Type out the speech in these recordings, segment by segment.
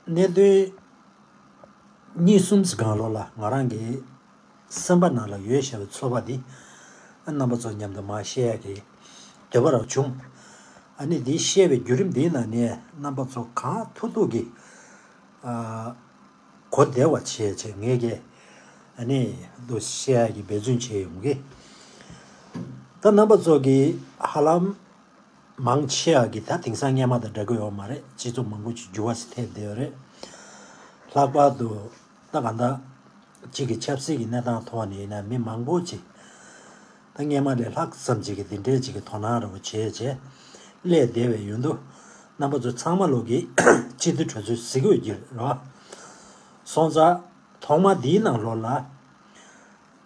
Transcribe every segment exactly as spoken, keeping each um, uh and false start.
གནད་དོན་གཉིས་གསུམ་ཞིག་སྒང་ལོགས་ལ་ང་རང་གི་སེམས་པ་ནང་ལ་ཡོད་བཞག་པའི་ཚོར་བ་འདི་རྣམ་པ་ཚོ་མཉམ་དུ་མར་བཤད་ཡ་གི་འདོད་པ་རང་བྱུང་། ཨ་ནི་འདི་བཤད་པའི་བརྒྱུད་རིམ་འདིའི་ནང་ནས་རྣམ་པ་ཚོ་གང་ཐུབ་ཐུབ་ཀྱིས་ཨ་གོ་བདེ་བ་བྱས་བྱས་ངས་ཀྱིས་ཨ་ནི་འདུག་བཤད་ཡ་གི་འབད་བརྩོན་བྱས་ཡོང་གི། ད་རྣམ་པ་ཚོ་གིས་ཧ་ལམ་མང་ཆེ་བ་གིས་ད་དེང་སང་སྔོན་མ་དང་འདྲ་གི་ཡོད་མ་རེད། སྤྱི་ཚོགས་མང་པོ་ཅིག་འགྱུར་བ་ཞིག་ཐེབས་བསྡད་ཡོད་རེད། ལྷག་པར་དུ་ད་གང་ལྟར་གཅིག་གི་ཆབ་སྲིད་ཀྱི་གནས་སྟངས་ཐོག་ནས་ཡིན་ན་མི་མང་པོ་ཅིག་ད་སྔོན་མ་ལས་ལྷག་ཙམ་ཅིག་གིས་འདི་འདྲའི་ཅིག་གི་དོ་སྣང་ར་བོ་བྱས་བྱས་སླེབས་བསྡད་པའི་ཡོད་འདུག། རྣམ་པ་ཚོ་ཚང་མ་ལོག་གིས་སྤྱི་འཐུས་གྲོས་ཚོགས་གཟིགས་དགོས་ཀྱི་རེད་བ། སོང་ཙང་ཐོག་མ་འདིའི་ནང་ལོགས་ལ་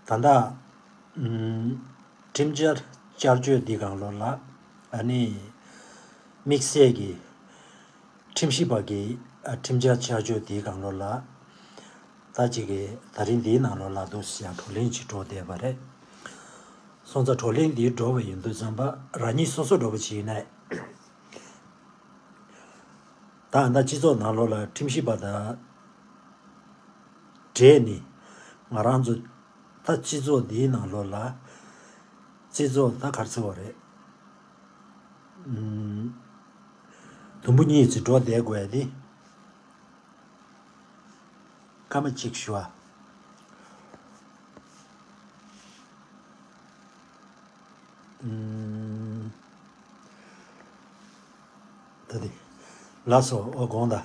ད་ལྟ་ཨུམ་ཁྲིམས་འཆར་བསྐྱར་བཅོས་འདི་སྒང་ལོགས་ལ་ཨ་ནི་དམིགས་བསལ་གྱི་ཁྲིམས་ཞིབ་པ་གི་ཨ་ཁྲིམས་འཆར་བསྐྱར་བཅོས་འདིའི་སྒང་ལོགས་ལ་ད་ཅིག་གི་ད་རིང་འདིའི་ནང་ལོགས་ལ་འདུག་སེ་ཡང་བགྲོ་གླེང་ཅིག་འགྲོ་བསྡད་པ་རེད། སོང་ཙང་བགྲོ་གླེང་འདི་འགྲོ་བ་ཡིན་དུས་ཙམ་པ་རང་ཉིད་སོ་སོ་འདྲ་པོ་ཅིག་ཡིན་ན། ད་ད་སྤྱི་ཚོགས་ནང་ལོགས་ལ་ཁྲིམས་ཞིབ་པ་དང་འབྲེལ་ནས་ང་རང་ཚོ་ད་སྤྱི་ཚོགས་འདིའི་ནང་ལོགས་ལ་སྤྱི་ཚོགས་ད་ག་རེ་ཟེར་བ་རེད། ཨུམ། དུམ་བུ་གཉིས་ཙམ་འགྲོ་བསྡད་དགོས་ཡ་དེ། སྐར་མ་གཅིག་ཞུ་བ། ཨུམ། ད་དེ། ལགས་སོ། ཨོ་དགོངས་དག།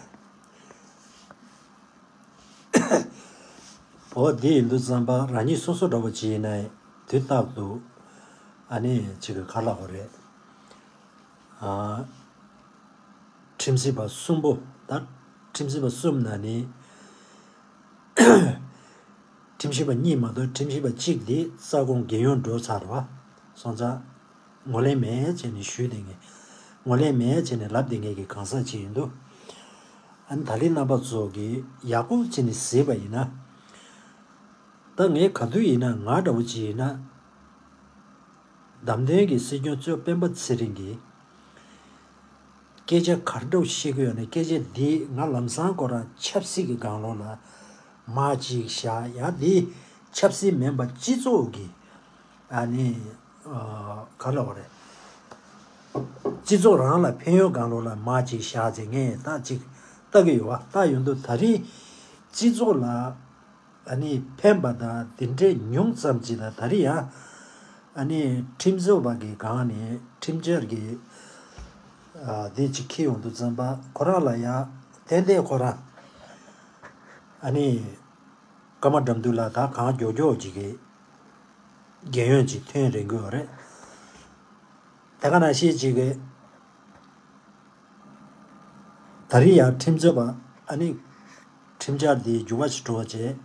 འོ་དེ་ཡིན་དུས་ཙམ་པ་རང་ཉིད་སོ་སོ་འདྲ་པོ་ཅིག་ཡིན་ན་དུས་རྟག་ཏུ་ཨ་ནི་ཅིག་གི་ག་ལབ་དགོས་རེད། ཨ། ཁྲིམས་ཞིབ་པ་གསུམ་པོ་ད་ཁྲིམས་ཞིབ་པ་གསུམ་ནང་ནས་ཁྲིམས་ཞིབ་པ་གཉིས་མ་གཏོགས་ཁྲིམས་ཞིབ་པ་གཅིག་དེ་ས་ཁོངས་རྒྱལ་ཡོངས་འགྲོ་ཚར་བ་སོང་ཙང་ངོས་ལེན་མེད་བྱས་ནས་ཞུས་བསྡད་མཁན། ངོས་ལེན་མེད་བྱས་ནས་ལབ་བསྡད་མཁན་གྱི་གང་ཟག་ཅིག་ཡིན་དུས། ཨ་ནི་ད་ལན་རྣམ་པ་ཚོ་གིས་ཡག་པོ་བྱས་ནས་གཟིགས་པ་ཡིན་ན། ད་ངས་ག་དུས་ཡིན་ན་ང་འདྲ་བོ་ཅིག་ཡིན་ན། བདམས་ཐོན་གྱི་སྲིད་སྐྱོང་གཙོས་སྤེན་པ་ཚེ་རིང་གིས་སྐད་ཆ་ག་འདྲ་བཤད་ཀྱི་ཡོད་ན་སྐད་ཆ་འདི་ང་ལམ་སང་ཁོ་རང་ཆབ་སྲིད་ཀྱི་སྒང་ལོགས་ལ་མར་ཅིག་བཞག་ཡ། འདི་ཆབ་སྲིད་མིན་པ་སྤྱི་ཚོགས་ཀྱི་ཨ་ནི་ཨ་ག་ལབ་དགོས་རེད། སྤྱི་ཚོགས་རང་ལ་ཕན་ཡོན་སྒང་ལོགས་ལ་མར་ཅིག་བཞག་ཅིག་ངས་ད་ཅིག་ལྟ་གི་ཡོད་བ། ལྟ་ཡོང་དུས་ད་རིང་སྤྱི་ཚོགས་ལ་ཨ་ནི་ཕན་པ་དང་དེ་འདྲའི་ཉུང་ཙམ་ཅིག་དང་ད་རིང་ཡང་ཨ་ནི་ཁྲིམས་བཟོ་བ་གི་སྒང་ནས་ཁྲིམས་འཆར་གྱི་ཨ་དེ་ཅིག་འཁྱེར་ཡོང་དུས་ཙམ་པ་ཁོ་རང་ལ་ཡང་ཏན་ཏན་ཁོ་རང་ཨ་ནི་ཀརྨ་དགྲ་འདུལ་ལགས་ད་གང་མགྱོགས་མགྱོགས་ཅིག་གི་རྒྱལ་ཡོངས་ཅིག་ཐོན་རན་གྱི་ཡོད་རེད། དེ་ག་ནང་བཞིན་ཅིག་གི་ད་རིང་ཡང་ཁྲིམས་རྩོད་པ་ཨ་ནི་ཁྲིམས་འཆར་འདི་འགྱུར་བ་ཞིག་འགྲོ་བྱས།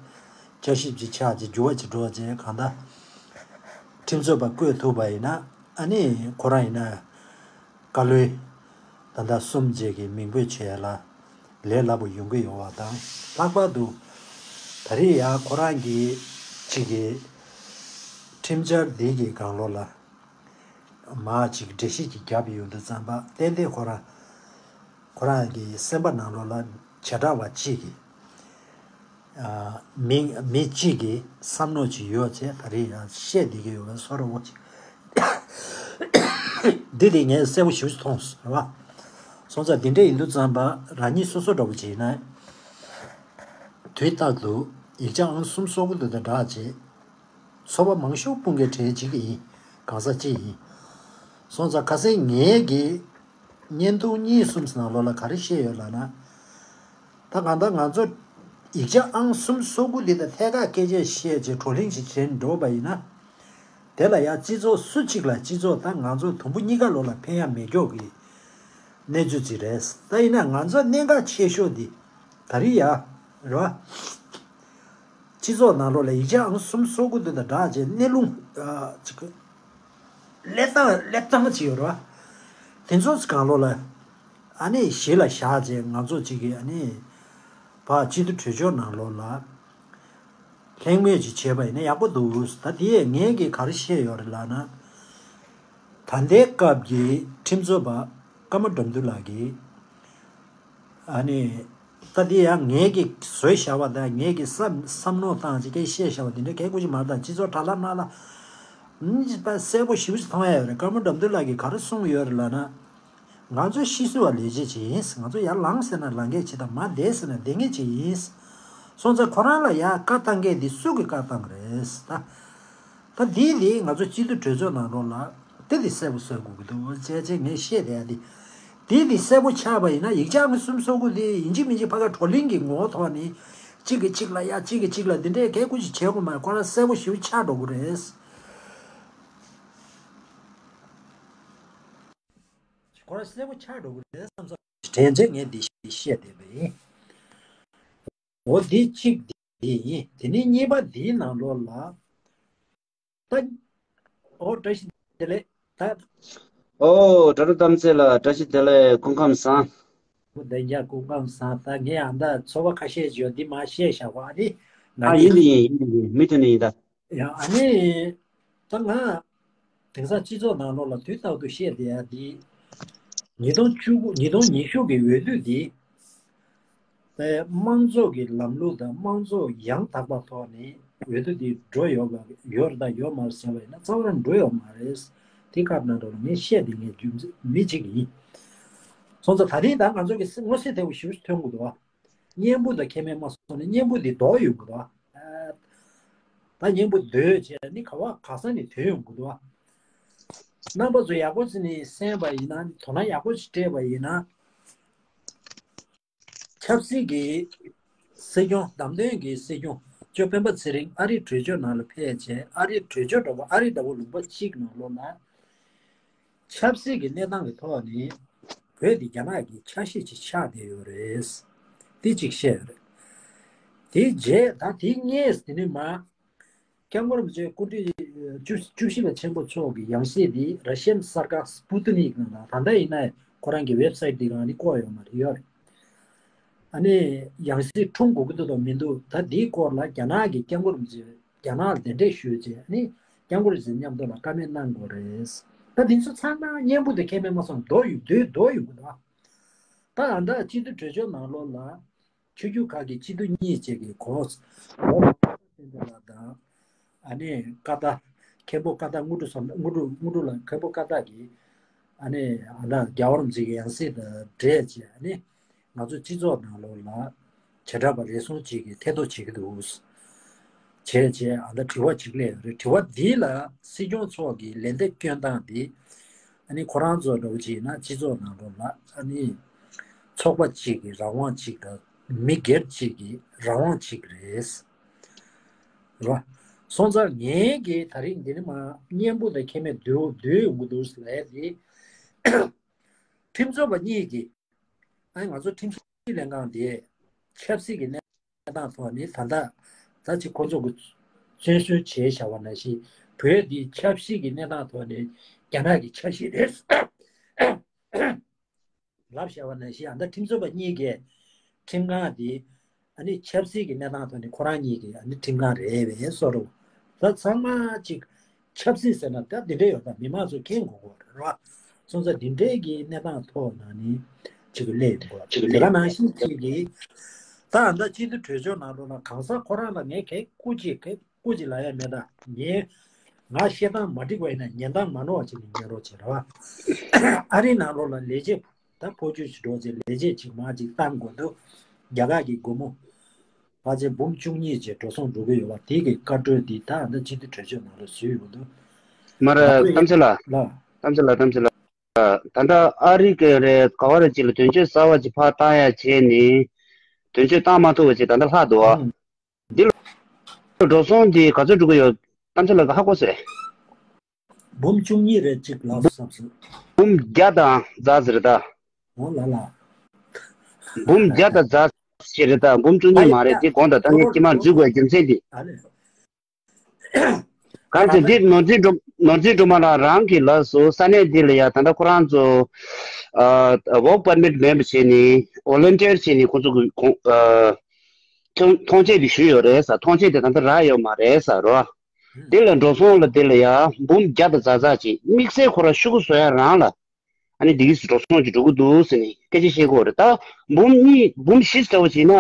བསྐྱར་ཞིབ་ཅིག་ཆགས་ཅིག་འགྱུར་བ་ཅིག་འགྲོ་བྱས་གང་ལྟར་ཁྲིམས་རྩོད་པ་བསྐོས་ཐུབ་པ་ཡིན་ན་ཨ་ནི་ཁོ་རང་ཡིན་ན་བཀའ་བློན་ད་ལྟ་གསུམ་བཅས་ཀྱི་མིང་འབོད་བྱས་ལ་ལས་སླ་པོ་ཡོང་གི་ཡོད་པ་དང་། ལྷག་པར་དུ་ད་རིང་ཡང་ཁོ་རང་གིས་ཅིག་གི་ཁྲིམས་འཆར་འདི་གི་སྒང་ལོགས་ལ། མར་ཅིག་འགྲེལ་བཤད་ཅིག་བརྒྱབ་ཡོང་དུས་ཙམ་པ་ཏན་ཏན་ཁོ་རང་ཁོ་རང་གི་སེམས་པ་ནང་ལོགས་ལ་བྱེ་བྲག་པ་གཅིག་གི་ཨ་མི་མི་གཅིག་གི་བསམ་བློ་ཅིག་ཡོད་ཚེ་ད་རེས་ཡང་བཤད་བསྡད་ཀྱི་ཡོད་པའི་བཟོ་འདྲ་བོ་ཅིག་འདི་དེ་ངས་གསལ་པོ་ཞེ་པོ་ཅིག་མཐོང་སོང་རེད་བ། སོང་ཙང་འདི་འདྲ་ཡིན་དུས་ཙམ་པ་རང་ཉིད་སོ་སོ་འདྲ་བོ་ཅིག་ཡིན་ན་དུས་རྟག་ཏུ་ཡིག་ཆ་ཨང་གསུམ་སོ་དགུ་དེ་དང་སྦྲགས་བྱས། ཚོར་བ་མང་ཤོས་སྤུངས་མཁན་གྲས་གཅིག་ཡིན། གང་ཟག་གཅིག་ཡིན། སོང་ཙང་ཁ་སང་ངེད་ཀྱིས་བརྙན་ཐུང་གཉིས་གསུམ་ནང་ལོགས་ལ་ག་རེ་བཤད་ཡོད་ལབ་ན། ད་གང་ལྟར་ང་ཚོ་ཡིག་ཆ་ཨང་གསུམ་སོ་དགུ་འདི་དང་ཐད་ཀར་སྐད་ཆ་བཤད་བྱས་བགྲོ་གླེང་ཞིག་བྱས་འགྲོ་བ་ཡིན་ན། དེ་ལ་ཡང་སྤྱི་ཚོགས་སུ་གཅིག་ལ་སྤྱི་ཚོགས་ད་ང་ཚོ་དུམ་བུ་གཉིས་ཀ་ལོགས་ལ་ཕན་ཡ་མེད་ཀྱོག་གི་གནས་ཚུལ་ཅིག་རེད། ད་ཡིན་ན་ང་ཚོ་གནད་འགག་ཆེ་ཤོས་འདི་ད་རེས་ཡ་རེད་བ། སྤྱི་ཚོགས་ནང་ལོགས་ལ་ཡིག་ཆ་ཨང་གསུམ་སོ་དགུ་དེ་དང་སྦྲགས་བྱས་གནས་ལུང་ཨ་ཅིག་སླེབས་སྟངས་སླེབས་སྟངས་ཅིག་ཡོད་རེད་བ། དེ་ཚོ་སྒང་ལོགས་ལ་ཨ་ནི་གཞི་ལ་བཞག་བྱས་ང་ཚོ་གཅིག་གིས་ཨ་ནི་ཕར་སྤྱི་འཐུས་གྲོས་ཆོད་ནང་ལོགས་ལ་གླེང་མོལ་ཅིག་བྱས་པ་ཡིན་ན་ཡག་པོ་འདུག། ད་དེ་ངས་ཀྱིས་ག་རེ་བཤད་ཡོད་རེད་ལབ་ན། ད་ལྟའི་སྐབས་ཀྱི་ཁྲིམས་རྩོད་པ་ཀརྨ་དགྲ་འདུལ་ལགས་ཀྱིས་ཨ་ནི་ ད་འདི་ཡང་ངེད་ཀྱིས་བཟོས་བཞག་པ་དང་ངེད་ཀྱིས་བསམ་བསམ་བློ་བཏང་ཅིག་སྐད་བཤད་བཞག་པ་འདི་འདྲའི་སྐད་ཀུ་ཅིག་མ་རེད། ད་སྤྱི་ཚོགས་དྲ་ལམ་ནང་ལ་ཨ་ནི་ད་གསལ་པོ་ཞེ་པོ་ཅིག་མཐོང་ཡ་ཡོད་རེད། ཀརྨ་དགྲ་འདུལ་ལགས་ཀྱིས་ག་རེ་གསུངས་ཡོད་རེད་ལབ་ན། ང་ཚོ་ཤི་གསོ་བ་ལས་བྱེད་ཅིག་ཡིན། ང་ཚོ་ཡར་ལངས་ཟེར་ན་ལངས་མཁན་ཅིག་དང་མར་བསྡད་ཟེར་ན་བསྡད་མཁན་ཅིག་ཡིན། སོང་ཙང་ཁོ་རང་ལ་ཡར་བཀའ་བཏང་མཁན་འདི་སུ་གི་བཀའ་བཏང་རེད་ད། ད་འདི་འདི་ང་ཚོ་སྤྱི་འཐུས་གྲོས་ཚོགས་ནང་ལོགས་ལ་དེ་འདི་གསལ་པོ་བཟོ་དགོས་ཀྱི་འདུག་ཅེས་ཅེས་ངས་བཤད་བསྡད་ཡ་འདི། འདི་འདི་གསལ་པོ་ཆགས་པ་ཡིན་ན་ཡིག་ཆ་ངོས་གསུམ་བཟོ་དགོས་འདི་ཡིན་གཅིག་མིན་གཅིག་ཕ་ག་བགྲོ་གླེང་གི་ངོ་བོ་ཐོག་ནས་གཅིག་གིས་གཅིག་ལ་ཡ་གཅིག་གིས་གཅིག་ལ་འདི་འདྲའི་སྐད་ཀུ་ཅིག་བྱེད་དགོས་མ་རེད། ཁོ་རང་གསལ་པོ་ཞེ་པོ་ཆགས་འགྲོ་གི་རེད། ཁོ་རང་གསལ་པོ་ཆགས་འགྲོ་གི་རེད་བསམ་ས་དྲན་རྗེས་ངས་འདི་བཤད་བསྡད་པ་ཡིན། འོ་འདི་གཅིག་འདི་ཡིན། དེ་ནས་གཉིས་པ་འདིའི་ནང་ལོགས་ལ་ད། འོ་བཀྲ་ཤིས་བདེ་ལེགས་ད། ཨོ་དྲ་གྲོགས་གཏམ་ཚེ་ལགས་བཀྲ་ཤིས་བདེ་ལེགས། སྐུ་ཁམས་བཟང་། བདེ་འཇགས། སྐུ་ཁམས་བཟང་། ད་ངས་ཨ་མདའ་ཚོར་བ་ཁ་ཤས་ཡོད་འདི་མ་བཤད་བཞག་པ་ཨ་ནི་ང་ཨ་ཡིན་འདི་ཡིན་ཡིན་འདི་ཡིན་མི་མཐུན་ནི་ཡིན་ད། ཡང་ཨ་ནི། ད་ང་། དེང་སང་སྤྱི་ཚོགས་ནང་ལོགས་ལ་དུས་རྟག་ཏུ་བཤད་བསྡད་ཡ་འདི། ཉིས་སྟོང་བཅུ་དགུ་ཉིས་སྟོང་ཉི་ཤུ་གི་འོས་བསྡུ་འདི། དམངས་གཙོ་གི་ལམ་ལུགས་དང་དམངས་གཙོ་ཡང་དག་པ་ཐོག་ནས་འོས་བསྡུ་འདི་འགྲོ་ཡོད་པ་ཡོད་རེད་དང་ཡོད་མ་རེད་ཟེར་བ་ཡིན་ན་རྩ་བ་རང་འགྲོ་ཡོད་མ་རེད། དེ་སྐབས་ནང་ལོགས་ལ་ངས་བཤད་བསྡད་མཁན་རྒྱུ་མཚན་མི་གཅིག་ཡིན། སོང་ཙང་ད་རིང་ད་ང་ཚོ་གི་མངོན་གསལ་དོད་པོ་ཞེ་པོ་ཞིག་ཐོན་གྱི་འདུག་བ། གཉེན་པོ་དང་ཁེ་ཕན་མ་སོང་ནས་གཉེན་པོ་འདི་ལྡོག་ཡོང་གི་འདུག་བ། ད་གཉེན་པོ་སྡོད་བྱས་ནི་ག་བ་ག་ས་ནས་ཐོན་ཡོང་གི་འདུག་བ། རྣམ་པ་ཚོ་ཡག་པོ་བྱས་ནས་གསན་པ་ཡིན་ན་དོ་སྣང་ཡག་པོ་ཞིག་སྤྲད་པ་ཡིན་ན། ཆབ་སྲིད་ཀྱི་སྲིད་སྐྱོང་བདམས་ཐོན་གྱི་སྲིད་སྐྱོང་ཇོ་སྤེན་པ་ཚེ་རིང་ཨ་རིའི་གྲོས་ཆོད་ནང་ལ་ཕེབས་བྱས་ཨ་རིའི་གྲོས་ཆོད་འདྲ་པོ་ཨ་རི་འདྲ་པོ་ལུང་པ་གཅིག་ནང་ལོགས་ལ། ཆབ་སྲིད་ཀྱི་གནས་སྟངས་ཀྱི་ཐོག་ནས་བོད་འདི་རྒྱ་ནག་གི་ཆ་ཤས་ཅིག་ཆགས་བསྡད་ཡོད་རེད། དེ་གཅིག་བཤད་ཡོད་རེད། དེའི་རྗེས་ད་དེའི་སྔས་དེ་ནས་མ། སྐྱབས་མགོན་རིན་པོ་ཆེ་སྐུ་ཕྲེང་བཅུ་བཅུ་བཞི་པ་ཆེན་པོ་མཆོག་གི་ཡང་སྲིད་འདི་ར་ཤན་གསར་ཁང་སི་པུ་ཏི་ནིག་ནང་ལ་ད་ལྟ་ཡིན་ན་ཁོ་རང་གི་ཝེབ་སའིཊ་འདི་སྒང་ནས་བཀོད་ཡོད་མ་རེད་ཡོད་རེད། ཨ་ནི་ཡང་སྲིད་འཁྲུངས་དགོས་ཀྱི་འདུག་དང་མི་འདུག་ད་འདིའི་སྐོར་ལ་རྒྱ་ནག་གི་སྐྱབས་མགོན་རིན་པོ་ཆེ་རྒྱ་ནག་ལ་གདན་འདྲེན་ཞུས་རྗེས་ཨ་ནི་སྐྱབས་མགོན་རིན་པོ་ཆེ་མཉམ་དུ་ལ་བཀའ་མོལ་གནང་དགོས་རེད། ད་འདི་ཚོ་ཚང་མ་གཉེན་པོ་དང་ཁེ་ཕན་མ་སོང་རྡོ་ཡུག་རྡོའི་རྡོ་ཡུག་གི་འདུག་ད་ཨ་མདའ་སྤྱི་འཐུས་གྲོས་ཆོད་ནང་ལོགས་ལ་ཆོས་བརྒྱུད་ཁག་གི་སྤྱི་འཐུས་གཉིས་བཅས་ཀྱི་གོ་ལོ་བསྟན་པ་ལགས་དང་། ཨ་ནི་ཀ་ད། མཁན་པོ་ཀ་ད་དངོས་གྲུབ་བསམ་དངོས་གྲུབ་དངོས་གྲུབ་ལགས་མཁན་པོ་ཀ་ད་གིས། ཨ་ནི་ཨ་ན་རྒྱལ་བ་རིན་པོ་ཆེ་གི་ཡང་སྲིད་དང་འབྲེལ་བྱས་ཨ་ནི། ང་ཚོ་སྤྱི་ཚོགས་ནང་ལོགས་ལ། བྱེ་བྲག་པ་རེ་ཟུང་ཅིག་གིས་ཐེ་གཏོགས་བྱེད་ཀྱི་འདུག་བྱས་བྱས་ཨ་ད་དྲི་བ་ཅིག་སླེབས་ཡོད་རེད། དྲི་བ་འདི་ལ་སྲིད་སྐྱོང་མཆོག་གིས་ལན་འདེབས་སྐྱོན་སྟངས་འདི། ཨ་ནི་ཁོ་རང་ཚོ་འདྲ་བོ་ཅིག་ཡིན་ན་སྤྱི་ཚོགས་ནང་ལོགས་ལ་ཨ་ནི། ཚོགས་པ་གཅིག་གི་རང་དབང་གཅིག་དང་མི་སྒེར་གཅིག་གི་རང་དབང་གཅིག་རེད། རེད་བ། སོང་ཙང་ངའི་གི་ད་རིང་འདི་ནི་མ་གཉེན་པོ་དང་ཁེ་ཕན་བསྡུར་བསྡུར་ཡོང་གི་འདུག་ཟེར་ཡ་དེ། ཁྲིམས་རྩོད་པ་གཉིས་ཀྱིས་ཨ་ང་ཚོ་ཁྲིམས་སྲིད་ལྷན་ཁང་དེ་ཆབ་སྲིད་ཀྱི་གནས་སྟངས་ཐོག་ནས་ད་ལྟ་ད་ཅིག་ཁོ་ཚོ་གི་བཙན་བཟུང་བྱས་བཞག་པ་ནང་བཞིན་བོད་འདི་ཆབ་སྲིད་ཀྱི་གནས་སྟངས་ཐོག་ནས་རྒྱ་ནག་གི་ཆ་ཤས་རེད། ལབ་བཞག་པ་ནང་བཞིན་ཨ་མདའ་ཁྲིམས་རྩོད་པ་གཉིས་ཀས་ཁྲིམས་ཁང་འདི་ཨ་ནི་ཆབ་སྲིད་ཀྱི་གནས་སྟངས་ཐོག་ནས་ཁོ་རང་གཉིས་ཀྱི་ཨ་ནི་ཁྲིམས་ཁང་རེད་པས་བཟོ་འདྲ། ད་ཚང་མ་ཅིག་ཆབ་སྲིད་ཟེར་ན་ད་འདི་འདྲ་ཡོད་ད་མི་མང་ཚོས་མཁྱེན་དགོས་ཀྱི་རེད་བ། སོང་ཙང་འདི་འདྲའི་གི་གནས་སྟངས་ཐོག་ནང་ནས་ཅིག་གི་སླེབས་ཡོང་གི་རེད། དེ་ག་ནང་བཞིན་ཅིག་གི་ད་ཨ་མདའ་སྤྱི་འཐུས་གྲོས་ཆོད་ནང་ལོགས་ལ་གང་ཟག་ཁོ་རང་ལ་ངས་གལ་སྐུ་མཁྱེན་གལ་སྐུ་མཁྱེན་ལབ་ཡ་མེད་ད། ངས་ང་བཤད་སྟངས་མ་འགྲིག་པ་ཡིན་ན་ཉན་སྟངས་མ་ནོར་བ་བྱས་ནས་ཉན་རོགས་བྱེད་རོགས། ཨ་རིའི་ནང་ལོགས་ལ་ལས་བྱེད་ད་ཕོ་ཆོས་ཞིག་འགྲོ་ཚེ་ལས་བྱེད་ཅིག་མ་ཅིག་བཏང་དགོས་འདུག་རྒྱ་གར་གྱི་སྒོར་མོ་ཕལ་ཆེར་འབུམ་བཅུ་གཉིས་ཅིག་འགྲོ་སོང་འགྲོ་གི་ཡོད་པ་དེ་གི་བཀའ་འཁྲོལ་འདི་ད་ད་སྤྱི་འཐུས་གྲོས་ཆོད་ནང་ལ་བཟོས་ཡོད་འདུག་མ་ར་ང་ཚོ་གཏམ་ཚེ་ལ་ལ་གཏམ་ཚེ་ལ་གཏམ་ཚེ་ལ་ད་ལྟ་ཨ་རི་གི་རེད་ག་བ་རེད་ཅིག་ལ་དོན་གཅོད་གསར་བ་ཅིག་ཕར་བཏང་ཡ་བྱས་ནས་དོན་གཅོད་བཏང་མ་ཐུབ་པ་ཅིག་ད་ལྟ་ལྷག་འདུག་ཨ། ཨང་། འདི་ལ་འགྲོ་སོང་འདི་ག་ཚོད་འགྲོ་གི་ཡོད། གཏམ་ཚེ་ལ་ག་ཧ་གོ་སོང་། འབུམ་བཅུ་གཉིས་རེད་ཅིག་ལགས་སོ་བསམ་སོང་། འབུམ་བརྒྱ་དང་ཛ་ཟེར་ད། འོ་ལ་ལ། འབུམ་བརྒྱ་དང་ཛ་ཞིག་རེད་ད་འབུམ་བཅུ་གཉིས་མ་རེད་འདི་དགོངས་དག་ད་ངས་དཀྱིལ་མར་འཛུལ་དགོས་རྒྱུ་མཚན་འདི། ཨ་ལས། གང་ཟེར་འདི་ནོར་འཛིན་སྒྲོལ་ནོར་འཛིན་སྒྲོལ་མ་ལགས་རང་གི་ལགས་སུ་ས་གནས་འདི་ལ་ཡ་ད་ལྟ་ཁོ་རང་ཚོ་ཨ་work permit མེད་པ་བྱས་ནས་volunteer བྱས་ནས་ཁོ་ཚོ་གི་ཁོང་ཨ་ཐོང་ཐོངས་མཆན་འདི་ཞུས་ཡོད་རེད་ས། ཐོངས་མཆན་དེ་ད་ལྟ་རག་ཡོད་མ་རེད་ས་རོ། དེ་ལ་འགྲོ་སོང་ལ་དེ་ལ་ཡ་འབུམ་བརྒྱ་དང་ཛ་ཛ་ཅིག་དམིགས་བསལ་ཁོ་རང་ཤོག་གུ་བཟོ་ཡ་རང་ལ། ཨ་ནི་འདི་གིས་འགྲོ་སོང་ཅིག་འགྲོ་གི་འདུག་ཟེར་ནས་སྐད་ཆ་བཤད་ཀྱི་ཡོད་རེད། ད་འབུམ་གཉིས་འབུམ་བཞི་འདྲ་བོ་བྱས་ན་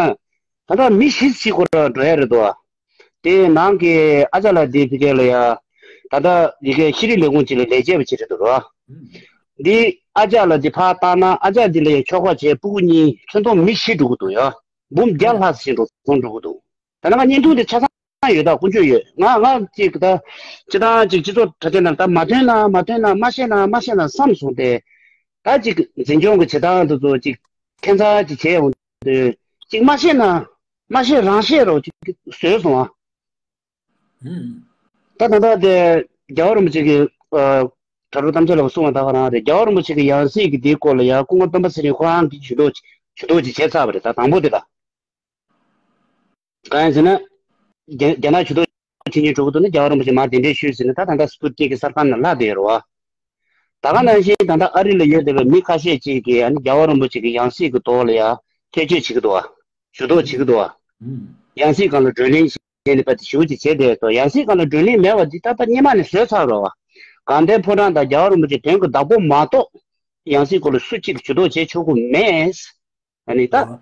ད་ལྟ་མི་བཞི་ཞིག་སྐོར་འགྲོ་ཡ་རེད་དོ། དེ་ནང་གི་ཨ་ཅག་ལགས་འདི་ཕ་གི་ལ་ཡ་ད་ལྟ་ཡི་གེ་ཤེས་རིག་ལས་ཁུངས་ཅིག་ལ་ལས་བྱེད་པ་ཅིག་རེད་འདུག་ར། འདི་ཨ་ཅག་ལགས་འདི་ཕར་བཏང་ན་ཨ་ཅག་འདི་ལ་ཡ་ཁྱོ་ག་བྱས་སྤུ་གུ་གཉིས་ཁྱོན་བསྡོམས་མི་བཞི་འགྲོ་གི་འདུག་ཡ། འབུམ་བརྒྱ་ལྷག་ཞིག་འགྲོ་སོང་འགྲོ་གི་འདུག་ད་ནི་ང་བརྙན་ཐུང་དེ་ཆ་ཚང་ཡོད། ད་དཀོན་མཆོག་ཡོད། ང་ང་ཅིག་ད་སྤྱི་བཏང་ཅིག་སྤྱི་ཚོགས་དྲ་རྒྱ་ནང་ད་མ་ཐོན་ན་མ་ཐོན་ན་མ་བཤད་ན་མ་བཤད་ན་བསམ་སོང་སྟེ། ད་ཅིག་འཛིན་སྐྱོང་གི་བྱེད་སྟངས་དེ་ཚོ་ཅིག་ཁྱད་མཚར་ཅིག་བྱས་ཡོང་དུས་ཅིག་མ་བཤད་ན་མ་བཤད་རང་བཤད་རོགས་ཅིག་བཟོས་སོང་ཨ། ད་ད་ལྟ་དེ་རྒྱལ་བ་རིན་པོ་ཆེ་གི་ད་རུང་གཏམ་བཤད་ལ་གསུངས་པ་ད་ག་རང་རེད། རྒྱལ་བ་རིན་པོ་ཆེ་གི་ཡང་སྲིད་ཀྱི་དེའི་སྐོར་ལ་ཡང་སྐུ་ངོ་སྤེན་པ་ཚེ་རིང་ཁོ་རང་གིས་ཇུས་གཏོགས་ཇུས་གཏོགས་ཅིག་བྱས་ཚར་བ་རེད། ད་དང་པོ་དེ་ད། གང་ཡིན་ཟེར་ན། རྒྱ་རྒྱ་ནག་ཇུས་གཏོགས་བྱེད་མཁན་འགྲོ་གི་འདུག་ན་རྒྱལ་བ་རིན་པོ་ཆེ་མར་གདན་འདྲེན་ཞུས་ཟེར་ན་ད་ད་ལྟ་སྤུ་ཊི་ནིག་གི་གསར་ཁང་ནང་ལྷག་བསྡད་ཡོད་རེད་བ། ད་ག་ནང་བཞིན་ད་ལྟ་ཨ་རི་ལ་ཡོད་བསྡད་པའི་མི་ཁ་ཤས་ཅིག་གིས་ཨ་ནི་རྒྱལ་བ་རིན་པོ་ཆེ་གི་ཡང་སྲིད་ཀྱི་ཐོག་ལ་ཡང་ཐེ་བྱུས་བྱེད་ཀྱི་འདུག་བ། ཇུས་གཏོགས་བྱེད་ཀྱི་འདུག་བ། ཡང་སྲིད་སྒང་ལ་བགྲོ་གླེང་བྱས་ནས་པ་དེ་ཞུ་ཅིག་བྱས་བསྡད་ཡོད། ཡང་སྲིད་སྒང་ལ་བགྲོ་གླེང་མེད་པ་འདི་ད་ལྟ་སྔོན་མ་ནས་བཟོས་ཚར་བ་རེད་བ། དགའ་ལྡན་ཕོ་བྲང་དང་རྒྱལ་བ་རིན་པོ་ཆེ་དོན་གྱི་བདག་པོ་མ་གཏོགས་ཡང་སྲིད་སྐོར་ལ་སུ་གཅིག་གིས་ཇུས་གཏོགས་བྱེད་ཆོག་གི་མེད། ཨ་ནི་ད། ཨ།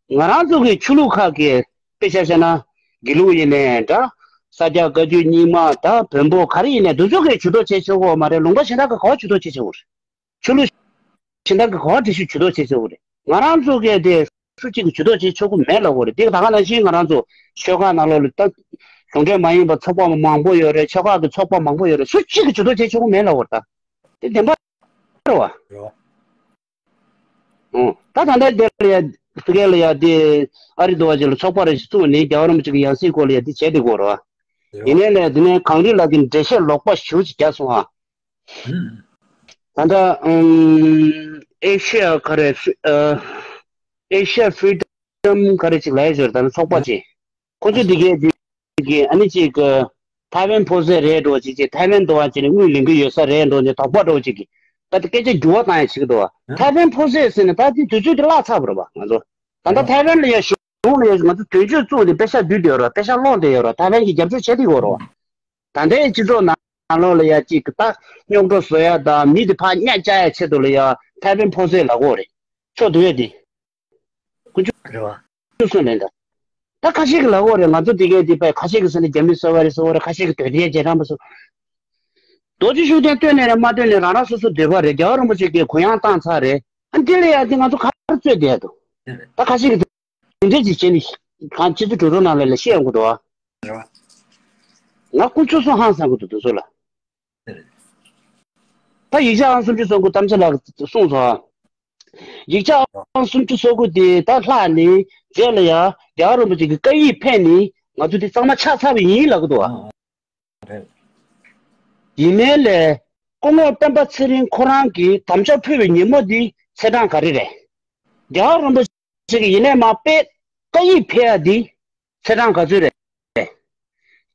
ང་རང་ཚོ་གི་ཆོས་ལུགས་ཁག་གི་དཔེ་ཆ་བཤད་ན། དགེ་ལུགས་ཡིན་ནའི་འདྲ། ས་སྐྱ་བཀའ་བརྒྱུད་རྙིང་མ་དང་བོན་པོ་ག་རེ་ཡིན་ནའི་འདི་ཚོ་གིས་ཇུས་གཏོགས་བྱེད་ཆོག་གི་མ་རེད། ལུང་པ་གཞན་དག་གིས་ག་པར་ཇུས་གཏོགས་བྱེད་ཆོག་གི་རེད། ཆོས་ལུགས་གཞན་དག་གིས་ག་པར་འདྲ་ཞིག་ཇུས་གཏོགས་བྱེད་ཆོག་གི་རེད། ང་རང་ཚོ་གིས་དེ་སུ་གཅིག་གིས་ཇུས་གཏོགས་བྱེད་ཆོག་གི་མེད་ལབ་དགོས་རེད། དེ་ད་ག་ནང་བཞིན་ང་རང་ཚོ་ཆོལ་ཁ་ནང་ལོགས་ལ་ད་གཞུང་འབྲེལ་མ་ཡིན་པ་ཚོགས་པ་མང་པོ་ཡོད་རེད། ཆོལ་ཁ་གི་ཚོགས་པ་མང་པོ་ཡོད་རེད། སུ་གཅིག་གིས་ཇུས་གཏོགས་བྱེད་ཆོག་གི་མེད་ལབ་དགོས་རེད། ད་དེ་བདེན་པ་རེད་བ། རེད་བ། ཨོ། ད་ད་ལྟ་དེ་ལ་ཡ། དེ་ག་ལ་ཡ་དེ་ཨ་རི་འདྲ་བ་ཅིག་ལ་ཚོགས་པ་རེ་ཞིག་བཙུགས་ནས་རྒྱལ་བ་རིན་པོ་ཆེ་གི་ཡང་སྲིད་སྐོར་ལ་ཡ་དེ་བྱས་བསྡད་ཀྱི་ཡོད་རེད་བ། ཡིན་ནའི་ལས་དེ་ནས་གངས་རི་ལགས་ཀྱིས་འགྲེལ་བཤད་ལོག་པ་ཞེ་པོ་ཅིག་བརྒྱབ་སོང་ཨ། ད་ལྟ་ཨམ། ཨེ་ཤི་ཡ་ག་རེ་ཨ། ཨེ་ཤི་ཡ་ཕི་རི་ཌམ་ག་རེ་ཅིག་ལབ་ཡ་ཅིག་ཡོད་རེད། ད་ནི་ཚོགས་པ་ཅིག་ཁོ་ཚོས་འདི་གའི་འདི་གི་ཨ་ནི་ཅིག་གི་ཐའེ་ཝན་ཕོ་སེ་རེད་འགྲོ་ཅིག་ཅིག་ཐའེ་ཝན་འདྲ་བ་ཅིག་ནས་དངུལ་ལེན་གི་ཡོད་ས་རེད་འགྲོ་ནས་དོགས་པ་འདྲ་བོ་ཅིག་གི་ད་ལྟ་སྐད་ཆ་འགྱུར་བ་བཏང་ཡ་བྱེད་ཀྱི་འདུག་བ། ཐའེ་ཝན་ཕོ་སེ་ཟེར་ནས་ད་དེ་དུས་ཚོད་དེ་བརླག་ཚར་བ་རེད་བ། ང་ཚོ་ད་ལྟ་ཐའེ་ཝན་ལ་ཡ་གཞུང་ལ་ཡ་ང་ཚོ་དོན་གཅོད་བཙུགས་ཏེ་པེ་ཤག་བསྡུས་བསྡད་ཡོད་རེད་བ། པེ་ཤག་སློང་བསྡད་ཡོད་རེད་བ། ཐའེ་ཝན་གྱིས་རྒྱབ་སྐྱོར་བྱས་བསྡད་ཡོད་རེད་བ། ད་ལྟའི་སྤྱི་ཚོགས་ནང་ལོགས་ལ་ཡ་ཅིག་གི་ད་རྙོག་དྲ་བཟོ་ཡ་དང་མི་དེ་ཕར་གཉའ་བཅག་ཡ་ཆེད་དུ་ལ་ཡ་ཐའེ་ཝན་ཕོ་སེ་ལབ་ཀྱི་ཡོད་རེད། ཕྱོགས་བསྡུ་ཡ་དེ། དཀོན་མཆོག་རེད་བ། སུ་སུ་ལེན་ད། ད་ཁ་ཤས་ཀྱིས་ལབ་ཀྱི་ཡོད་རེད། ང་ཚོ་དེ་གའི་དེ་པས་ཁ་ཤས་ཀྱིས་ཟེར་ན་རྒྱ་མི་གསོ་བ་རེད་གསོ་བ་རེད། ཁ་ཤས་ཀྱིས་དོལ་རྒྱལ་རྗེས་འབྲང་པ་སོགས། རྡོ་རྗེ་ཤུགས་ལྡན་བསྟེན་ནའི་རེད་མ་བསྟེན་ནའི་རང་རང་སོ་སོ་འདོད་པ་རེད། རྒྱལ་བ་རིན་པོ་ཆེ་གིས་གུ་ཡངས་བཏང་ཚར་རེད། ཨ་འདི་ལ་ཡ་དེ་ང་ཚོ་ག་རེ་རྩོད་བསྡད་འདུག་ད་ཁ་ཤས་ཀྱིས་དེ་འདྲ་ཅིག་བྱས་ནས་གང་ཕྱི་ཚུལ་གྲུ་རོ་ནང་ལ་ལ་བཤད་ཡོང་གི་འདུག་ཨ། རེད་བ། ང་དཀོན་མཆོག་གསུམ་ཧང་སང་གི་འདུག་དེ་ཚོ་ལ། ད་ཡིག་ཆ་ཨང་སུམ་ཅུ་སོ་དགུ་གཏམ་བྱ་ལགས་གསུངས་སོང་ཨ། ཡིག་ཆ་ཨང་སུམ་ཅུ་སོ་དགུ་དེ་ད་ལྷག་ནས་རྗེས་ལ་ཡ་རྒྱལ་བ་རིན་པོ་ཆེ་གི་བཀའ་ཡིག་ཕེབས་ནས་ང་ཚོ་དེ་གཙང་མ་ཆགས་ཚར་བ་ཡིན་ལབ་གི་འདུག་ཨ། རེད། ཡིན་ནའི་ལས་སྐུ་ངོ་སྤེན་པ་ཚེ་རིང་ཁོ་རང་གིས་དམ་བཅའ་ཕུལ་བའི་ཉིན་མོ་འདི་ཚེས་གྲངས་ག་རེ་རེད། རྒྱལ་བ་རིན་པོ་ཆེ་གིས་ཡིན་ནའི་མ་དཔེ་བཀའ་ཡིག་ཕེབས་ཡ་འདི་ཚེས་གྲངས་ག་ཚོད་རེད།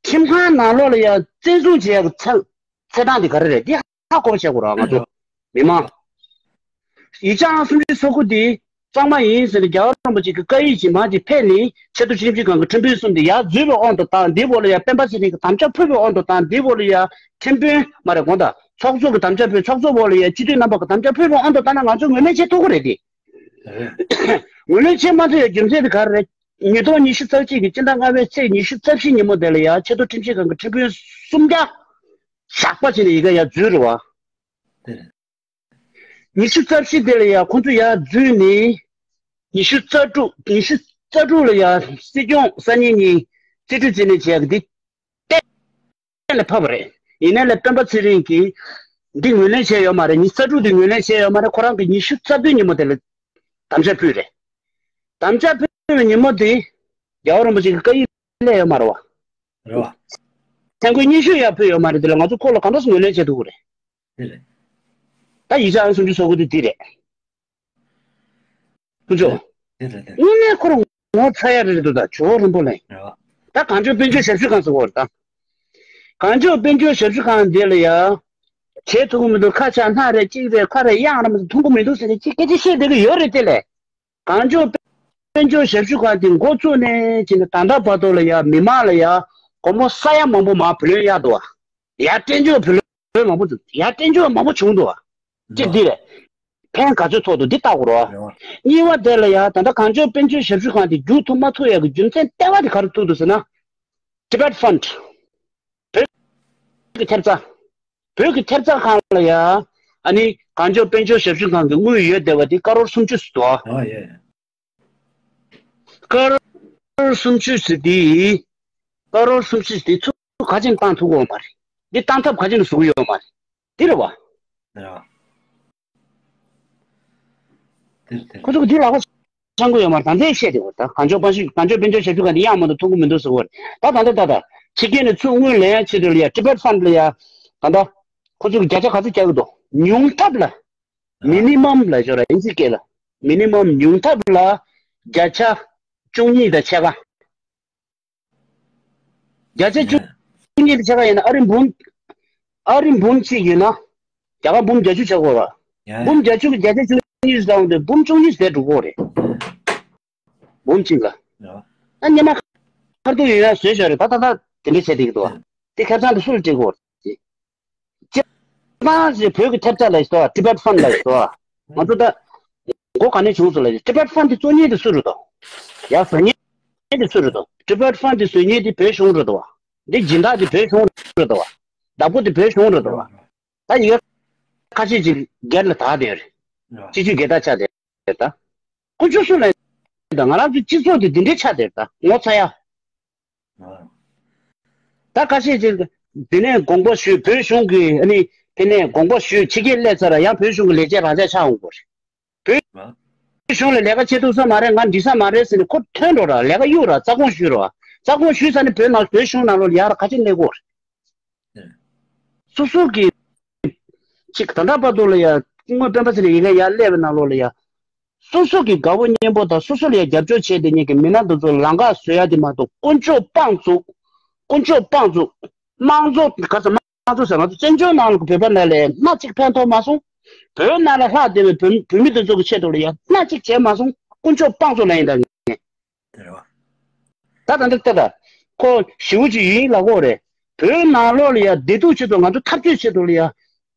ཁྲིམས་ཁང་ནང་ལོགས་ལ་ཡང་བཙན་བཟུང་བྱེད་ཡག་གི་ཚད་ཚད་གྲངས་འདི་ག་རེ་རེད། འདི་ཧ་གོ་བ་བྱེད་དགོས་རེད་ང་ཚོ་མི་མང་། ཡིག་ཆ་ཨང་སུམ་ཅུ་སོ་དགུ་འདི་གཙང་མ་ཡིན་ཟེར་ནས་རྒྱལ་བ་རིན་པོ་ཆེ་གི་བཀའ་ཡིག་ཅིག་མར་ཅིག་ཕེབས་ནས་ཆེས་མཐོ་ཁྲིམས་ཞིབ་ཁང་གི་ཁྲིམས་དཔོན་གསུམ་དེ་ཡར་འཛུལ་བའི་དབང་དུ་བཏང་། འདི་བོ་ལ་ཡང་སྤེན་པ་ཚེ་རིང་གི་དམ་བཅའ་ཕུལ་བའི་དབང་དུ་བཏང་། འདི་བོ་ལ་ཡང་ཁྲིམས་དཔོན་མ་རེད་དགོངས་དག་ཚོགས་གཙོ་གི་དམ་བཅའ་ཕུལ། ཚོགས་གཙོ་བོ་ལ་ཡང་སྤྱི་འཐུས་རྣམ་པ་གི་དམ་བཅའ་ཕུལ་བའི་དབང་དུ་བཏང་ན་ང་ཚོ་ངོས་ལེན་བྱེད་ཐུབ་ཀྱི་རེད་དེ། ངོས་ལེན་བྱེད་མ་ཐུབ་ཡ་རྒྱུ་མཚན་དེ་ག་རེ་རེད། ཉིས་སྟོང་ཉི་ཤུ་རྩ་གཅིག་གི་སྤྱི་ཟླ་ལྔ་པའི་ཚེས་ཉི་ཤུ་རྩ་བཞི་ཉིན་མོ་དེ་ལ་ཡ་ཆེས་མཐོ་ཁྲིམས་ཞིབ་ཁང་གི་ཁྲིམས་དཔོན་སུམ་བརྒྱ་ཞག་པ་བྱས་ནས་ཡི་གེ་ཡར་འཛུལ་རེད་བ། དེ་རེད། ཉི་ཤུ་རྩ་བཞི་དེ་ལ་ཡ་ཁོང་ཚོ་ཡར་འཛུལ་ནས་ཉི་ཤུ་རྩ་དྲུག་ཉི་ཤུ་རྩ་དྲུག་ལ་ཡ་སྲིད་སྐྱོང་སང་ཉིན་ཉིན་རྩིས་སྤྲོད་རྩིས་ལེན་བྱེད་ཡག་གི་འདི་གཏན་ལ་ཕབ་པ་རེད། ཡིན་ནའི་ལས་སྤེན་པ་ཚེ་རིང་གིས་འདི་ངོས་ལེན་བྱས་ཡོད་མ་རེད། ཉི་ཤུ་རྩ་དྲུག་འདི་ངོས་ལེན་བྱས་ཡོད་མ་རེད། ཁོ་རང་གིས་ཉི་ཤུ་རྩ་བདུན་ཉིན་མོ་དེ་ལ་དམ་བཅའ་ཕུལ་རེད། དམ་བཅའ་ཕུལ་བའི་ཉིན་མོ་དེ་རྒྱལ་བ་རིན་པོ་ཆེ་གི་བཀའ་ཡིག་སླེབས་ཡོད་མ་རེད་བ། རེད་བ། ཐེངས་མཁོ་ཉི་ཤུ་ཡར་ཕུལ་ཡོད་མ་རེད། དེ་ལ་ང་ཚོ་ཁོ་ལ་གང་འདྲ་སེ་ངོས་ལེན་བྱེད་ཐུབ་ཀྱི་རེད། དེ་རེད། ད་ཡིག་ཆ་ཨང་སུམ་ཅུ་སོ་དགུ་དེ་འདི་རེད། ཁོ་ཚོ། དེ་རེད་དེ། དངོས་གནས་ཁོ་རང་ངོ་ཚ་ཡ་རེད་འདུག་ད་ཇོ་བོ་རིན་པོ་ལེན། རེད་བ། ད་གངས་ལྗོངས་དཔལ་འབྱོར་ཞབས་ཞུ་ཁང་ཟེར་བ་རེད་ད། གངས་ལྗོངས་དཔལ་འབྱོར་ཞབས་ཞུ་ཁང་འདི་ལ་ཡ། བྱེད་ཐུབ་ཀྱི་མི་འདུག་ཁ་ཆག་སྣ་རེད་གཅིག་རེད་ཁ་རེད་གཡང་རེད་མ་གཏོགས་མཐོང་གི་མི་འདུག་ཟེར་ནས་ཅིག་སྐད་ཆ་བཤད་བསྡད་ཀྱི་ཡོད་རེད་དེ་ལས། གངས་ལྗོངས་དཔལ་འབྱོར་ཞབས་ཞུ་ཁང་དེ་འགོ་བཙུགས་ནས་བྱས་ནས་ད་ལྟ་བར་དུ་ལ་ཡ་མི་མང་ལ་ཡ་སྒོར་མོ་ས་ཡ་མང་པོ་མར་བུ་ལོན་གཡར་འདུག་བ། ཡར་སྤྲད་འཇོག་བུ་ལོན་མང་པོ་འདུག་ཡར་སྤྲད་འཇོག་མང་པོ་བྱུང་འདུག་བ། གཅིག་འདི་རེད། ཕན་ག་ཚོད་ཐོགས་འདུག་འདི་བལྟ་དགོས་རེད་བ། རེད་བ། གཉིས་པ་དེ་ལ་ཡ་ད་ལྟ་གངས་ལྗོངས་དཔལ་འབྱོར་ཞབས་ཞུ་ཁང་དེ་རྒྱུགས་ཐུབ་མ་ཐུབ་ཡ་གི་རྒྱུ་མཚན་ལྟེ་བ་དེ་ག་རེ་ཐུག་འདུག་ཟེར་ན། Tibet Fund། བོད་ཀྱི་ཐེབས་རྩ། བོད་ཀྱི་ཐེབས་རྩ་ཁང་ལ་ཡ། ཨ་ནི་གངས་ལྗོངས་དཔལ་འབྱོར་ཞབས་ཞུ་ཁང་གི་དངུལ་ཡོད་བསྡད་པ་དེ་ཀ་རོར་སུམ་ཅུ་ཙམ་འདུག་ཨ། ཨ་ཡེ། ཀ་རོར་སུམ་ཅུ་ཙམ་དེ། ཀ་རོར་སུམ་ཅུ་ཙམ་དེ་ཚུར་ག་ཅིག་བཏང་ཐུབ་ཀྱི་ཡོད་མ་རེད། འདི་བཏང་ཐབས་ག་ཅིག་བཟོ་གི་ཡོད་མ་རེད། འདི་རེད་བ། ཡ། དེར་དེར། ཁོ་ཚོ་གི་འདི་ལག་པ་འཆང་གི་ཡོད་མ་རེད། ད་ལྟའི་བཤད་དེ་བ། ད་གངས་ལྗོངས་དཔལ་འབྱོར་གངས་ལྗོངས་དཔལ་འབྱོར་ཞབས་ཞུ་ཁང་དེ་ཡག་མ་འདུག་ཐུབ་ཀྱི་མི་འདུག་ཟེར་བ་རེད། ད་ད་ལྟ་ད་ལྟ་ཕྱི་རྒྱལ་ནས་ཚུར་དངུལ་ལེན་ཡ་ཆེད་དུ་ལ་ཡ་Tibet Fund ལ་ཡ། ད་ལྟ་ཁོ་ཚོ་གི་བརྒྱ་ཆ་ག་ཚོད་རྒྱག་གི་འདུག་ཉུང་མཐའ་ལ། Minimum ལ་ཞོར་ཨིན་ཇི་སྐད་ལ། Minimum ཉུང་མཐའ་ལ་བརྒྱ་ཆ་བཅུ་གཉིས་དང་ཕྱེད་ཀ། བརྒྱ་ཆ་བཅུ་གཉིས་དང་ཕྱེད་ཀ་ཡིན་ན་ཨ་རི་འབུམ། ཨ་རི་འབུམ་གཅིག་ཡིན་ན། རྒྱ་གར་འབུམ་བརྒྱད་ཅུ་ཆགས་ཀྱི་ཡོད་རེད། ཡ། འབུམ་བརྒྱད་ཅུ་གི་བརྒྱ་ཆ་བཅུ་གཉིས་བཟའ་འོང་དུས་འབུམ་བཅུ་གཉིས་ཟད་འགྲོ་གི་རེད། འབུམ་གཅིག་ལ། ཡ། ཨ་ཉི་མ་ཁ་ཐུག་ཡོད་ཡ་བཟོས་བཞག་རེད། ད་ད་ད་དེ་འདྲ་བྱས་བསྡད་ཀྱི་འདུག་ཨ། དེ་ཁ་སང་དུ་སུ་ལ་སྤྲད་ཀྱི་ཡོད་རེད། སྤྱིར་བཏང་ཞིག་བོད་ཀྱི་ཐེབས་རྩ་ལ་ཞིག་ཟེར་བ། Tibet Fund ལ་ཞིག་ཟེར་བ། ང་ཚོ་ད་མགོ་ག་ནས་བྱུང་སོང་ལ་Tibet Fund དེ་བཟོ་མཁན་དེ་སུ་རེད་དོ། ཡ་བཟོ་མཁན་དེ་སུ་རེད་དོ། Tibet Fund དེ་བཟོ་མཁན་དེ་བོད་གཞུང་རེད་དོ། འདི་སྦྱིན་བདག་དེ་བོད་གཞུང་རེད་དོ། བདག་པོ་དེ་བོད་གཞུང་རེད་དོ། ད་ཡི་གེ་ཁ་ཤས་ཅིག་སྒེར་ལ་དག་བསྡད་རེད། སྤྱི་སྤྱོད་སྒེར་བདག་ཆགས་བསྡད་རེད་ད། དཀོན་མཆོག་སུ་ལ་ཡིན་ད། ང་རང་ཚོའི་སྤྱི་ཚོགས་དེ་འདི་འདྲའི་ཆགས་བསྡད་རེད་ད། ངོ་ཚ་ཡ། ད་ཁ་ཤས་ཅིག་དེ་ནས་དགོངས་པ་ཞུས། བོད་གཞུང་གི་ཨ་ནི་དེ་ནས་དགོངས་པ་ཞུས། ཕྱི་རྒྱལ་སླེབས་ཚར་ཡང་བོད་གཞུང་གི་ལས་བྱེད་རང་འཇགས་ཆགས་འོང་གི་རེད། བོད་གཞུང་ལ་ལས་ཀ་བྱེད་ཐུབ་ས་མ་རེད། ང་འགྲིག་ས་མ་རེད་ཟེར་ནས་ཁོ་ཐོན་འགྲོ་ར། ལས་ཀ་གཡུག་ར། རྩ་དགོངས་ཞུས་ར། རྩ་དགོངས་ཞུས་ཚར་ནས་བོད་ནང་བོད་གཞུང་ནང་ལོགས་ལ་ཡར་ག་ཅིག་སླེབས་དགོས་རེད། སོ་སོ་གི་ཅིག་ད་ལྟ་བར་དུ་ལ་ཡ་སྐུ་ངོ་སྤེན་པ་ཚེ་རིང་ཡིན་ན་ཡར་སླེབས་པའི་ནང་ལོགས་ལ་ཡ། སོ་སོ་གི་དགའ་བོ་གཉེན་པོ་དང་སོ་སོ་ལ་ཡ་རྒྱབ་སྐྱོར་བྱས་ཏེ་ཉིད་ཀྱི་མི་སྣ་འདི་ཚོ་ལམ་ཁ་བཟོ་ཡ་དེ་མ་གཏོགས། དཀོན་མཆོག་དཔང་བཙུགས། དཀོན་མཆོག་དཔང་བཙུགས། དམངས་གཙོ་ག་ས་དམངས་གཙོ་ཟེར། ང་ཚོ་བཙན་བྱོལ་ནང་ལ་བོད་པ་ནང་ལ་སྣ་གཅིག་ཕན་ཐོགས་མ་སོང་། བོད་ནང་ལ་ལྷག་བསྡད་པའི་བོད་བོད་མི་འདི་ཚོ་གི་ཆེད་དུ་ལ་ཡ་སྣ་གཅིག་བྱས་མ་སོང་། དཀོན་མཆོག་དཔང་བཙུགས་ལ་ཡིན་ད་ངས། དེ་རེད་བ། ད་ད་འདི་ལྟ་ད། ཁོ་ཞེ་པོ་ཅིག་ཡིན་ལབ་ཀྱི་ཡོད་རེད། བོད་ནང་ལོགས་ལ་ཡ་བདེ་སྡུག་ཆེད་དུ། ང་ཚོ་འཐབ་རྩོད་ཆེད་དུ་ལ་ཡ།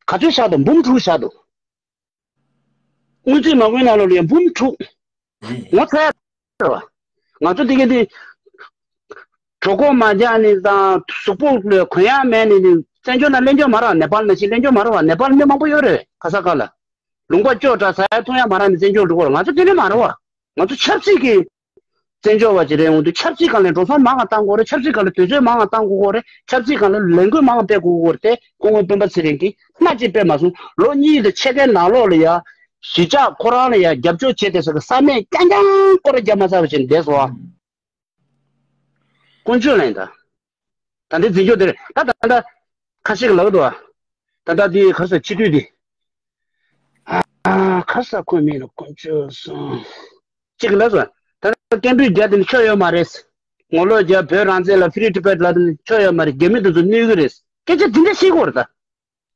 ག་ཚོད་བཞག་འདུག་འབུམ་དྲུག་བཞག་འདུག་སྔོན་རྩིས་མ་དངུལ་ནང་ལོགས་ལ་ཡ་འབུམ་དྲུག་ངོ་ཚ་ཡ་རེད་བ། ང་ཚོ་དེ་ག་དེ། གྲོད་ཁོག་མ་འཇགས་ནས་དང་གཟུགས་པོ་ལ་གོན་ཡག་མེད་ནས་ནི་བཙན་བྱོལ་ནང་གླེང་རྒྱུ་མ་རེད་བ། ནེ་པཱལ་ནང་བཞིན་གླེང་རྒྱུ་མ་རེད་བ། ནེ་པཱལ་མི་མང་པོ་ཡོད་རེད། ག་ས་ག་ལ། ལུང་པ་ཅོག་འདྲ་ཟ་ཡ་འཐུང་ཡ་མ་རག་ནས་བཙན་བྱོལ་འགྲོ་གི་རེད། ང་ཚོ་དེ་འདྲ་མ་རེད་བ། ང་ཚོ་ཆབ་སྲིད་ཀྱི་བཙན་བྱོལ་བ་ཅིག་རེད། འོང་དུས་ཆབ་སྲིད་སྒང་ལ་འགྲོ་སོང་མང་བ་བཏང་དགོས་རེད། ཆབ་སྲིད་སྒང་ལ་དུས་ཚོད་མང་བ་བཏང་དགོས་རེད། ཆབ་སྲིད་སྒང་ལ་ལས་འགུལ་མང་བ་སྤེལ་དགོས་རེད་དེ། སྐུ་ངོ་སྤེན་པ་ཚེ་རིང་གིས་སྣ་གཅིག་སྤེལ་མ་སོང་། ལོ་གཉིས་དང་ཕྱེད་ཀའི་ནང་ལོགས་ལ་ཡ། གཞིས་ཆགས་ཁོ་རང་ལ་ཡ་རྒྱབ་སྐྱོར་བྱས་ཏེ་ཟེར་གི་བསམ་མེད་རྐྱང་རྐྱང་སྐོར་ར་རྒྱབ་མ་ཚར་བ་བྱས་ནས་བསྡད་སོང་བ། དཀོན་མཆོག་ལ་ཡིན་ད། ད་ལྟའི་འཛིན་སྐྱོང་དེ་རེད། ད་ད་ད་ཁ་ཤས་ཀྱིས་ལབ་འདུག་བ། ད་ལྟ་འདི་ག་རེ་ཟེར། སྤྱི་འཐུས་འདི། ཨ། ག་རེ་ཟེར། ཁོ་མིང་ལ་དཀོན་མཆོག་གསུམ། གཅིག་གིས་ལབ་སོང་། ད་ལྟ་སྐད་འབོད་རྒྱག་དེ་ནི་ཆོ་ཡོད་མ་རེད། ངོ་ལོག་རྒྱག་བོད་རང་བཙན་ལ་Free Tibet ལབ་དེ་ནི་ཆོ་ཡོད་མ་རེད། རྒྱ་མི་དེ་ཚོ་གནོད་ཀྱི་རེད། སྐད་ཆ་འདི་འདྲ་བཤད་ཀྱི་ཡོད་རེད་ད།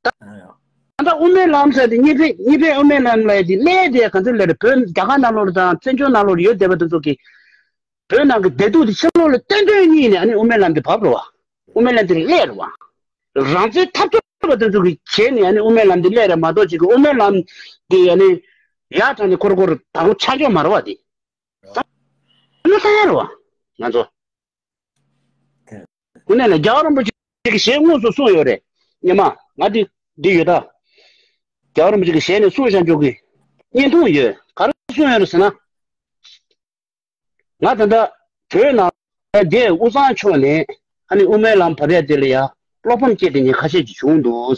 ད་ལྟ་དབུ་མའི་ལམ་ཟེར་དེ་གཉིས་ཕན་གཉིས་ཕན་དབུ་མའི་ལམ་ལ་ཡ་དེ་སླེབས་དེ་ག་ཚོད་སླེབས་རེད། བོད་རྒྱ་གར་ནང་ལོགས་ལ་དང་བཙན་བྱོལ་ནང་ལོགས་ལ་ཡོད་བསྡད་པ་དེ་ཚོ་གིས། བོད་ནང་གི་བདེ་སྡུག་དེ་ཕྱི་ལོགས་ལ་སྟོན་སྟོན་གཉིས་ནས་ཨ་ནི་དབུ་མའི་ལམ་དེ་བབས་རེད་བ། དབུ་མའི་ལམ་དེ་སླེབས་རེད་བ། རང་བཙན་འཐབ་རྩོད་པ་དེ་ཚོ་གིས་བྱས་ནས་ཨ་ནི་དབུ་མའི་ལམ་དེ་སླེབས་རེད་མ་གཏོགས། ཅིག་གི་དབུ་མའི་ལམ་དེ་ཨ་ནི་ཡར་དྲངས་ནས་ཁོར་ཁོར་དང་པོ་ཆ་འཇོག་མ་རེད་བ། དེ་བསམ་བློ་བཏང་ཡ་རེད་བ། ང་ཚོ། དངོས་གནས་ལ་རྒྱལ་བ་རིན་པོ་ཆེ་གི་ཞལ་དངོས་སུ་གསུངས་ཡོད་རེད། སྙེ་མ་ང་འདི་འདི་ཡོད་ད། རྒྱལ་བ་རིན་པོ་ཆེ་གི་ཞལ་ནས་གསུངས་བཞག་འཇོག་གི། བརྙན་ཐུང་ཡོད། ག་རེ་གསུངས་ཡོད་རེད་ཟེར་ན། ང་ད་ལྟ་བོད་ནང་དེ་དབུས་གཙང་ཕྱོགས་ནས་ཨ་ནི་དབུ་མའི་ལམ་བབས་ཡ་དེ་ལ་ཡ་བློ་ཕམ་སྐྱེས་ཏེ་ཉིན་ཁ་ཤས་ཅིག་བྱུང་འདུག།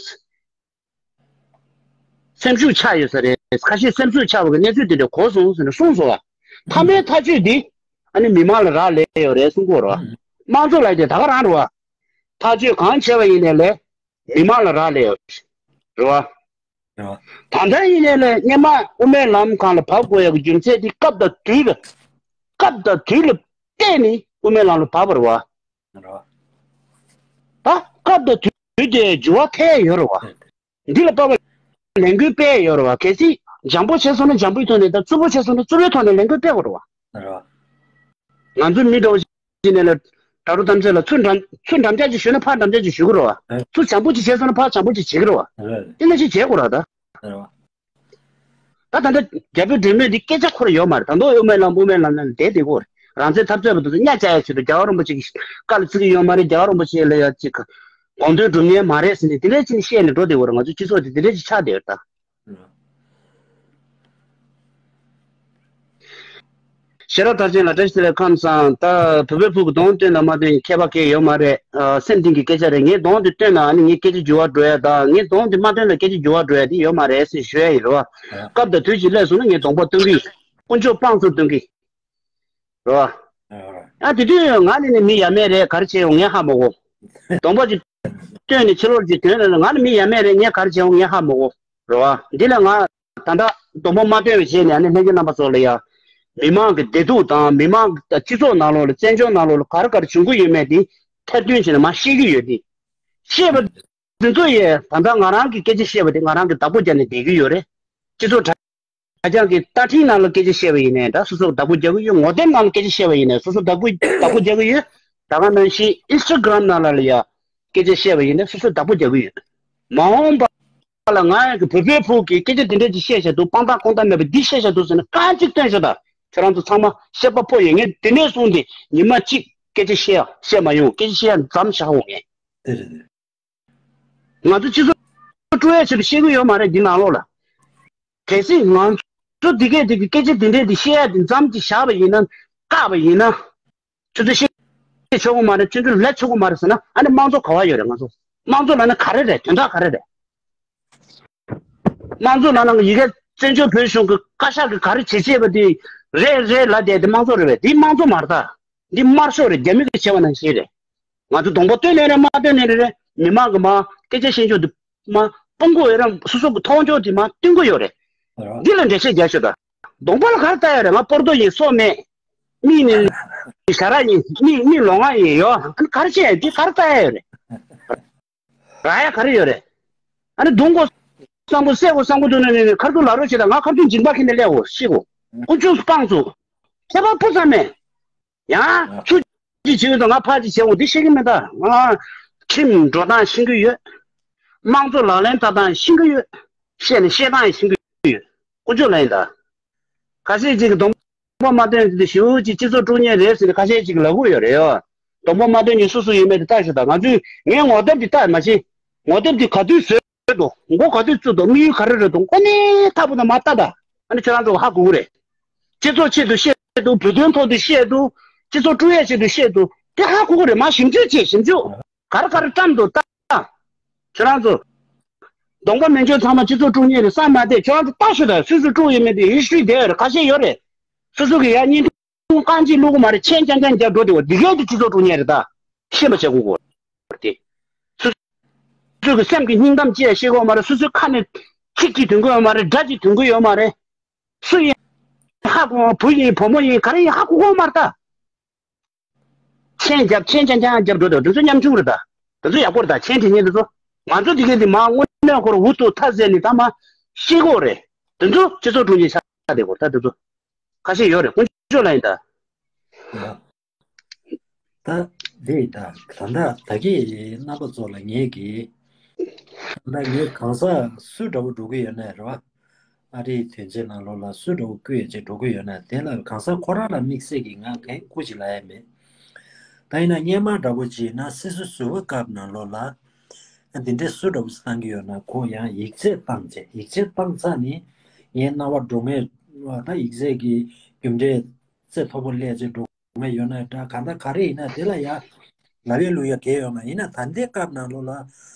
སེམས་ཤུགས་ཆག་ཡོད་ས་རེད། ཁ་ཤས་སེམས་ཤུགས་ཆག་པ་གི་གནས་ཚུལ་དེ་འདྲ་གོ་སོང་ཟེར་ནས་གསུངས་སོང་བ། མཐའ་མའི་ཐག་གཅོད་འདི་ཨ་ནི་མི་མང་ལ་རག་ལས་ཡོད་རེད་གསུང་གི་ཡོད་རེད་བ། དམངས་གཙོ་ལབ་ཡ་དེ་ད་ག་རང་རེད་བ། ཐག་གཅོད་གང་བྱས་པ་ཡིན་ནའི་ལས་མི་མང་ལ་རག་ལས་ཡོད་རེད་བ། རེད་བ། ད་ལྟ་ཡིན་ནའི་ལས་སྔོན་མ་དབུ་མའི་ལམ་སྒང་ལ་བབས་དགོས་ཡ་གི་རྒྱུ་མཚན་དེ་སྐབས་དང་དུས་ལ། སྐབས་དང་དུས་ལ་བལྟས་ནས་དབུ་མའི་ལམ་ལ་བབས་པ་རེད་བ། རེད་བ། ད་སྐབས་དང་དུས་དེ་འགྱུར་བ་ཐེབས་ཡོད་རེད་བ། འདི་ལ་དཔག་པའི་ལས་འགུལ་སྤེལ་ཡོད་རེད་བ། གལ་སྲིད་འཇམ་པོ་བྱས་སོང་ན་འཇམ་པོའི་ཐོག་ནས་དང་རྩུབ་པོ་བྱས་སོང་ན་རྩུབ་པོའི་ཐོག་ནས་ལས་འགུལ་སྤེལ་དགོས་རེད་བ། རེད་བ། ང་ཚོ་མི་འདྲ་བོ་ཞིག་ནས་ལ་དྲ་གྲོགས་ཐམས་ཅད་ལ་ཚུར་འགྲམ་ཚུར་འགྲམ་ལྕག་ཅིག་གཞུས་ན་ཕར་འགྲམ་ལྕག་ཅིག་གཞུ་གི་རེད་བ། ཚུར་འཇམ་པོ་ཅིག་བྱས་སོང་ན་ཕར་འཇམ་པོ་ཅིག་བྱེད་ཀྱི་རེད་བ། དེ་འདྲ་ཞིག་བྱེད་དགོས་རེད་བ་ད། རེད་བ། ད་ད་ལྟ་རྒྱ་བོད་འབྲེལ་མོལ་འདི་སྐད་ཆ་ཁོ་ར་ཡོད་མ་རེད། ད་དུང་དབུ་མའི་ལམ་དབུ་མའི་ལམ་ནང་བསྡད་བསྡད་ཀྱི་ཡོད་རེད། རང་བཙན་འཐབ་རྩོད་པ་དེ་ཚོ་གཉའ་བཅག་ཡ་ཆེད་དུ་རྒྱལ་བ་རིན་པོ་ཆེ་གི་བཀའ་ལ་བརྩི་གི་ཡོད་མ་རེད། རྒྱལ་བ་རིན་པོ་ཆེ་ལ་ཡ་ཅིག་དགོངས་དོན་སྒྲུབ་མཁན་མ་རེད་ཟེར་ནས་དེ་འདྲ་ཅིག་བཤད་ནས་འགྲོ་བསྡད་ཡོད་རེད། ང་ཚོ་སྤྱི་ཚོགས་དེ་དེ་འདྲ་ཅིག་ཆགས་བསྡད་ཡོད་རེད་ད། ཤེས་རབ་མཐར་ཕྱིན་ལགས་བཀྲ་ཤིས་བདེ་ལེགས། ཁམས་བཟང་། ད་བོད་པའི་ཕྲུ་གུ་གདོང་སྟོན་དང་མ་སྟོན་ཁྱད་པར་གང་ཡང་ཡོད་མ་རེད། ཨ། སེམས་གཏིང་གི་སྐད་ཆ་རེད། ངས་གདོང་དེ་སྟོན་ན་ཨ་ནི་ངའི་སྐད་ཆ་འགྱུར་བ་འགྲོ་ཡ་དང་། ངས་གདོང་དེ་མ་སྟོན་ན་སྐད་ཆ་འགྱུར་བ་འགྲོ་ཡ་དེ་ཡོད་མ་རེད་ཟེར་ཞུ་ཡ་ཡིན་རེད་བ། སྐབས་དང་དུས་ཀྱིས་སླེབས་སོང་ན་ངས་གདོང་པ་སྟོན་གི་ཡིན། དཀོན་མཆོག་དཔང་བཙུགས་སྟོན་གི་རེད་བ། ཨ། དེ་དུས་ང་ནི་ནི་མི་ཡ་མེད་རེད། ག་རེ་བྱས་ཡོང་ངས་ཧ་མ་གོ། གདོང་པ་ཅིག་སྟོན་ནས་ཕྱི་ལོགས་ཅིག་ཐོན་ན་ང་ནི་མི་ཡ་མེད་རེད། ངས་ག་རེ་བྱས་ཡོང་ངས་ཧ་མ་གོ། རེད་བ། འདི་ལ་ང་ད་ལྟ་གདོང་པ་མ་སྟོན་པའི་རྗེས་ནས་ཨ་ནི་ལྷན་རྒྱས་རྣམ་པ་ཚོ་ལ་ཡ། མི་མང་གི་བདེ་སྡུག་དང་མི་མང་གི་སྤྱི་ཚོགས་ནང་ལོགས་ལ་བཙན་བྱོལ་ནང་ལོགས་ལ་ག་རེ་ག་རེ་བྱུང་གི་ཡོད་མེད་དེ་ཐེར་འདོན་བྱས་ནས་མར་བཤད་ཀྱི་ཡོད་དེ། བཤད་པ་འདི་ཚོ་ཡས་ད་ལྟ་ང་རང་གི་སྐད་ཆ་བཤད་པ་དེ་ང་རང་གི་བདག་པོ་རྒྱབ་ནས་བསྡད་ཀྱི་ཡོད་རེད། སྤྱི་ཚོགས་དྲ་རྒྱ་གི་བརྡ་འཕྲིན་ནང་ལ་སྐད་ཆ་བཤད་པ་ཡིན་ནའི་འདྲ་སོ་སོ་བདག་པོ་རྒྱག་གི་ཡོད། ངོ་དེབ་ནང་ལ་སྐད་ཆ་བཤད་པ་ཡིན་ནའི་སོ་སོ་བདག་པོ་བདག་པོ་རྒྱག་གི་ཡོད། ད་ག་ནང་བཞིན་ཨིན་སི་ཊ་གྷི་རམ་ནང་ལ་ལ་ཡ་སྐད་ཆ་བཤད་པ་ཡིན་ནའི་སོ་སོ་བདག་པོ་རྒྱག་གི་ཡོད། མ་འོངས་པ་ལ་ང་ཡང་གི་བོད་པའི་ཕྲུ་གུ་གིས་སྐད་ཆ་དེ་འདྲ་ཅིག་བཤད་བཞག་འདུག་སྤང་ཐང་ཁོང་ཐང་མེད་པ་འདི་བཤད་བཞག་འདུག་ཟེར་ན་རྐང་གཅིག་སྟོན་ཤོག་ད། ཁྱོད་རང་ཚོ་ཚང་མ་བཤད་པ་ཕོ་ཡོད། ངས་དེ་ནས་བཟུང་སྟེ་ཉི་མ་གཅིག་སྐད་ཆ་བཤད་ཡ་བཤད་མ་ཡོང་། སྐད་ཆ་བཤད་ཡ་མཚམས་བཞག་འོང་ངས། དེ་རེད་དེ། ང་ཚོ་སྤྱི་ཚོགས་དཀྲུག་ཡ་ཆེད་དུ་བཤད་ཀྱི་ཡོད་མ་རེད་འདི་ནང་ལོགས་ལ། གལ་སྲིད་ང་ཚོ་འདི་གས་འདི་གི་སྐད་ཆ་འདི་འདྲས་འདི་བཤད་ཡ་འདི་མཚམས་ཅིག་བཞག་པ་ཡིན་ན། བཀག་པ་ཡིན་ན། ཁྱོད་ཚོ་བཤད་ཆོག་གི་མ་རེད། ཁྱོད་ཚོ་ལས་ཆོག་གི་མ་རེད་ཟེར་ན་ཨ་ནི་དམངས་གཙོ་ག་བ་ཡོད་རེད། ང་ཚོ་དམངས་གཙོ་ལབ་ན་ག་རེ་རེད། དོན་དག་ག་རེ་རེད། དམངས་གཙོ་ལབ་ན་ཡི་གེ་བཙན་བྱོལ་བོད་གཞུང་གི་བཀའ་ཤག་གིས་ག་རེ་བྱེད་ཅེས་པ་དེ་རེད་རེད་ལབ་བསྡད་དེ་དམངས་གཙོ་རེད་པས། འདི་དམངས་གཙོ་མ་རེད་ད། འདི་དམར་ཤོག་རེད། རྒྱ་མི་གིས་བྱས་པ་ནང་བཞིན་རེད། ང་ཚོ་གདོང་པ་སྟོན་ནའི་རེད། མ་སྟོན་ནའི་རེད། མི་མང་གི་མ་སྐད་ཆ་བཤད་ཕྱོགས་དེ་མ་དཔུང་ཁུག་ཡོད་རེད། སོ་སོ་གི་མཐོང་ཕྱོགས་དེ་མ་སྟོན་གི་ཡོད་རེད། འདི་ལ་འགྲེལ་བཤད་རྒྱག་ཤོག་ད། གདོང་པ་ལ་ག་རེ་ལྟ་ཡ་རེད། ང་སྤོར་ཏོ་ཡིན། སོ་མེད། མིག་ནི་ཞ་ར་ཡིན། མིག་མིག་ལོང་བ་ཡིན། ཡོ་ཨ་ནི་ག་རེ་བྱས་འདི་ག་རེ་ལྟ་ཡ་ཡོད་རེད། རག་ཡ་ག་རེ་ཡོད་རེད། ཨ་ནི་རྡུང་དགོས་བསམ་དགོས་བསད་དགོས་བསམ་དགོས་འདུག་ན་ནི་ཁ་རྡུང་ལ་རོགས་བྱེད་དང་། ང་ཁ་རྡུང་སྦྱིན་པ་ཁྱེར་ནས་སླེབས་འོ་ཤི་གོ། དཀོན་མཆོག་དཔང་བཙུགས། ཁྱད་པར་སྤུ་ཙམ་མེད། ཡང་ཚུར་ཅིག་བྱེད་ཀྱི་འདུག་ང་ཕར་ཅིག་བྱེད་འོ་འདི་ཤེས་ཀྱི་མེད་ད། ང་ཁྲིམས་འགྲོ་སྟངས་ཤེས་ཀྱི་ཡོད། དམངས་གཙོ་ལག་ལེན་བསྟར་སྟངས་ཤེས་ཀྱི་ཡོད། བཤད་ནས་བཤད་སྟངས་ཤེས་ཀྱི་ཡོད། དཀོན་མཆོག་ལ་ཡིན་ད། ཁ་ཤས་ཅིག་གིས་གདོང་པ་མ་སྟོན་དེ་ཞེ་པོ་ཅིག་སྤྱི་ཚོགས་དཀྲུག་མཁན་རེད་ཟེར་ནས་ཁ་ཤས་ཅིག་གིས་ལབ་ཀྱི་ཡོད་རེད་ཡོ། གདོང་པ་མ་སྟོན་མཁན་སུ་སུ་ཡོད་མེད་དེ་ལྟ་ཤོག་ད། ང་ཚོས་ངའི་ངོ་དེབ་དེ་ལྟ་མ་ཤེས། ངོ་དེབ་དེ་ག་དུས་བཟོས་འདུག་མགོ་ག་དུས་བཙུགས་འདུག་དམིགས་ཡུལ་ག་རེ་རེད་འདུག་ཁོ་ནའི་ཐབས་པོ་ན་མ་ལྟ་ད། ཨ་ནི་ཁྱོད་རང་ཚོ་ཧ་གོ་གི་རེད། སྤྱི་ཚོགས་ཆེད་དུ་བཤད་འདུག་བོད་དོན་ཐོག་ཏུ་བཤད་འདུག་སྤྱི་ཚོགས་དཀྲུག་ཡས་ཆེད་དུ་བཤད་འདུག་དེ་ཧ་གོ་གི་རེད། མ་ཞིབ་འཇུག་བྱེད། ཞིབ་འཇུག་ག་རེ་ག་རེ་བཀྲམ་འདུག་ལྟ། ཁྱོད་རང་ཚོ། གདོང་པ་མེད་ཆོག་ཚང་མ་སྤྱི་ཚོགས་དཀྲུག་མཁན་རེད་བསམ་མ་བསྡད། ཁྱོད་རང་ཚོ་ལྟ་ཤོག་ད། སུ་སུ་དཀྲུག་ཡོད་མེད་དེ་ཧི་སི་ཊི་རི་དེ་ཡོད་རེད། ཁ་ཤས་ཡོད་རེད། སུ་སུ་གི་ཡ་བརྙན་ཐུང་རྐང་གཅིག་བླུག་གི་མ་རེད། མཆན་རྐྱང་རྐྱང་རྒྱབ་འགྲོ་དེ་བ་འདི་གས་དེ་སྤྱི་ཚོགས་དཀྲུག་མཁན་རེད་ད། ཤེས་པ་བྱེད་དགོས་གོ། དེ། སུ་སུ་གི་སེམས་ཀྱི་སྙིང་གཏམ་ཅི་ཡང་ཤེས་གོ་མ་རེད། སུ་སུའི་ཁ་ནས་ཚིག་གཅིག་ཐོན་གོ་ཡོད་མ་རེད། སྒྲ་གཅིག་ཐོན་གོ་ཡོད་མ་རེད། སུ་ཡིན། ཧ་གོ། བུ་ཡིན་བུ་མོ་ཡིན་ག་རེ་ཡིན་ཧ་གོ་གོ་མ་རེད་ད། མཆན་རྒྱབ་མཆན་རྐྱང་རྐྱང་རྒྱབ་འགྲོ་དང་། དེ་ཚོ་ཉམ་ཆུང་རེད་ད། དེ་ཚོ་ཡག་པོ་རེད་ད། མཆན་འབྲི་མཁན་དེ་ཚོ། ང་ཚོ་དེ་གས་དེ་མ་དངོས་གནས་ཁོ་རང་འུ་ཐུག་མཐའ་ཟད་ནས་ད་མ་ཤེས་གོ་རེད། དེ་ཚོ་སྤྱི་ཚོགས་དཀྲུག་མཁན་ཆགས་བསྡད་གོ་ད། དེ་ཚོ་ཁ་ཤས་ཡོད་རེད། དཀོན་མཆོག་ལ་ཡིན་ད། ད་དེ་ད་ད་ལྟ་ད་གི་རྣམ་པ་ཚོ་ལ་ངས་གི་ད་ངས་གང་ཟག་སུ་འདྲ་བོ་འགྲོ་གི་ཡོད་ན་རེད་བ། ཨ་རིའི་དོན་ཆེན་ནང་ལོགས་ལ་སུ་འདྲ་བོ་བསྐུལ་ཡོད་ཅེས་འགྲོ་གི་ཡོད་ན་དེ་ལ་གང་ཟག་ཁོ་རང་ལ་དམིགས་བསལ་གྱི་ང་གང་སྐུ་ཅིག་ལ་ཡ་མེད། ད་ཡིན་ན་སྔོན་མ་འདྲ་བོ་ཅིག་ཡིན་ན་སི་སི་ཟུར་པ་སྐབས་ནང་ལོགས་ལ་འདི་འདྲའི་སུ་འདྲ་བོ་བཏང་གི་ཡོད་ན་ཁོ་ཡང་ཡིག་ཆ་བཏང་བྱས། ཡིག་ཆ་བཏང་ཚར་ནས་ངའི་རྣ་བ་འགྲོ་ངེས་ད་ཡིག་ཚད་ཀྱི་རྒྱུ་འབྲས་ཚད་མཐོ་པོ་སླེབས་བྱས་འགྲོ། ང་ཡོད་ན་འདྲ། གང་ལྟར་ག་རེ་ཡིན་ན་དེ་ལ་ཡ་ལབ་ཡས་ལུག་ཡ་གལ་ཡོད་མ་ཡིན་ན། ད་ལྟའི་སྐབས་ནང་ལོགས་ལ་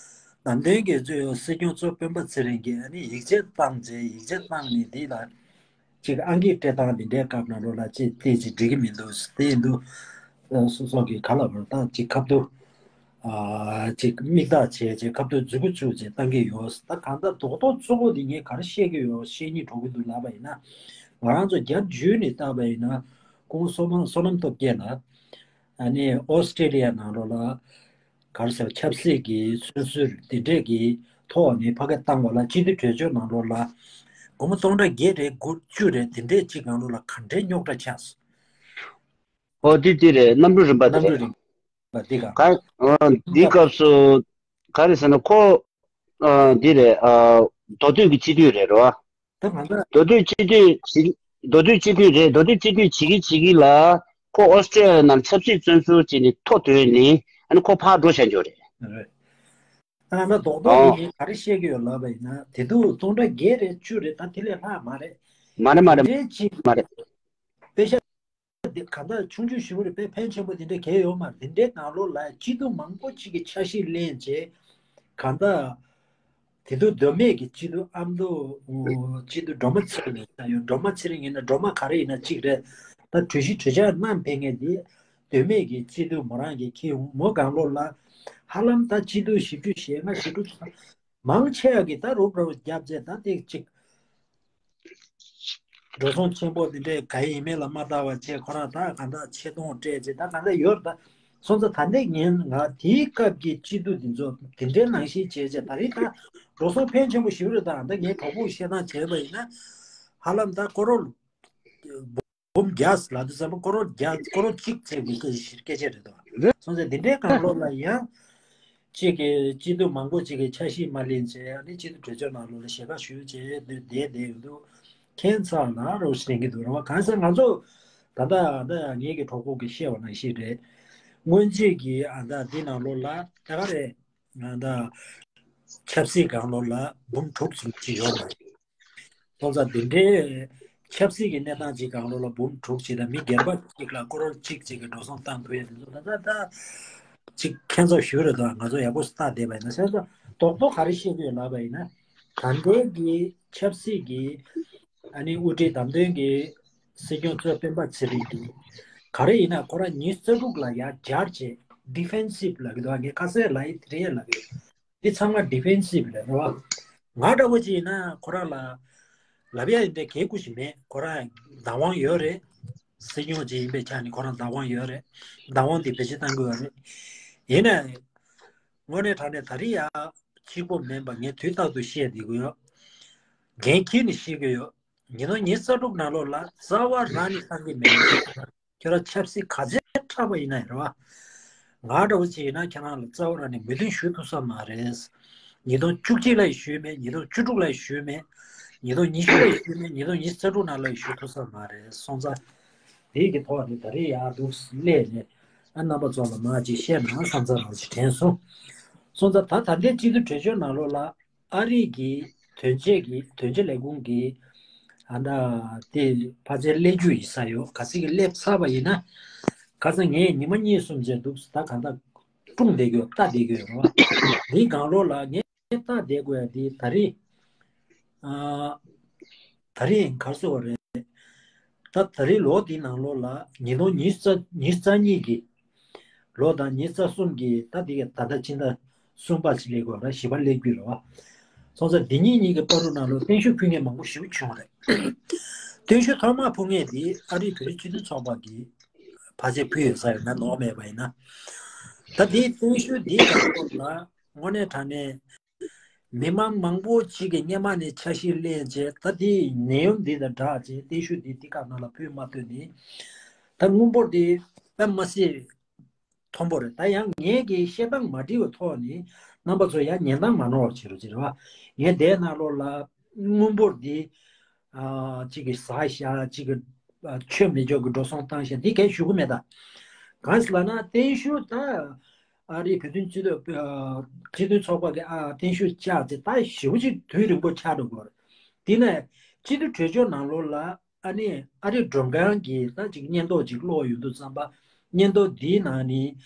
ནམ་རྒྱུན་གྱི་གཙོས་སྲིད་སྐྱོང་གཙོས་སྤེན་པ་ཚེ་རིང་གིས་ཨ་ནི་ཡིག་ཆ་བཏང་བྱས། ཡིག་ཆ་བཏང་ནས་དེ་ལ་ཅིག་ཨང་ཀི་སྤྲད་སྟངས་འདི་འདྲའི་སྐབས་ནང་ལོགས་ལ་ཅིག་དེ་ཅིག་འགྲིག་གི་མི་འདུག་དེ་ཡིན་དུས་སོ་སོ་གི་ག་ལ་བར་ཐག་ཅིག་ཁ་ཐུག་ཨ་ཅིག་མིག་ཐག་བྱས་བྱས་ཁ་ཐུག་མཛུ་གུ་བཙུགས་བྱས་བཏང་གི་ཡོད། ད་གང་ལྟར་རྡོག་རྡོག་གཙོ་བོ་འདི་ངས་ག་རེ་བཤད་ཀྱི་ཡོད། བཤད་སྙིང་བྲོ་གི་འདུག་ལབ་པ་ཡིན་ན། ང་རང་ཚོ་རྒྱ་བརྒྱུད་ནས་བལྟས་པ་ཡིན་ན། སྐུ་ངོ་བསོད་ནམས་བསོད་ནམས་སྟོབས་རྒྱལ་ལགས་ཨ་ནི་ཨོ་སི་ཀྲི་ལི་ཡ་ནང་ལོགས་ལ་ག་རེ་ཟེར་ཆབ་སྲིད་ཀྱི་སོན་ཟུར་འདི་འདྲས་ཀྱི་ཐོག་ནས་ཕ་གི་བཏང་བ་ལ་སྤྱི་འཐུས་གྲོས་ཆོད་ནང་ལོགས་ལ་སྒོར་མོ་སྟོང་ཕྲག་བརྒྱད་རེད་དགུ་བཅུ་རེད་འདི་འདྲས་ཅིག་ནང་ལོགས་ལ་ག་འདྲའི་རྙོག་དྲ་ཆགས་སོང་། ཨོ་དེ་དེ་རེད། གནམ་གྲུ་རིམ་པ་དེ་རེད། གནམ་གྲུ་རིམ་པ་འདི་ག་ག་ཨ་འདི་སྐབས་སུ་ག་རེ་ཟེར་ན་ཁོ་ཨ་འདི་རེད། ཨ་མདོ་སྟོད་ཀྱི་སྤྱི་འཐུས་རེད་རོ། ད་གང་ལྟར་མདོ་སྟོད་སྤྱི་འཐུས་བྱེད། མདོ་སྟོད་སྤྱི་འཐུས་རེད། མདོ་སྟོད་སྤྱི་འཐུས་བྱེད་ཀྱི་བྱེད་ཀྱི་ལ་ཁོ་ཨོ་སི་ཀྲི་ཡ་ལ་ནང་ཆབ་སྲིད་བཙོན་ཟུར་བྱས་ནས་ཐོ་བཏོན་ནས་ཨ་ནི་ཁོ་ཕར་འགྲོ་བཞག་འགྱོ་རེད། རེད། ད་ང་ད་རྡོག་རྡོག་ཨོ། གི་ངས་ག་རེ་བཤད་ཀྱི་ཡོད་ལབ་པ་ཡིན་ན་དེ་དུས་སྟོང་ཕྲག་བརྒྱད་རེད་བཅུ་རེད། ད་དེ་ལས་ལྷག་མ་རེད། མ་རེད་མ་རེད། དེ་ཅིག་མ་རེད། དཔེ་ཤ་དེ་གང་ལྟར་ཆུང་ཆུང་ཞིག་རེད། དཔེ་ཕན་ཆེན་པོ་དེ་འདྲ་གལ་ཡོད་མ་རེད། དེ་འདྲའི་ནང་ལོགས་ལ་སྐྱིད་སྡུག་མང་པོ་ཅིག་གི་ཆ་ཤས་ལེན་བྱས་གང་ལྟར། དེ་དུས་མདོ་སྨད་ཀྱི་སྐྱིད་སྡུག་ཨ་མདོ། སྐྱིད་སྡུག་སྒྲོལ་མ་ཚེ་རིང་ཡིན་ན་ཡང་སྒྲོལ་མ་ཚེ་རིང་ཡིན་ན་སྒྲོལ་མ་ག་རེ་ཡིན་ན་གཅིག་རེད། ད་གྲོས་གཞི་གྲོས་འཆར་བསྣམས་ཕེབས་མཁན་དེ་མདོ་སྨད་ཀྱི་སྐྱིད་སྡུག་མོ་རང་གིས་འཁྱེར་ཡོང་། མོ་གང་ལོགས་ལ་ཧ་ལམ་ད་སྐྱིད་སྡུག་བཞི་བཅུ་ཞེ་ལྔ་ཞེ་དྲུག་མང་ཆེ་བ་གིས་ད་རུབ་རུབ་བརྒྱབ་བྱས་ད་ཐེངས་གཅིག་འགྲོ་སོང་ཆེན་པོ་དེ་འདྲས་ག་ཡིན་མིན་ལ་མ་ལྟ་བ་བྱས་ཁོ་རང་ད་གང་ལྟར་ཆེ་མཐོང་སྤྲད་བྱས་ད་གང་ལྟར་ཡོད་རེད། ད་སོང་ཙང་ད་ལྟའི་ངས་ང་དེའི་སྐབས་ཀྱི་སྐྱིད་སྡུག་འདི་ཚོ་དེ་འདྲའི་ནང་བཞིན་བྱས་བྱས་ད་རེས་ད་འགྲོ་སོང་ཕན་ཆེན་པོ་ཞིག་རེད། ད་ད་ངའི་གྲོགས་པོ་བཤད་སྟངས་བྱས་པ་ཡིན་ན་ཧ་ལམ་ད་ཀོ་རོར་འབུམ་བརྒྱ་ལབ་དུས་ཙམ་པ་ཀོ་རོར་བརྒྱ་ཀོ་རོར་གཅིག་བྱས་པའི་སྐད་ཆ་རེད་དོ། སོང་ཙང་དེ་འདྲའི་སྒང་ལོགས་ལ་ཡང་གཅིག་གི་སྐྱིད་སྡུག་མང་པོ་གཅིག་གི་ཆ་ཤས་མ་ལེན་བྱས་ཨ་ནི་སྐྱིད་སྡུག་གྲོས་ཆོད་ནང་ལོགས་ལ་ཞལ་ཁ་ཞུས་བྱས་བསྡད་བསྡད་ཡོད་འདུག་ཁྱད་མཚར་ན་རོ་ཞིག་དྲན་གྱི་འདུག་རེད་བ། གང་ཟེར་ང་ཚོ་ད་ལྟ་ད་ངེད་ཀྱི་གྲོགས་པོ་གིས་བཤད་པ་ནང་བཞིན་རེད། སྔོན་ཆད་ཀྱི་ཨ་ད་འདི་ནང་ལོགས་ལ་ད་ག་རེད། ཨ་ད་ཆབ་སྲིད་སྒང་ལོགས་ལ་འབུམ་དྲུག་ཙམ་ཅིག་ཡོད་མ་རེད། སོང་ཙང་འདི་འདྲའི་ཆབ་སྲིད་ཀྱི་གནས་སྟངས་ཅིག་སྒང་ལོགས་ལ་འབུམ་དྲུག་ཅིག་དང་མི་སྒེར་པ་གཅིག་ལ་ཀོ་རོར་གཅིག་ཅིག་གི་འགྲོ་སོང་བཏང་ཐུབ་ཡ་དེ་ཚོ་ད་ད་ད་ཅིག་ཁྱད་མཚར་ཞིག་རེད་དོ། ང་ཚོ་ཡག་པོ་ལྟ་བསྡད་པ་ཡིན་ན་ཟེར་ཙང་རྡོག་རྡོག་ག་རེ་བཤད་ཀྱི་ཡོད་ལབ་པ་ཡིན་ན་ད་ལྟའི་གི་ཆབ་སྲིད་ཀྱི་ཨ་ནི་དབུ་ཁྲིད་བདམས་ཐོན་གྱི་སྲིད་སྐྱོང་གཙོས་སྤེན་པ་ཚེ་རིང་གིས་ག་རེ་ཡིན་ན་ཁོ་རང་ཉི་ཤུ་རྩ་དྲུག་ལ་ཡར་སྦྱར་བྱས་ཌི་ཕེན་སིབ་ལབ་ཀྱི་འདུག་ངས་ཁ་གསལ་ལབ་ཡི་དེ་རེད་ལབ་ཀྱི་ཡོད། འདི་ཚང་མ་ཌི་ཕེན་སིབ་རེད་བ། ང་འདྲ་བོ་ཅིག་ཡིན་ན་ཁོ་རང་ལ་ལབ་ཡ་ཡིན་འདྲ་གལ་ཁུ་ཞིག་མེད། ཁོ་རང་བདག་དབང་ཡོད་རེད། སྲིད་སྐྱོང་ཅིག་ཡིན་པའི་ཆ་ནས་ཁོ་རང་བདག་དབང་ཡོད་རེད། བདག་དབང་དེ་བེད་སྤྱོད་གཏང་དགོས་ཡོད་རེད། ཡིན་ནའི་དངོས་གནས་དྲང་གནས་ད་རེས་ཡ་གཅིག་པོ་མིན་པ་ངས་དུས་རྟག་ཏུ་བཤད་བསྡད་ཀྱི་ཡོད། འགན་འཁྱེར་ནས་བཤད་ཀྱི་ཡོད། ཉིས་སྟོང་ཉི་ཤུ་རྩ་དྲུག་ནང་ལོགས་ལ་རྩ་བ་རང་ནས་བཏང་གི་མེད། ཁྱོད་རང་ཆབ་སྲིད་ག་ཚད་ཁྲག་པ་ཡིན་ན་རེད་བ། ང་འདྲ་བོ་ཅིག་ཡིན་ན་ཁྱེད་རང་ལ་རྩ་བ་རང་ནས་མོས་མཐུན་ཞུ་ཐུབ་ས་མ་རེད། ཉིས་སྟོང་བཅུ་གཅིག་ལ་ཡི་ཞུས་མེད། ཉིས་སྟོང་བཅུ་དྲུག་ལ་ཡི་ཞུས་མེད། ཉིས་སྟོང་ཉི་ཤུ་ལ་ཡི་ཞུས་མེད། ཉིས་སྟོང་ཉི་ཤུ་རྩ་དྲུག་ནང་ལ་ཡི་ཞུ་ཐུབ་ས་མ་རེད། སོང་ཙང་དེའི་གི་ཐོག་ནས་ད་རེས་ཡར་འདུག་སླེབས་ནས་ཨ་རྣམ་པ་ཚོ་ལ་མར་ཅིག་བཤད་ན་བསམ་ཚར་རང་ཅིག་དྲན་སོང་། སོང་ཙང་ད་ད་ལྟའི་སྤྱི་འཐུས་གྲོས་ཆོད་ནང་ལོགས་ལ། ཨ་རི་གི་དོན་གཅོད་ཀྱི་དོན་གཅོད་ལས་ཁུངས་ཀྱི་ཨ་ད་དེ་ཕ་ཚའི་སླེབས་རྒྱུ་ཡིན་ས་ཡོད། ག་ཚིག་གི་སླེབས་ཚར་བ་ཡིན་ན་ཁ་སང་ངས་ཉི་མ་གཉིས་གསུམ་བྱས་འདུག་ད་གང་ལྟར་སྲུང་བསྡད་དགོས་ལྟ་བསྡད་དགོས་རེད་བ། འདིའི་སྒང་ལོགས་ལ་ངས་ལྟ་བསྡད་དགོས་ཡ་འདི་ད་རེས་ཨ་ད་རེས་ག་རེ་ཟེར་བ་རེད། ད་ད་རེས་ལོ་འདིའི་ནང་ལོགས་ལ་ཉིས་སྟོང་ཉི་ཤུ་རྩ་ཉི་ཤུ་རྩ་གཉིས་ཀྱི་ལོ་དང་ཉི་ཤུ་རྩ་གསུམ་གྱི་ད་འདི་ག་ད་ལྟ་ཕྱི་ཟླ་གསུམ་པ་ཞིག་སླེབས་དགོས་ར་བཞི་པ་སླེབས་རྒྱུ་རེད་བ། སོང་ཙང་འདི་གཉིས་གཉིས་ཀྱི་བར་དུ་ནང་ལོགས་བརྟན་བཞུགས་ཕུལ་མཁན་མང་པོ་ཞིག་བྱུང་རེད། བརྟན་བཞུགས་ཐོག་མར་ཕུལ་མཁན་དེ་ཨ་རིའི་བོད་རིགས་སྤྱི་མཐུན་ཚོགས་པ་གི་ཕ་ཚད་ཕུལ་ཡོད་ས་ཡོད་ན་ནོར་མེད་པ་ཡིན་ན། ད་འདི་བརྟན་བཞུགས་འདིའི་སྐབས་ལ་དངོས་གནས་དྲང་གནས། མི་མང་མང་པོ་ཅིག་གིས་སྔོན་མ་ནས་འཆར་གཞི་ལེན་བྱས་ད་དེའི་ནད་ཡམས་འདི་དང་སྦྲགས་བྱས་བརྟན་བཞུགས་འདི་འདི་སྐབས་ནང་ལ་ཕུལ་མ་ཐུབ་ནས་ད་དངུལ་འབོར་འདི་དཔེ་མ་སྲིད་མཐོན་པོ་རེད། ད་ཡང་ངེད་ཀྱིས་བཤད་སྟངས་མ་འགྲིག་པའི་ཐོག་ནས་རྣམ་པ་ཚོ་ཡང་ཉན་སྟངས་མ་ནོར་བ་བྱེད་རོགས་བྱེད་རོགས། ངས་དེའི་ནང་ལོགས་ལ་དངུལ་འབོར་འདི་ཨ་གཅིག་གིས་ཟ་བཞག་གཅིག་གིས་ཨ་ཆོས་མེད་ཕྱོགས་ཀྱི་འགྲོ་སོང་བཏང་བཞག་འདི་གས་ཞུ་གི་མེད་ད། གང་ཟེར་ལབ་ན་བརྟན་བཞུགས་ད། ཨ་རིའི་བོད་དོན་སྤྱི་འཐུས་ཨ་སྤྱི་མཐུན་ཚོགས་པ་གི་ཨ་བརྟན་བཞུགས་བཅར་ཚེ་ད་ཞེ་པོ་ཅིག་དུས་རིང་པོ་ཆགས་འགྲོ་གི་རེད། དེ་ནས་སྤྱི་འཐུས་གྲོས་ཆོད་ནང་ལོགས་ལ་ཨ་ནི་ཨ་རིའི་མགྲོན་ཁང་གི་ད་ཅིག་སྙན་ཐོ་ཅིག་ཀློག་ཡོང་དུས་ཙམ་པ་སྙན་ཐོ་འདིའི་ནང་ནས་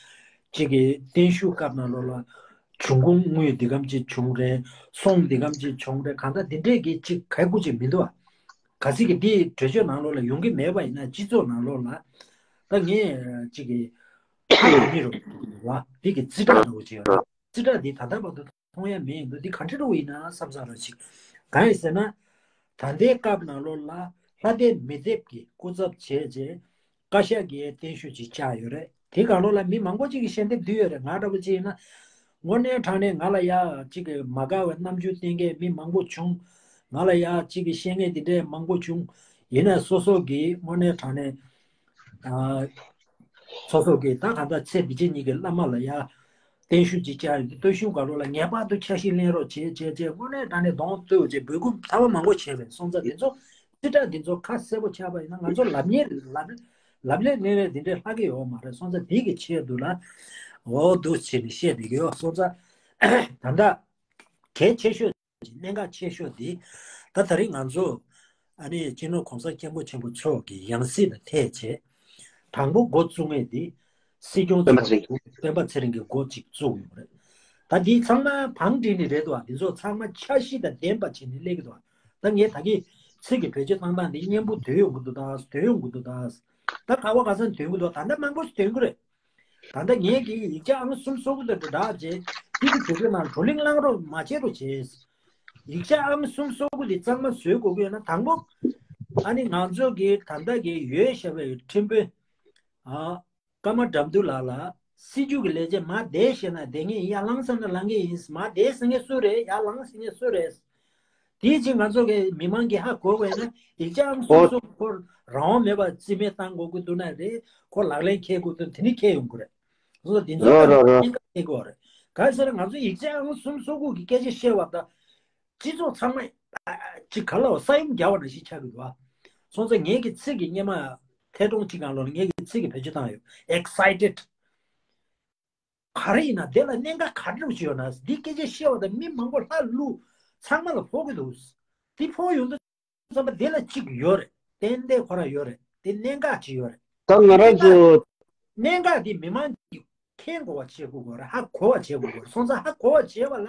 ཅིག་གི་བརྟན་བཞུགས་སྐབས་ནང་ལོགས་ལ་བྱུང་ཁུངས་དངུལ་འདི་གམ་ཅིག་བྱུང་རེད། སོང་འདི་གམ་ཅིག་བྱུང་རེད། གང་ལྟར་འདི་འདྲས་ཀྱི་ཅིག་ག་གུ་ཅིག་མི་འདུག་ཨ། ག་ཚིག་གི་འདི་གྲོས་ཆོད་ནང་ལོགས་ལ་ཡོང་གི་མེད་པ་ཡིན་ན་སྤྱི་ཚོགས་ནང་ལོགས་ལ་ད་ངས་ཅིག་གི་ཧ་ལས་མི་རུ་བ་འདི་གི་རྩིས་ཁྲ་འདྲ་བོ་ཅིག་ཡོད་རེད། རྩིས་ཁྲ་འདི་ད་ལྟ་བར་དུ་མཐོང་ཡ་མེད་ཡིན་འདུག་འདི་ག་འདྲ་འདྲ་བོ་ཡིན་ན་བསམ་བསམ་རོགས་ཅིག་གང་ཡིན་ཟེར་ན། ད་ལྟའི་སྐབས་ནང་ལོགས་ལ་ལྷ་སྡེ་མི་སྡེབ་ཀྱི་སྐུ་ཚབ་བྱས་རྗེས་བཀའ་ཤག་གིས་བརྟན་བཞུགས་ཅིག་བཅར་ཡོད་རེད། དེ་གང་ལོགས་ལ་མི་མང་པོ་ཅིག་གིས་ཞལ་འདེབས་བསྡུས་ཡོད་རེད། ང་འདྲ་བོ་ཅིག་ཡིན་ན་དངོས་གནས་དྲང་གནས་ང་ལ་ཡ་ཅིག་གི་མ་དགའ་བའི་རྣམ་འགྱུར་བསྟན་མཁན་མི་མང་པོ་བྱུང་། ང་ལ་ཡ་ཅིག་གི་བཤད་མཁན་དེ་འདྲས་མང་པོ་བྱུང་། ཡིན་ན་སོ་སོ་གིས་དངོས་གནས་དྲང་གནས་ཨ་སོ་སོ་གིས་ད་གང་ལྟར་ཚེ་འདི་ཕྱི་གཉིས་ཀྱི་བླ་མ་ལ་ཡ་ བརྟན་བཞུགས་ཅིག་བཅར་ཡོང་དུས་སྟོད་ཤུན་སྒང་ལོགས་ལ་ངེས་པར་དུ་འཆར་གཞི་ལེན་རོགས་བྱེད་བྱེད་བྱེད་དངོས་གནས་དྲང་གནས་གདོང་གཏུག་བྱེད་འབོད་སྐུལ་ཚ་བ་མང་པོ་བྱས་པས་སོང་ཙང་འདི་ཚོ་རྩིས་ཁྲ་འདི་ཚོ་ཁ་གསལ་པོ་ཆགས་པ་ཡིན་ན་ང་ཚོ་ལབ་ཉེས་ལབ་ལབ་ལས་ལས་རེད་འདི་འདྲས་ལྷག་གི་ཡོད་མ་རེད། སོང་ཙང་འདི་གི་ཆེད་དུ་ལ་འོ་འདུག་བྱས་ནས་བཤད་བསྡད་ཀྱི་ཡོད། སོང་ཙང་ད་ལྟ་གལ་ཆེ་ཤོས་གནད་འགག་ཆེ་ཤོས་འདི་ད་ད་རིང་ང་ཚོ་ཨ་ནི་སྤྱི་ནོར་གོང་ས་སྐྱབས་མགོན་ཆེན་པོ་མཆོག་གི་ཡང་སྲིད་ལ་ཐད་བྱས་དང་པོ་འགོ་བཙུགས་མཁན་འདི་སྲིད་སྐྱོང་སྤེན་པ་ཚེ་རིང་སྤེན་པ་ཚེ་རིང་གི་འགོ་ཅིག་བཙུགས་ཡོད་རེད། ད་འདི་ཚང་མ་བང་བསྒྲིགས་ནས་རེད་འདུག་བ། འདི་ཚོ་ཚང་མ་འཆར་གཞི་དང་ལྡན་པ་བྱས་ནས་སླེབས་ཀྱི་འདུག་བ། ད་ངས་ད་གིན་ཚིག་གི་བེད་སྤྱོད་བཏང་སྟངས་འདི་སྙན་པོ་དོད་ཡོང་གི་འདུག་ད་དོད་ཡོང་གི་འདུག་ད་ད་ག་བ་ག་ས་ནས་དོན་གི་འདུག་ད་ལྟ་མང་པོ་ཞིག་དོན་གི་རེད། ད་ལྟ་ངས་ཀྱི་ཡིག་ཆ་ཨང་གསུམ་སོ་དགུ་དང་སྦྲགས་རྗེས་འདི་གི་དུས་ཚོད་ནང་བགྲོ་གླེང་གནང་རོགས་མ་བྱེད་རོགས་བྱས། ཡིག་ཆ་ཨང་གསུམ་སོ་དགུ་འདི་གཙང་མ་བཟོས་དགོས་ཀྱི་ཡོད་ན་དང་པོ་ཨ་ནི་ང་ཚོ་གི་ད་ལྟ་གི་ཡོད་བཞག་པའི་ཁྲིམས་དཔོན་ཨ་ཀརྨ་དགྲ་འདུལ་ལགས་ལ་སྲིད་ཇུས་ཀྱི་ལས་བྱེད་མ་བསྡད་ཤེས་ན་བསྡད་ངེས་ཡིན། ཡར་ལངས་ཟེར་ན་ལངས་ངེས་ཡིན། མ་བསྡད་ཟེར་མཁན་སུ་རེད། ཡར་ལངས་ཟེར་མཁན་སུ་རེད། དེའི་རྗེས་ང་ཚོ་གི་མི་མང་གིས་ཧ་གོ་བས་ན་ཡིག་ཆ་ཨང་གསུམ་ཨོ། སོགས་ཁོ་རང་དབང་མེད་པར་རྩིས་མེད་བཏང་དགོས་ཀྱི་འདུག་ན་རེད། ཁོ་ལག་ལེན་འཁེལ་དགོས་འདུག་དེ་ནི་འཁེལ་ཡོང་གི་རེད། སོ་སོ་དེ་ཚོ་རོ་ལ་རོ་རོ། གནད་འགག་འཁེལ་གི་རེད། གང་ཟེར་ན་ང་ཚོ་ཡིག་ཆ་ཨང་གསུམ་སོགས་ཀྱི་སྐད་ཆ་བཤད་པ་དང་སྤྱི་ཚོགས་ཚང་མ་ཅིག་ག་ལ་ས་ཡོམ་རྒྱག་པ་ནང་བཞིན་ཆགས་ཀྱི་འདུག་ཨ། སོང་ཙང་ངེད་ཀྱི་ཚིག་གི་སྙེ་མ་ཐད་གཏོང་གཅིག་གང་ལོག་ངེད་ཀྱི་ཚིག་གི་བེད་སྤྱོད་བཏང་ཡོད། Excited། ག་རེ་ཡིན་ན་དེ་ལ་གནད་འགག་ག་རེ་ཞིག་ཡོད་ན་འདི་སྐད་ཆ་བཤད་པ་དང་མི་མང་པོ་ལྷ་ཀླུ་ཚང་མ་ལ་ཕོག་གི་འདུག་དེ་ཕོག་ཡོང་དུས་ཙམ་པ་དེ་ལ་གཅིག་ཡོད་རེད། ཏན་ཏན་ཁོ་རང་ཡོད་རེད། དེ་གནད་འགག་ཅིག་ཡོད་རེད། ད་ང་རང་ཚོ་གནད་འགག་འདི་མི་མང་གིས་མཁྱེན་དགོས་པ་བྱེད་དགོས་རེད། ཧ་གོ་བ་བྱེད་དགོས་རེད། སོང་ཙང་ཧ་གོ་བ་བྱེད་པ་ལ་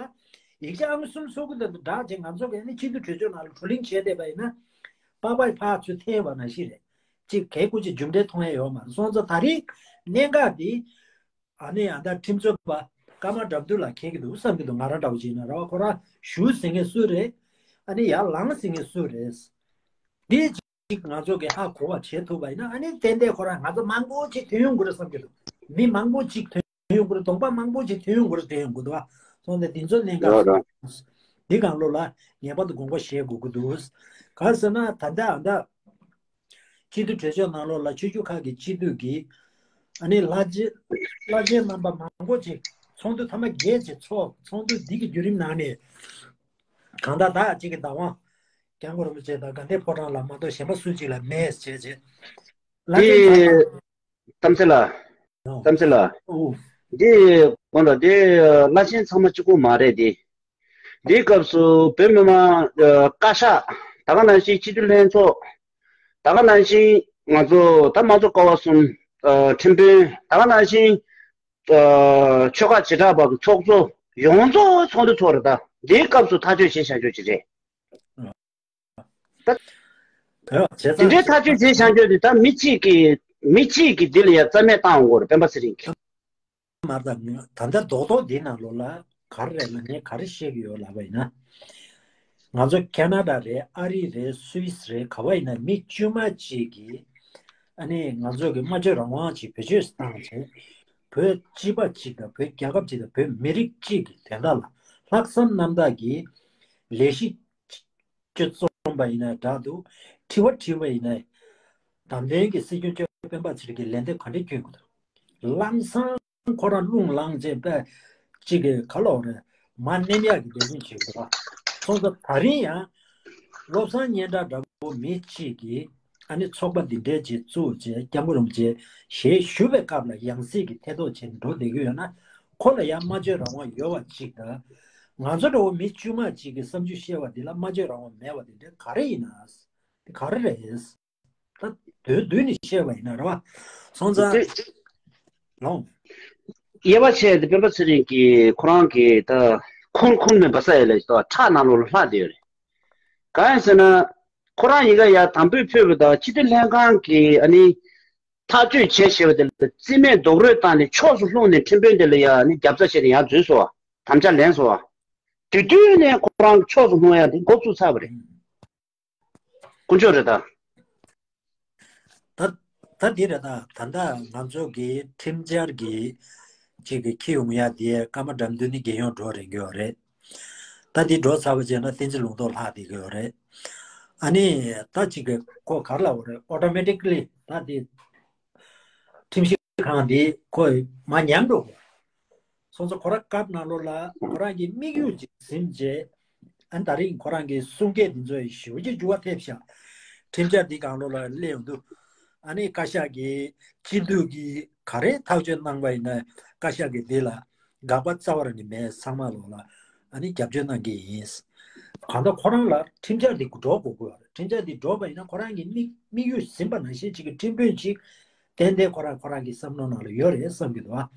ཡིག་ཆ་ཨང་གསུམ་སོ་དགུ་དང་སྦྲགས་བྱས་ང་ཚོ་གི་ནི་སྤྱི་འཐུས་གྲོས་ཚོགས་ནང་ལ་བགྲོ་གླེང་བྱས་བསྡད་པ་ཡིན་ན་པགས་པའི་ཕར་ཚུར་འཐེན་པ་ནང་བཞིན་རེད། གཅིག་གལ་ཀུ་ཅིག་མཇུག་འབྲས་མཐོང་ཡ་ཡོད་མ་རེད། སོང་ཙང་ད་རེས་གནད་འགག་འདི་ཨ་ནི་ཨ་ད་ཁྲིམས་རྩོད་པ་ཀརྨ་དགྲ་འདུལ་ལགས་འཁྱེར་གྱི་འདུག་བསམ་གྱི་འདུག་ང་རང་འདྲ་བོ་ཅིག་ཡིན་ན་ར་བ་ཁོ་རང་བཞུགས་ཟེར་མཁན་སུ་རེད། ཨ་ནི་ཡར་ལངས་ཟེར་མཁན་སུ་རེད། འདི་གཅིག་ང་ཚོ་གི་ཧ་གོ་བ་བྱེད་ཐུབ་པ་ཡིན་ན་ཨ་ནི་ཏན་ཏན་ཁོ་རང་ང་ཚོ་མང་པོ་ཅིག་ཐོན་ཡོང་གི་རེད་བསམ་གྱི་འདུག་མི་མང་པོ་ཅིག་ཐོན་ཡོང་གི་རེད། གདོང་པ་མང་པོ་ཅིག་ཐོན་ཡོང་གི་རེད། ཐོན་ཡོང་གི་འདུག་བ། སོང་ཙང་འདི་ཚོ་གནད་འགག་རེད་རེད། འདི་སྒང་ལོགས་ལ་ངེས་པར་དུ་དགོངས་པ་བཞེས་དགོས་ཀྱི་འདུག་གང་ཟེར་ན་ད་ལྟ་ཨ་ད། སྤྱི་འཐུས་གྲོས་ཆོད་ནང་ལོགས་ལ་ཆོས་བརྒྱུད་ཁག་གི་སྤྱི་འཐུས་ཀྱིས་ཨ་ནི་བླ་ཆེན་བླ་ཆེན་རྣམ་པ་མང་པོ་ཅིག་ཚོགས་འདུ་ཐེངས་མ་བརྒྱད་ཅིག་ཚོགས། ཚོགས་འདུ་འདི་གི་བརྒྱུད་རིམ་ནང་ནས་གང་ལྟར་བདག་ཅིག་གི་བདག་དབང་སྐྱབས་མགོན་རིན་པོ་ཆེ་དང་དགའ་ལྡན་ཕོ་བྲང་ལ་མ་གཏོགས་གཞན་པ་སུ་གཅིག་ལ་མེད་ཅེས་བྱས། བླ་ཆེན་ཚང་མ། དེ་གཏམ་ཚེ་ལ། ཨོ། གཏམ་ཚེ་ལ། ཨོ། འདི་དགོངས་དག་འདི་བླ་ཆེན་ཚང་མ་གཅིག་པོ་མ་རེད་དེ། འདིའི་སྐབས་སུ་བོད་མི་མང་ཨ་བཀའ་ཤག་ད་ག་ནང་བཞིན་སྤྱི་འཐུས་ལྷན་ཚོགས། ད་ག་ནང་བཞིན་ང་ཚོ་ད་དམངས་གཙོ་ཀ་བ་གསུམ་ཨ་ཁྲིམས་དཔོན། ད་ག་ནང་བཞིན་ཨ་ཆོལ་ཁ་བྱེ་བྲག་པ་གི་ཚོགས་གཙོ་ཡོངས་རྫོགས་ཚོགས་འདུ་ཚོགས་རེད། ད་འདིའི་སྐབས་སུ་ཐག་གཅོད་བྱེད་བཞག་རྒྱུ་ཅིག་རེད། ད་དེ་འདྲའི་ཐག་གཅོད་བྱེད་བཞག་རྒྱུ་དེ་ད་མི་གཅིག་གིས་མི་གཅིག་གིས་འདི་ལ་ཡ་རྩ་མེད་བཏང་འོང་གི་རེད། སྤེན་པ་ཚེ་རིང་གིས། མ་ད་ད་ལྟ་རྡོག་རྡོག་འདི་ནང་ལོགས་ལ་ག་རེ་རེད་ལབ་ནས་ག་རེ་བཤད་ཀྱི་ཡོད་ལབ་པ་ཡིན་ན། ང་ཚོ་ཁེ་ན་ཌ་རེད། ཨ་རི་རེད། སུད་སི་རེད། ག་བ་ཡིན་ན་མི་དཀྱུས་མ་གཅིག་གིས་ཨ་ནི་ང་ཚོ་གི་སྨྲ་བརྗོད་རང་དབང་ཅིག་བེད་སྤྱོད་བཏང་བྱས། བོད་སྤྱི་པ་གཅིག་དང་བོད་རྒྱལ་ཁབ་གཅིག་དང་བོད་མི་རིགས་གཅིག་གི་དོན་དག་ལ་ལྷག་བསམ་རྣམ་དག་གིས་ལས་གཞི་སྤྱོད་རྩོམ་པ་ཡིན་ན་འདྲ་འདུག་དྲི་བ་དྲིས་པ་ཡིན་ན། བདམས་ཐོན་གྱི་སྲིད་སྐྱོང་མཆོག་སྤེན་པ་ཚེ་རིང་གིས་ལན་འདེབས་ག་འདྲ་སྐྱོན་དགོས་འདུག་ལམ་སང་ཁོ་རང་རླུང་ལངས་བྱས་པས་གཅིག་གི་ག་ལོག་རེད། མ་ནེམ་ཡག་གི་འབད་བརྩོན་བྱེད་དགོས་པ། སོང་ཙང་ད་རིང་ཡང་བློ་བཟང་སྙན་གྲགས་འདྲ་པོ་མི་གཅིག་གིས་ཨ་ནི་ཚོགས་པ་འདི་འདྲའི་ཅིག་བཙུགས་བྱས་སྐྱབས་མགོན་རིན་པོ་ཆེ་ཞལ་བཞུགས་པའི་སྐབས་ལ་ཡང་སྲིད་ཀྱི་ཐེ་གཏོགས་བྱས་འགྲོ་བསྡད་ཀྱི་ཡོད་ན། ཁོ་ལ་ཡང་སྨྲ་བརྗོད་རང་དབང་ཡོད་པ་གཅིག་དང་། ང་ཚོ་འདྲ་བོ་མི་དཀྱུས་མ་གཅིག་གིས་བསམ་ཚུལ་བཤད་པ་འདི་ལ་སྨྲ་བརྗོད་རང་དབང་མེད་པ་འདི་འདྲ་ག་རེ་ཡིན་ན། འདི་ག་རེ་རེད། ད་དོན་བསྡུས་ནས་བཤད་པ་ཡིན་ན་རེད་བ། སོང་ཙང་། དེ་ལོང་། དབྱེ་བ་ཕྱེ་དེ་སྤེན་པ་ཚེ་རིང་གིས་ཁོ་རང་གིས་ད་ཁུར་ཁུར་མེད་པ་ས་ཡ་ལ་ད་ཁྲག་ནང་ལོགས་ལ་ལྷག་བསྡད་ཡོད་རེད། གང་ཡིན་ཟེར་ན། ཁོ་རང་ཡིན་ག་ཡ་དམ་འབུལ་ཕུལ་བ་དང་སྤྱི་འཐུས་ལྷན་ཁང་གིས་ཨ་ནི། ཐག་གཅོད་བྱས་ཞེས་པ་དེ་ལ་རྩིས་མེད་རྡོག་རོལ་བཏང་ནས་ཕྱོགས་སུ་ལྷུང་ནས་ཁྲིམས་དཔོན་དེ་ལ་ཡ་ཨ་ནི་རྒྱབ་རྩ་བྱས་ནས་ཡར་འཛུལ་སོང་བ། དམ་བཅའ་ལེན་སོང་བ། དེ་དུས་ནས་ཁོ་རང་ཕྱོགས་སུ་ལྷུང་ཡ་དེ་འགོ་བཙུགས་ཚར་བ་རེད། དཀོན་མཆོག་རེད་ད། ད་ད་འདི་རེད་ད། ད་ལྟ་ང་ཚོ་གི་ཁྲིམས་འཆར་གི་གཅིག་གི་འཁྱེར་ཡོང་ཡ་དེ་ཀརྨ་དགྲ་འདུལ་ནི་རྒྱལ་ཡོངས་འགྲོ་རན་གི་ཡོད་རེད། ད་འདི་འགྲོ་ཚར་བ་བྱས་ན་བསྟན་འཛིན་ལུང་རྟོགས་ལྷག་བསྡད་གི་ཡོད་རེད། ཨ་ནི་ད་གཅིག་གི་ཁོ་ག་རེ་ལབ་དགོས་རེད། ཨོ་ཊོ་མེ་ཊི་ཀ་ལི་ད་འདི་ཁྲིམས་ཞིབ་ཁང་འདི་ཁོ་མར་ཉམས་འགྲོ་དགོས། སོང་ཙང་ཁོ་རང་སྐབས་ནང་ལོགས་ལ་ཁོ་རང་གི་དམིགས་ཡུལ་ཅིག་ཟིན་རྗེས། ཨ་ནི་ད་རིང་ཁོ་རང་གི་གསུང་སྐད་འདི་ཚོ་ཡི་ཞེ་པོ་ཅིག་འགྱུར་བ་ཐེབས་ཤག་ཁྲིམས་འཆར་འདི་སྒང་ལོགས་ལ་སླེབས་ཡོང་དུས། ཨ་ནི་བཀའ་ཤག་གིས་སྤྱི་འཐུས་ཀྱིས་ག་རེ་ཐག་གཅོད་གནང་པ་ཡིན་ན། བཀའ་ཤག་གིས་འདི་ལ་དགག་པ་རྩ་བ་རང་ནས་མེད། ཚང་མ་ལོགས་ལ་ཨ་ནི་རྒྱབ་སྐྱོར་གནང་གི་ཡིན། གང་ལྟར་ཁོ་རང་ལ་ཁྲིམས་འཆར་འདི་འགྲོ་དགོས་དགོས་པ་རེད། ཁྲིམས་འཆར་འདི་འགྲོ་བ་ཡིན་ན་ཁོ་རང་གི་དམིགས་དམིགས་ཡུལ་ཟིན་པ་ནང་བཞིན་ཅིག་གི་ཁྲིམས་དཔོན་ཅིག་ཏན་ཏན་ཁོ་རང་ཁོ་རང་གི་བསམ་བློ་ནང་ལ་ཡོད་རེད་བསམ་གྱི་འདུག་ཨ།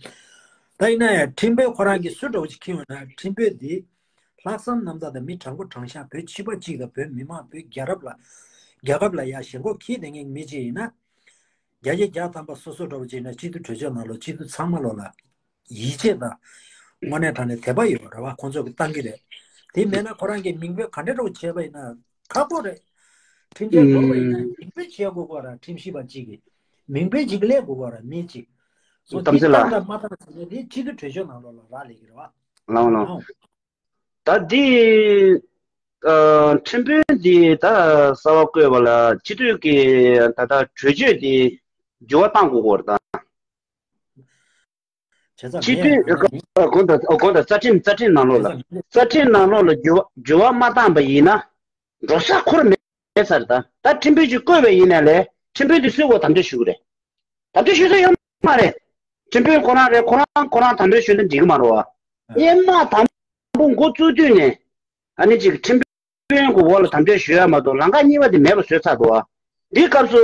ད་ཡིན་ན་ཡང་ཁྲིམས་དཔོན་ཁོ་རང་གི་སུ་འདྲ་བོ་ཅིག་འཁྱེར་ཡོང་ན། ཁྲིམས་དཔོན་འདི་ལྷག་བསམ་རྣམ་དག་དང་མི་དྲང་པོ་དྲང་གཞག་བོད་སྤྱི་པ་གཅིག་དང་བོད་མི་མང་བོད་རྒྱལ་རབས་ལ་རྒྱལ་ཁབ་ལ་ཡ་ཞེན་ཁོག་འཁྱེར་བསྡད་མཁན་མི་གཅིག་ཡིན་ན། བརྒྱ་ཆ་བརྒྱ་ཐམ་པ་སོ་སོ་འདྲ་བོ་ཅིག་ཡིན་ན་སྤྱི་འཐུས་གྲོས་ཚོགས་ནང་ལོགས་སྤྱི་འཐུས་ཚང་མ་ལོགས་ལ་ཡིད་ཆེས་དང་དངོས་གནས་དྲང་གནས་དད་པ་ཡོད་པ་རེད་བ། ཁོང་ཚོ་གིས་བཏང་གི་རེད། དེ་མེད་ན་ཁོ་རང་གིས་མིང་འབོད་ག་འདྲ་འདྲ་བོ་བྱས་པ་ཡིན་ན་ཁག་པོ་རེད། ཁྲིམས་འཆར་འགྲོ་བ་ཡིན་ན་ཨུམ། མིང་འབོད་བྱེད་དགོས་ཀྱི་རེད། ཁྲིམས་ཞིབ་པ་གཅིག་གིས་མིང་འབོད་གཅིག་སླེབས་དགོས་ཀྱི་རེད། མི་གཅིག་སོ་གཏམ་འདི་ཚེ་ལགས། བཏང་དང་མ་བཏང་ཟེར་ནས་དེ་སྤྱི་འཐུས་གྲོས་ཆོད་ནང་ལོགས་ལ་རག་ལས་ཀྱི་རེད་བ། ལགས་ལགས། ཨང་། ད་འདི་ཨ་ཁྲིམས་དཔོན་འདི་ད་གསར་པ་བསྐོས་པ་ལ་སྤྱི་འཐུས་ཀྱི་ད་ལྟ་གྲོས་ཆོད་འདི་འགྱུར་བ་གཏང་དགོས་ཀྱི་རེད་ད། བྱས་ཙང་སྤྱི་འཐུས་ངས་ཨ་ནི་དགོངས་དག་དགོངས་དག་རྩ་ཁྲིམས་རྩ་ཁྲིམས་ནང་ལོགས་ལ། བྱས་ཙང་ངས་རྩ་ཁྲིམས་ནང་ལོགས་ལ་འགྱུར་བ་འགྱུར་བ་མ་བཏང་པ་ཡིན་ན་འགྲོ་ས་ཁོ་རང་མེད་ཚར། ད་ད་ཁྲིམས་དཔོན་ཅིག་བསྐོས་པ་ཡིན་ན་ལས་ཁྲིམས་དཔོན་དེ་སུས་གོ་དམ་དྲག་ཞུ་གི་རེད། དམ་དྲག་ཞུ་ས་ཡོད་མ་རེད། ཁྲིམས་དཔོན་ཁོ་རང་རེད། ཁོ་རང་ཁོ་རང་དམ་དྲག་ཞུ་ན་འགྲིག་གི་མ་རེད་བ། ཨ། སྔོན་མ་དང་པོ་འགོ་བཙུགས་དུས་ནས་ཨ་ནི་ཅིག་ཁྲིམས་དཔོན་གྱི་འོག་ལ་དམ་དྲག་ཞུ་ཡ་མ་གཏོགས་ལམ་ཁ་གཉིས་པ་དེ་མེད་པ་བཟོས་ཚར་འདུག་བ། འདིའི་སྐབས་སུ་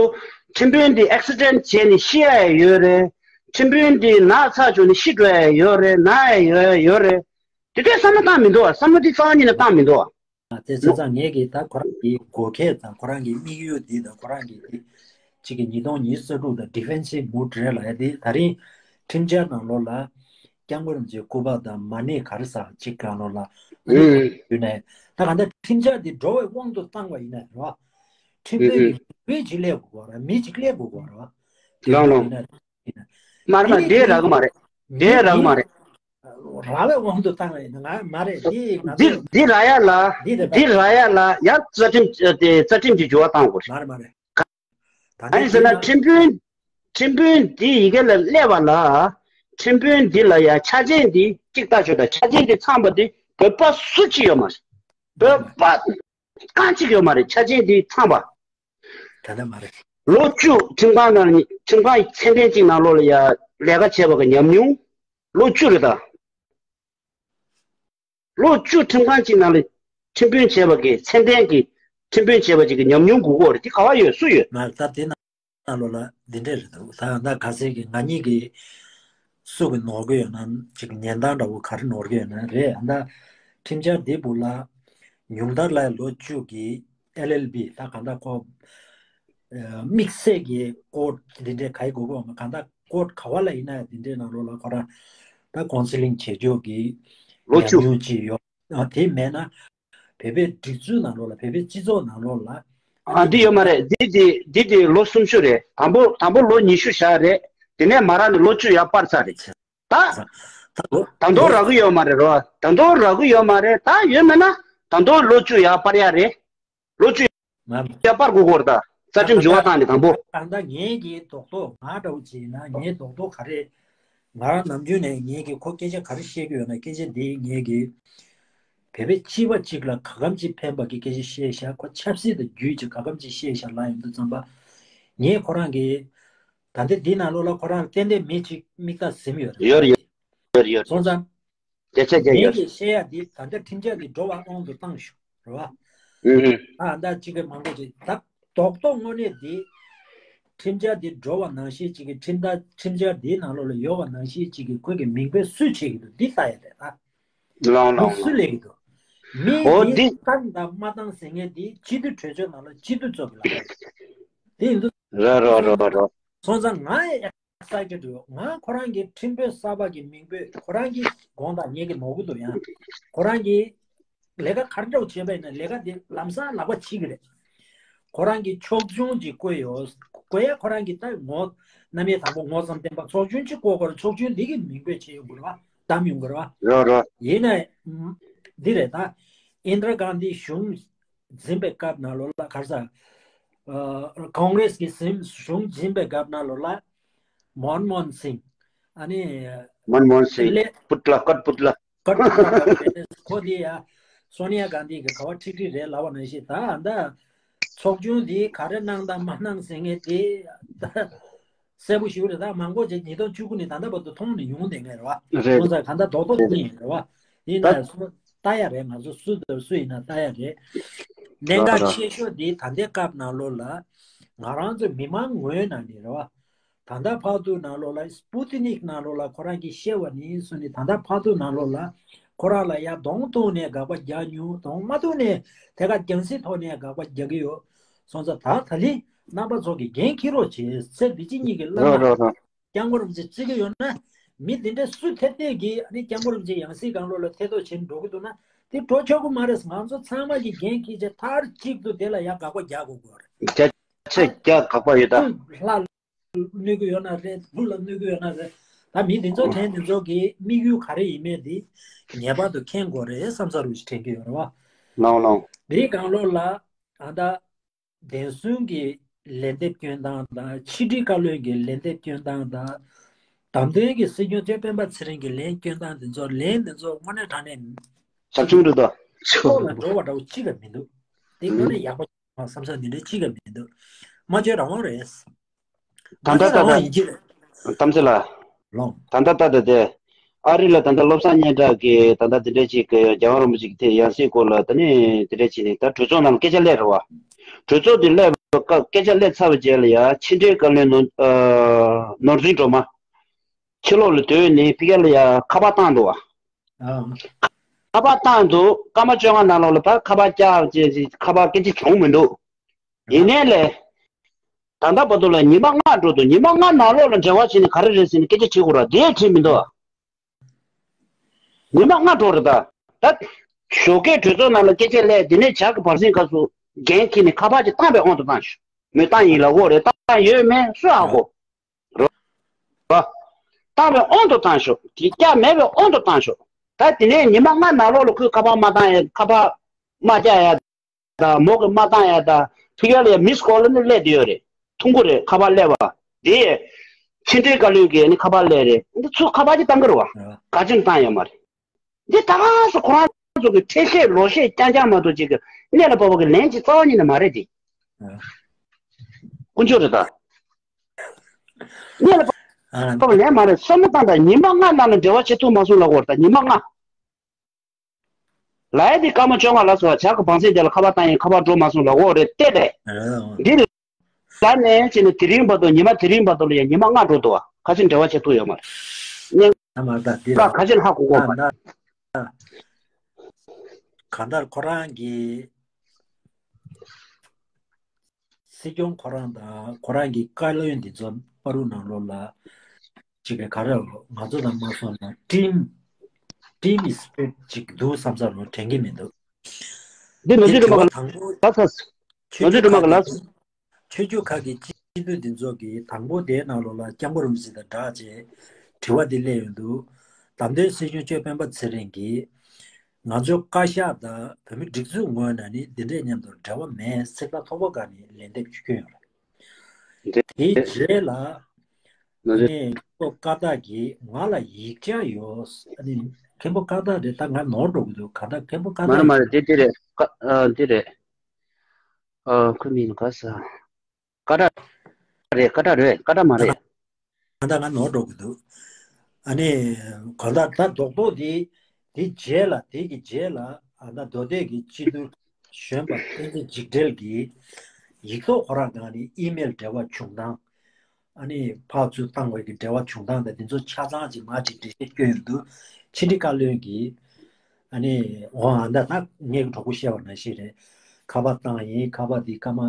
ཁྲིམས་དཔོན་འདི་ཨེག་སི་ཌེན་ཊི་བྱས་ནས་ཤི་ཡ་ཡོད་རེད། ཁྲིམས་དཔོན་འདི་ན་ཚ་བྱུང་ནས་ཤི་འགྲོ་ཡ་ཡོད་རེད། ན་ཡ་ཡོད་ཡ་ཡོད་རེད། དེ་འདྲའི་བསམ་བློ་བཏང་མི་འདུག་བ། བསམ་བློ་འདི་རྩ་བ་ཉིད་ནས་བཏང་མི་འདུག་བ། དེ་ཚོ་ཚང་ངེད་ཀྱིས་ད་ཁོ་རང་གི་དགོས་གལ་དང་ཁོ་རང་གི་དམིགས་ཡུལ་འདི་དང་ཁོ་རང་གི་དེ་གཅིག་གི་ཉིས་སྟོང་ཉི་ཤུ་རྩ་དྲུག་དང་ཌི་ཕེན་སིབ་མུཌ་རེད་ལབ་ཡ་དེ། ད་རིང་ཁྲིམས་འཆར་ནང་ལོགས་ལ་སྐྱབས་མགོན་རིན་པོ་ཆེའི་སྐུ་པར་དང་མ་ཎི་ག་རེ་ཟེར་གཅིག་སྒང་ལོགས་ལ་ཨ་ནི་ཡོད་ནས། ད་གང་ལྟར་ཁྲིམས་འཆར་འདི་འགྲོ་བའི་དབང་དུ་བཏང་བ་ཡིན་ན་རེད་བ། ཁྲིམས་དཔོན་གྱི་མི་གཅིག་སླེབས་དགོས་རེད། མི་གཅིག་སླེབས་དགོས་རེད་བ། དེ་ལོང་ལོང་། ཡིན་ན་མ་རེད་མ་རེད། དེ་རག་གི་མ་རེད། དེ་རག་གི་མ་རེད། ར་བའི་དབང་དུ་བཏང་བ་ཡིན་ན་ང་མ་རེད། འདི་ང་འདི་ཚོ་འདི་ར་ཡ་ལ། འདི་རེད་འདི་པ། ར་ཡ་ལ་ཡ་རྩ་ཁྲིམས་དེ་རྩ་ཁྲིམས་ཀྱི་འགྱུར་བ་བཏང་དགོས་རེད། མ་རེད་མ་རེད། ད་ཨ་ནི་ཟེར་ན་ཁྲིམས་དཔོན་ཁྲིམས་དཔོན་འདི་ཡི་གེ་ལ་སླེབས་པ་ལ་ཁྲིམས་དཔོན་འདི་ལ་ཡ་ཆ་རྐྱེན་འདི་གཅིག་ལྟ་ཆོག་ད་ཆ་རྐྱེན་འདི་ཚང་པ་འདི་བོད་པ་སུ་གཅིག་ཡོད་མ་རེད། བོད་པ་རྐང་གཅིག་ཡོད་མ་རེད། ཆ་རྐྱེན་འདི་ཚང་པ། ད་ལྟ་མ་རེད། ལོ་བཅུ་ཁྲིམས་ཁང་ནང་ཁྲིམས་ཁང་ཚད་ལྡན་གཅིག་ནང་ལོགས་ལ་ཡ་ལས་ཀ་བྱས་པ་གི་ཉམས་མྱོང་ལོ་བཅུ་རེད་ད། ལོ་བཅུ་ཁྲིམས་ཁང་གཅིག་ནང་ལ་ཁྲིམས་དཔོན་བྱས་པ་གི་ཚད་ལྡན་གྱི་ཁྲིམས་དཔོན་བྱས་པ་ཅིག་གི་ཉམས་མྱོང་དགོས་ཀྱི་རེད། དེ་ག་བ་ཡོད་སུ་ཡོད། མ་རེད་ད། དེ་ནང་ལོགས་ལ་འདི་འདྲས་རེད་འདུག་ད་ད་ག་ཚད་ཀྱི་ང་གཉིས་ཀྱི་སུ་གི་ནོར་གི་ཡོད་ན་ཅིག་ཉེན་བཏང་འདྲ་བོ་ག་རེ་ནོར་གི་ཡོད་ན་རེད། ད་ཁྲིམས་འཆར་འདི་བུ་ལ་ཉུང་མཐར་ལ་ལོ་བཅུ་གི་ཨེལ་ཨེལ་བི་ད་ག་ད་ཁོ་དམིགས་བསལ་གྱི་ཀོར་ཊི་འདི་འདྲའི་ག་ཡི་དགོས་དགོས་མ། གང་ལྟར་ཀོར་ཊི་ག་བ་ལ་ཡིན་ན་ཡང་འདི་འདྲའི་ནང་ལོགས་ལ་ཁོ་རང་ད་ཀོན་སི་ལིང་བྱེད་ཕྱོགས་ཀྱི་ལོ་ཉམས་བཅུ་མྱོང་ཅིག་ཡོད། ཨ་དེ་མེད་ན་བོད་པའི་སྒྲིག་འཛུགས་ནང་ལོགས་ལ་བོད་པའི་སྤྱི་ཚོགས་ནང་ལོགས་ལ་ཨ་ཨ་འདི་ཡོད་མ་རེད། འདི་འདི་འདི་འདི་ལོ་སུམ་ཅུ་རེད། དང་པོ་དང་པོ་ལོ་ཉི་ཤུ་བཞག་རེད། དེ་ནས་མ་རག་ནས་ལོ་བཅུ་ཡར་སྤར་ཚར་རེད། ད་ད་ད་མདོ་རག་གི་ཡོད་མ་རེད་རོ། ད་མདོ་རག་གི་ཡོད་མ་རེད། ད་ཡོད་མེད་ན་ད་མདོ་ལོ་བཅུ་ཡར་སྤར་ཡ་རེད། ལོ་བཅུ་ཡར་སྤར་དགོས་སྐོར་ད་རྩ་ཁྲིམས་འགྱུར་བ་བཏང་ནས་དང་པོ། ད་ལྟ་ངེད་ཀྱི་རྡོག་རྡོག་ང་འདྲ་བོ་བྱས་ན་ངའི་རྡོག་རྡོག་ག་རེ། ང་རང་ནམ་རྒྱུན་ནས་ངེད་ཀྱི་ཁོ་སྐད་ཆ་ག་རེ་བཤད་ཀྱི་ཡོད་ན་སྐད་ཆ་འདི་ངེད་ཀྱི་བོད་པའི་སྤྱི་པ་གཅིག་ལ་ག་གམ་གཅིག་ཕན་པ་གི་སྐད་ཆ་བཤད་ཤག་ཁོ་ཆབ་སྲིད་དང་རྒྱུད་ཀྱི་ག་གམ་གཅིག་བཤད་ཤག་ལབ་ཡོང་དུས་ཙམ་པ། ངས་ཁོ་རང་གི་ད་ལྟ་འདི་ནང་ལོགས་ལ་ཁོ་རང་ཏན་ཏན་མི་གཅིག་མིག་ལྟ་ཟིན་ཡོད་རེད། ཡོད་རེད་ཡོད་རེད་ཡོད་རེད། སོང་ཙང་། བརྒྱ་ཆ་བརྒྱ་ཡོད་རེད། ངས་ཀྱིས་བཤད་ཡ་འདི་ད་ལྟ་ཁྲིམས་འཆར་འདི་འགྲོ་བ་དབང་དུ་བཏང་ཞུ་རེད་བ། ཨུ་ཧུ། ཨ་ད་གཅིག་གི་མང་པོ་ཅིག་ད་རྡོག་རྡོག་དངོས་གནས་འདི་ཁྲིམས་འཆར་འདི་འགྲོ་བ་ནང་བཞིན་ཅིག་གི་ཁྲིམས་ད་ཁྲིམས་འཆར་འདིའི་ནང་ལོགས་ལ་ཡོད་པ་ནང་བཞིན་ཅིག་གི་ཁོས་ཀྱི་མིང་འབོད་སུས་བྱེད་ཀྱི་འདུག་འདི་ལྟ་ཡ་རེད་ད། ལོང་མི་ལོང་སུ་ལོང་ལས་ཀྱི་འདུག་མི་འོ་འདི་འདི་བཏང་དང་མ་བཏང་ཟེར་མཁན་འདི་སྤྱི་འཐུས་གྲོས་ཆོད་ནང་ལ་སྤྱི་འཐུས་ཚོ་གི་ལ་འདི་ཡིན་འདུག་ར་ར་ར་ར་ར། སོང་ཙང་ང་ཡང་excited་ཡོད། ང་ཁོ་རང་གི་ཁྲིམས་དཔོན་གསར་པ་གི་མིང་འབོད་ཁོ་རང་གི་དགོངས་དག་ངེད་ཀྱི་ནོར་གི་འདུག་ཡང་ཁོ་རང་གི་ལས་ཀ་ག་འདྲ་བྱས་པ་ཡིན་ན་ལས་ཀ་དེ་ལམ་སང་ལག་པ་ཕྱིས་གི་རེད། ཁོ་རང་གི་ཕྱོགས་ཆུང་ཅིག་བསྐོས་ཡོད། བསྐོས་ཡ་ཁོ་རང་གི་ད་ངོ་རྣམ་དབྱེ་དང་པོ་ངོ་ཙམ་བསྟན་པ་ཚོགས་ཆུང་ཅིག་བསྐོ་དགོས་རེད། ཚོགས་ཆུང་འདི་གི་མིང་འབོད་བྱས་ཡོང་དགོས་རེད་བ། བདམས་ཡོང་དགོས་རེད་བ། རོ་རོ། ཡིན་ན་འདི་རེད་ད། ཨིན་དྲ་གྷན་དྷི་གཞུང་འཛིན་པའི་སྐབས་ནང་ལོགས་ལ་ག་རེ་ཟ། ཨ་ཀོང་རེས་ཀྱི་གཞུང་འཛིན་པའི་སྐབས་ནང་ལོགས་ལ་མོན་མོན་སིང་ ཨ་ནི། མོན་མོན་སིང་ལེ- པུཏ་ལ་ཀཏ་པུཏ་ལ། ཀཏ་པུཏ་ལ་ཁོ་དེ་ཡ་སོ་ནི་ཡ་གྷན་དྷི་གི་ག་བ་ཁྲིག་ཁྲིག་རེད་ལབ་པ་ནང་བཞིན། ད་ཨ་ད་ཚོགས་ཆུང་དེ་ག་རེ་གནང་དང་མ་གནང་ཟེར་མཁན་དེ་ད་གསལ་པོ་ཞིག་རེད། ད་མང་པོ་ཅིག་ཉིས་སྟོང་བཅུ་དགུ་ནས་ད་ལྟ་བར་དུ་མཐོང་ནས་ཡོང་བསྡད་མཁན་རེད་བ། རེད། ཁོང་ཚོ་ག་ད་རྡོག་རྡོག་ཅིག་ཡིན་རེད་བ། ཡིན་ད་ན་སོ་ལྟ་ཡ་རེད། ང་ཚོ་སུ་དང་སུ་ཡིན་ན་ལྟ་ཡ་རེད། གནད་འགག་ཆེ་ཤོས་དེ་ད་ལྟའི་སྐབས་ནང་ལོགས་ལ་ང་རང་ཚོ་མི་མང་ངོས་ནས་ནི་རེད་བ། ད་ལྟ་བར་དུ་ནང་ལོགས་ལ་སྤུ་ཏི་ནིག་ནང་ལོགས་ལ་ཁོ་རང་གིས་བཤད་པ་ནི་སོ་ནི་ད་ལྟ་བར་དུ་ནང་ལོགས་ལ་ཁོ་རང་ལ་ཡ་གདོང་ཐུག་ནས་དགག་པ་རྒྱག་མྱོང་། གདོང་མ་ཐུག་ནས་ཐད་ཀར་རྒྱང་སྲིང་ཐོག་ནས་དགག་པ་རྒྱག་གི་ཡོད། སོང་ཙང་ད་ད་ལི་རྣམ་པ་ཚོ་གིས་འགན་འཁྱེར་རོགས་བྱེད། ཚེ་འདི་ཕྱི་གཉིས་ཀྱི་བླ་མ་སྐྱབས་མགོན་རིན་པོ་ཆེ་བརྩི་གི་ཡོད་ན། མི་འདི་འདྲ་སུ་ཐེ་ཐེ་གིས་ཨ་ནི་སྐྱབས་མགོན་རིན་པོ་ཆེ་ཡང་སྲིད་སྒང་ལོགས་ལ་ཐེ་གཏོགས་བྱེད་འགྲོ་གི་འདུག་ན། དེ་འགྲོ་ཆོག་གི་མ་རེད། ང་ཚོ་ཚང་མ་གིས་འགན་འཁྱེར་བྱས་མཐའ་གཅིག་ཏུ་དེ་ལ་ཡ་དགག་པ་རྒྱག་དགོས་ཀྱི་རེད། བརྒྱ་ཆ་བརྒྱ་དགག་པ་ཡོད་ད། ལྷ་གནོད་གི་ཡོད་ན་རེད། ལུག་ལ་གནོད་གི་ཡོད་ན་རེད། ད་མི་འདི་ཚོ་དྲན་འདི་ཚོ་གི་དམིགས་ཡུལ་ག་རེ་ཡིན་མེད་འདི་ངེས་པར་དུ་མཁྱེན་དགོས་རེད་བསམ་ས་རུ་ཞིག་དྲན་གི་ཡོད་རེད་བ། ལའོ་ལའོ། འདིའི་སྒང་ལོགས་ལ་ཨ་ད་བདེན་སྲུང་གི་ལན་འདེབས་སྐྱོན་སྟངས་དང་། ཕྱི་དྲིལ་བཀའ་བློན་གྱི་ལན་འདེབས་སྐྱོན་སྟངས་དང་། བདམས་ཐོན་གྱི་སྲིད་སྐྱོང་མཆོག་སྤེན་པ་ཚེ་རིང་གི་ལན་སྐྱོན་སྟངས་འདི་ཚོ། ལན་འདི་ཚོ་དངོས་གནས་དྲང་གནས་ཚགས་ཆུང་རེད་དོ། ཕྱོགས་ལ་འགྲོ་བ་འདྲ་བོ་གཅིག་ཀྱང་མི་འདུག་དེ་དངོས་གནས་ཡག་པོ་བསམ་ས་འདི་འདྲའི་གཅིག་ཀྱང་མི་འདུག་སྨྲ་བརྗོད་རང་དབང་རེད། ད་ལྟ་ད་ལྟ་ཡིན་གྱི་རེད། གཏམ་ཚེ་ལ། ལོང་། ད་ལྟ་ད་ལྟ་དེ། ཨ་རི་ལ་ད་ལྟ་བློ་བཟང་སྙན་གྲགས་ཀྱིས་ད་ལྟ་དེ་འདྲ་ཅིག་གི་རྒྱལ་བ་རིན་པོ་ཆེ་གི་དེ་ཡང་སྲིད་སྐོར་ལ་ད་ནི་དེ་འདྲ་ཅིག་ནི་ད་གྲོས་ཚོགས་ནང་ལ་སྐད་ཆ་སླེབས་རེད་བ། གྲོས་ཚོགས་དེ་སླེབས་པའི་སྐབས་སྐད་ཆ་སླེབས་ཚར་བའི་རྗེས་ལ་ཡ་ཕྱི་དྲིལ་བཀའ་བློན་ནོར་ཨ་ནོར་འཛིན་སྒྲོལ་མ་ཕྱི་ལོགས་ལ་སྡོད་ནས་ཕི་ཀ་ལ་ཡ་ཁ་པར་བཏང་འདུག་བ། ཨ། ཁ་པར་བཏང་འདུག་སྐར་མ་བཅོ་ལྔ་ནང་ལོགས་ལ་ཕར་ཁ་པར་བཀྱག་ཅེས་ཅེས་ཁ་པར་སྐད་ཆ་བྱུང་མི་འདུག་ཡིན་ནའི་ལས། ད་ལྟ་བར་དུ་ལ་ཉི་མ་ལྔ་འགྲོ་འདུག་ཉི་མ་ལྔ་ནང་ལོགས་ལ་འབྲེལ་བ་བྱས་ནས་ག་རེ་རེད་ཟེར་ནས་སྐད་ཆ་བྱེད་དགོས་ར་དེ་དྲིས་མི་འདུག་ཉི་མ་ལྔ་འགྲོ་རེད་ད། ད་ཞོགས་ཀས་གྲོས་ཚོགས་ནང་ལ་སྐད་ཆ་སླེབས། དེ་ནས་ཇ་གི་བར་གསེང་སྐབས་སུ་འགན་འཁྱེར་ནས་ཁ་པར་ཅིག་བཏང་པའི་དབང་དུ་བཏང་ཤོག་མོས་བཏང་ཡིན་ལབ་དགོས་རེད། བཏང་ཡོད་མེད་སུ་ཧ་གོ་རོ། བཏང་པའི་དབང་དུ་བཏང་ཤོག་དེ་བཀྱག་མེད་པའི་དབང་དུ་བཏང་ཤོག་ད་དེ་ནས་ཉི་མ་ལྔ་ནང་ལོགས་ལ་ཁོས་ཁ་པར་མ་བཏང་ཡ། ཁ་པར་མ་བཀྱག་ཡ། དང་མོ་གི་མ་བཏང་ཡ་དང་ཕི་ཡ་ལ་ཡ་མིས་ཀོལ་ནི་སླེབས་བསྡད་ཡོད་རེད། ཐུང་གུ་རེད། ཁ་པར་སླེབས་པ་དེ་ཕྱི་དྲིལ་བཀའ་བློན་གྱིས་ནི་ཁ་པར་སླེབས་རེད། འདི་ཚོ་ཁ་པར་ཅིག་བཏང་གི་རེད་བ། ག་ཅིག་བཏང་ཡོད་མ་རེད། འདི་ད་ག་སོ་ཁོ་རང་ཚོ་གི་ཁྲེལ་བཤད་ལོག་བཤད་རྐྱང་རྐྱང་མ་གཏོགས་ཅིག་གི་གནད་ལ་ཕབ་པ་གི་ལན་ཅིག་རྩ་བ་ཉིད་ནས་མ་རེད་དེ། དཀོན་མཆོག་རེད་ད། གནད་ལ་ཕབ་པ་ལན་མ་རེད། བསམ་བློ་བཏང་དང་ཉི་མ་ལྔ་ནང་ལ་འབྲེལ་བ་བྱེད་ཐུབ་མ་སོང་ལབ་དགོས་རེད་ད། ཉི་མ་ལྔ། ལའི་དེ་སྐར་མ་བཅོ་ལྔ་ལ་སོ་ཇག་གི་བང་སེ་དེ་ལ་ཁ་པར་བཏང་ཡིན། ཁ་པར་འགྲོ་མ་སོང་ལ་འོ་རེད་བལྟས་པས། འདི་ལ་ནས་བྱས་ནས་དེ་རིང་བར་དུ་ཉི་མ་དེ་རིང་བར་དུ་ལ་ཡང་ཉི་མ་ལྔ་འགྲོ་འདུག་བ། ཁ་ཆེ་འབྲེལ་བ་བྱེད་ཐུབ་ཡོད་མ་རེད། ཉན་ཨ་མ་ད་འདི་ཁ་ལ་ཁ་ཆེ་ཧ་གོ་གོ་མ་རེད། གང་ལྟར་ཁོ་རང་གི་སྲིད་སྐྱོང་ཁོ་རང་དང་ཁོ་རང་གི་བཀའ་བློན་འདི་ཚོ་པ་རུ་ནང་ལོགས་ལ་ཅིག་གི་ག་རེ་ང་ཚོ་དང་མ་སོང་ན་team team spirit ཅིག་འདུག་བསམ་ས་རུ་དྲན་གྱི་མི་འདུག་འདི་ནོར་འཛིན་སྒྲོལ་མ་གི་དྲི་བ་དང་པོ་ལགས་ས། ཆོས་ནོར་འཛིན་བརྒྱུད་སྒྲོལ་མ་གི་ཁག་ལགས་གི་ས། ཆོས་བརྒྱུད་ཁག་གི་སྤྱི་འཐུས་འདི་ཚོ་གིས་དང་པོ་དེའི་ནང་ལོགས་ལ་སྐྱབས་མགོན་རིན་པོ་ཆེ་དང་སྦྲགས་བྱས་དྲི་བ་འདི་སླེབས་ཡོང་དུས། བདམས་ཐོན་སྲིད་སྐྱོང་མཆོག་སྤེན་པ་ཚེ་རིང་གིས་ང་ཚོ་བཀའ་ཤག་དང་བོད་མི་སྒྲིག་འཛུགས་ངོས་ནས་ནི་འདི་འདྲའི་མཉམ་དུ་འབྲེལ་བ་མེད། ཚིག་ཐག་ཐོག་པ་སྒང་ནས་ལན་འདེབས་ཅིག་སྐྱོན་ཡོད་རེད། དེའི་རྗེས་ལ་ནོར་འཛིན་ནི་མཁན་པོ་ཀ་དག་གིས་ང་ལ་ཡིག་ཆ་ཡོད། ཨ་ནི་མཁན་པོ་ཀ་དག་རེད། ད་ང་ནོར་འགྲོ་གི་འདུག་གང་ལྟར་མཁན་པོ་ཀ་མ་རེད་དག་མ་རེད། དེ་དེ་རེད། ཀ་ཨ་དེ་རེད། ཨ་ཁོ་མིང་ག་ས། ཀ་ཏ་རེད། ཀ་ཏ་རེད། ཀ་ཏ་མ་རེད། ད་ང་ནོར་འགྲོ་གི་འདུག་ཨ་ནི་གང་ལྟར་ད་རྡོག་རྡོག་དེ་དེ་རྗེས་ལ་དེ་གི་རྗེས་ལ་ཨ་ད་མདོ་སྟོད་ཀྱི་སྤྱི་འཐུས་གཞོན་པ་བསྟན་འཛིན་འཇིགས་བྲལ་གྱིས་ཡིག་ཐོག་ཁོ་རང་སྒང་ནས་ཨི་མེལ་འབྲེལ་བ་བྱུང་སྟངས། ཨ་ནི་ཕར་ཚུར་བཏང་བའི་གི་འབྲེལ་བ་བྱུང་སྟངས་དང་དེ་ཚོ་ཆ་ཚང་ཅིག་མར་ཅིག་འགྲེལ་བཤད་སྐྱོན་ཡོང་དུས། ཕྱི་དྲིལ་བཀའ་བློན་གྱིས་ཨ་ནི་འོ་ཨ་ད་ད་ངས་གྲོགས་པོ་བཤད་པ་ནང་བཞིན་རེད། ཁ་པར་བཏང་ཡིན། ཁ་པར་འདི་སྐར་མ་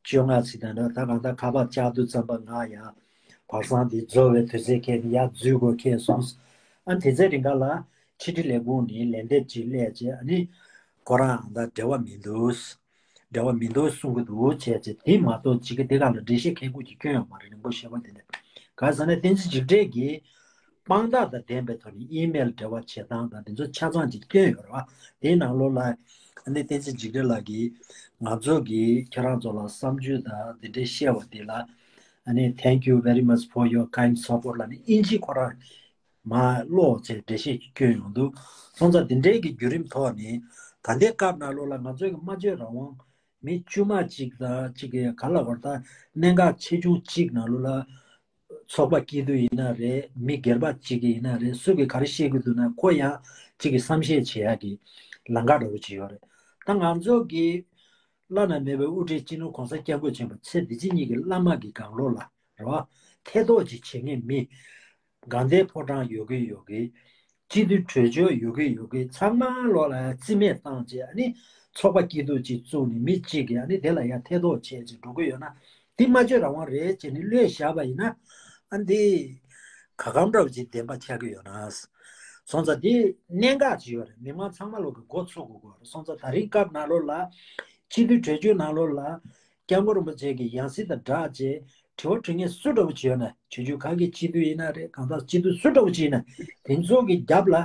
བཅོ་ལྔ་ཙམ་དང་འདྲ། ད་གང་ལྟར་ཁ་པར་བཅག་དུས་ཙམ་པ་ང་ཡང་བར་སང་འདི་རྫོགས་པའི་དུས་ཚོད་ཁེལ་ནས་ཡར་འཛུལ་དགོས་ཁེལ་སོང་། ཨ་ནི་དེ་ཚེ་རིང་ག་ལ་ཕྱི་དྲིལ་ལས་ཁུངས་ནས་ལན་འདེབས་ཅིག་སླེབས་རྗེས་ཨ་ནི་ཁོ་རང་ད་འབྲེལ་བ་མི་འདུག་འབྲེལ་བ་མི་འདུག་གསུང་གི་འདུག་བྱས་རྗེས། དེ་མ་གཏོགས་ཅིག་གི་དེ་ག་ལ་འགྲེལ་བཤད་གལ་ཁུག་ཅིག་སྐྱོན་ཡོད་མ་རེད། རིང་པོ་བཤད་པ་དེ་འདྲ། ག་ཟེར་ན་བསྟན་འཛིན་འཇིགས་བྲལ་གྱིས་དཔང་རྟགས་དང་ལྡན་པའི་ཐོག་ནས་ཨི་མེལ་འབྲེལ་བ་བྱེད་སྟངས་དང་དེ་ཚོ་ཆ་ཚང་ཅིག་སྐྱོན་ཡོད་རེད་བ། དེའི་ནང་ལོགས་ལ་ཨ་ནི་བསྟན་འཛིན་འཇིགས་བྲལ་ལགས་ཀྱིས་ང་ཚོ་གིས་ཁྱེད་རང་ཚོ་ལ་བསམ་ཚུལ་དང་དེ་འདྲའི་བཤད་པ་དེ་ལ་ ཨ་ནི་thank you very much for your kind support ལབ་ནས་ཨིན་ཇི་ཁོ་རང་མར་ཀློག་བྱས་འགྲེལ་བཤད་བསྐྱོན་ཡོང་འདུག་སོང་ཙང་དེ་འདྲའི་གི་བརྒྱུད་རིམ་ཐོག་ནས་ད་ལྟའི་སྐབས་ནང་ལོགས་ལ་ང་ཚོའི་གི་སྨྲ་བརྗོད་རང་དབང་མི་དཀྱུས་མ་གཅིག་དང་གཅིག་གི་ག་ལ་བར་ད་གནད་འགག་ཆེ་ཆུང་གཅིག་ནང་ལོགས་ལ་ཚོགས་པ་སྐྱིད་སྡུག་ཡིན་ན་རེད། མི་སྒེར་པ་གཅིག་གི་ཡིན་ན་རེད། སུ་གི་ག་རེ་བཤད་གི་འདུག་ན་ཁོ་ཡང་གཅིག་གི་བསམ་ཤེས་བྱེད་ཡག་གི་ལམ་ཁ་འདྲ་བོ་ཅིག་ཡོད་རེད། ད་ང་ཚོ་གི་བླ་ན་མེད་པའི་དབུ་ཁྲིད་སྤྱི་ནོར་གོང་ས་སྐྱབས་མགོན་ཆེན་པོ་ཚེ་འདི་ཕྱི་གཉིས་ཀྱི་བླ་མ་གི་སྒང་ལོགས་ལ་རེད་བ། ཐེ་གཏོགས་ཅིག་བྱེད་མཁན་མི། དགའ་ལྡན་ཕོ་བྲང་ཡོད་གི་ཡོད་གི། སྤྱི་འཐུས་གྲོས་ཆོད་ཡོད་གི་ཡོད་གི། ཚང་མ་ལོག་ལ་རྩིས་མེད་བཏང་བྱས་ཨ་ནི་ཚོགས་པ་སྐྱིད་སྡུག་ཅིག་བཙུགས་ནས་མི་གཅིག་གིས་ཨ་ནི་དེ་ལ་ཡང་ཐེ་གཏོགས་བྱས་ཅིག་འགྲོ་གི་ཡོད་ན་འདི་སྨྲ་བརྗོད་རང་དབང་རེད་ཅེས་ནི་གློད་བཞག་པ་ཡིན་ན་ཨ་འདི་ག་གམ་འདྲ་བོ་ཅིག་བདེན་པ་ཆགས་ཀྱི་ཡོད་ན། སོང་ཙང་འདི་གནད་འགག་ཅིག་ཡོད་རེད། མི་མང་ཚང་མ་ལོག་གི་མགོ་ཚོད་དགོས་ཀྱི་ཡོད་རེད། སོང་ཙང་ད་རིང་སྐབས་ནང་ལོགས་ལ་སྤྱི་འཐུས་གྲོས་ཆོད་ནང་ལོགས་ལ་སྐྱབས་མགོན་རིན་པོ་ཆེ་གི་ཡང་སྲིད་དང་སྦྲགས་བྱས་དྲི་བ་དྲི་མཁན་སུ་འདྲ་བོ་ཅིག་ཡོད་ན་ཆོས་བརྒྱུད་ཁག་གི་སྤྱི་འཐུས་ཡིན་ན་རེད། གང་ཟག་སྤྱི་འཐུས་སུ་འདྲ་བོ་ཅིག་ཡིན་ན་དེ་ཚོ་གི་རྒྱབ་ལ་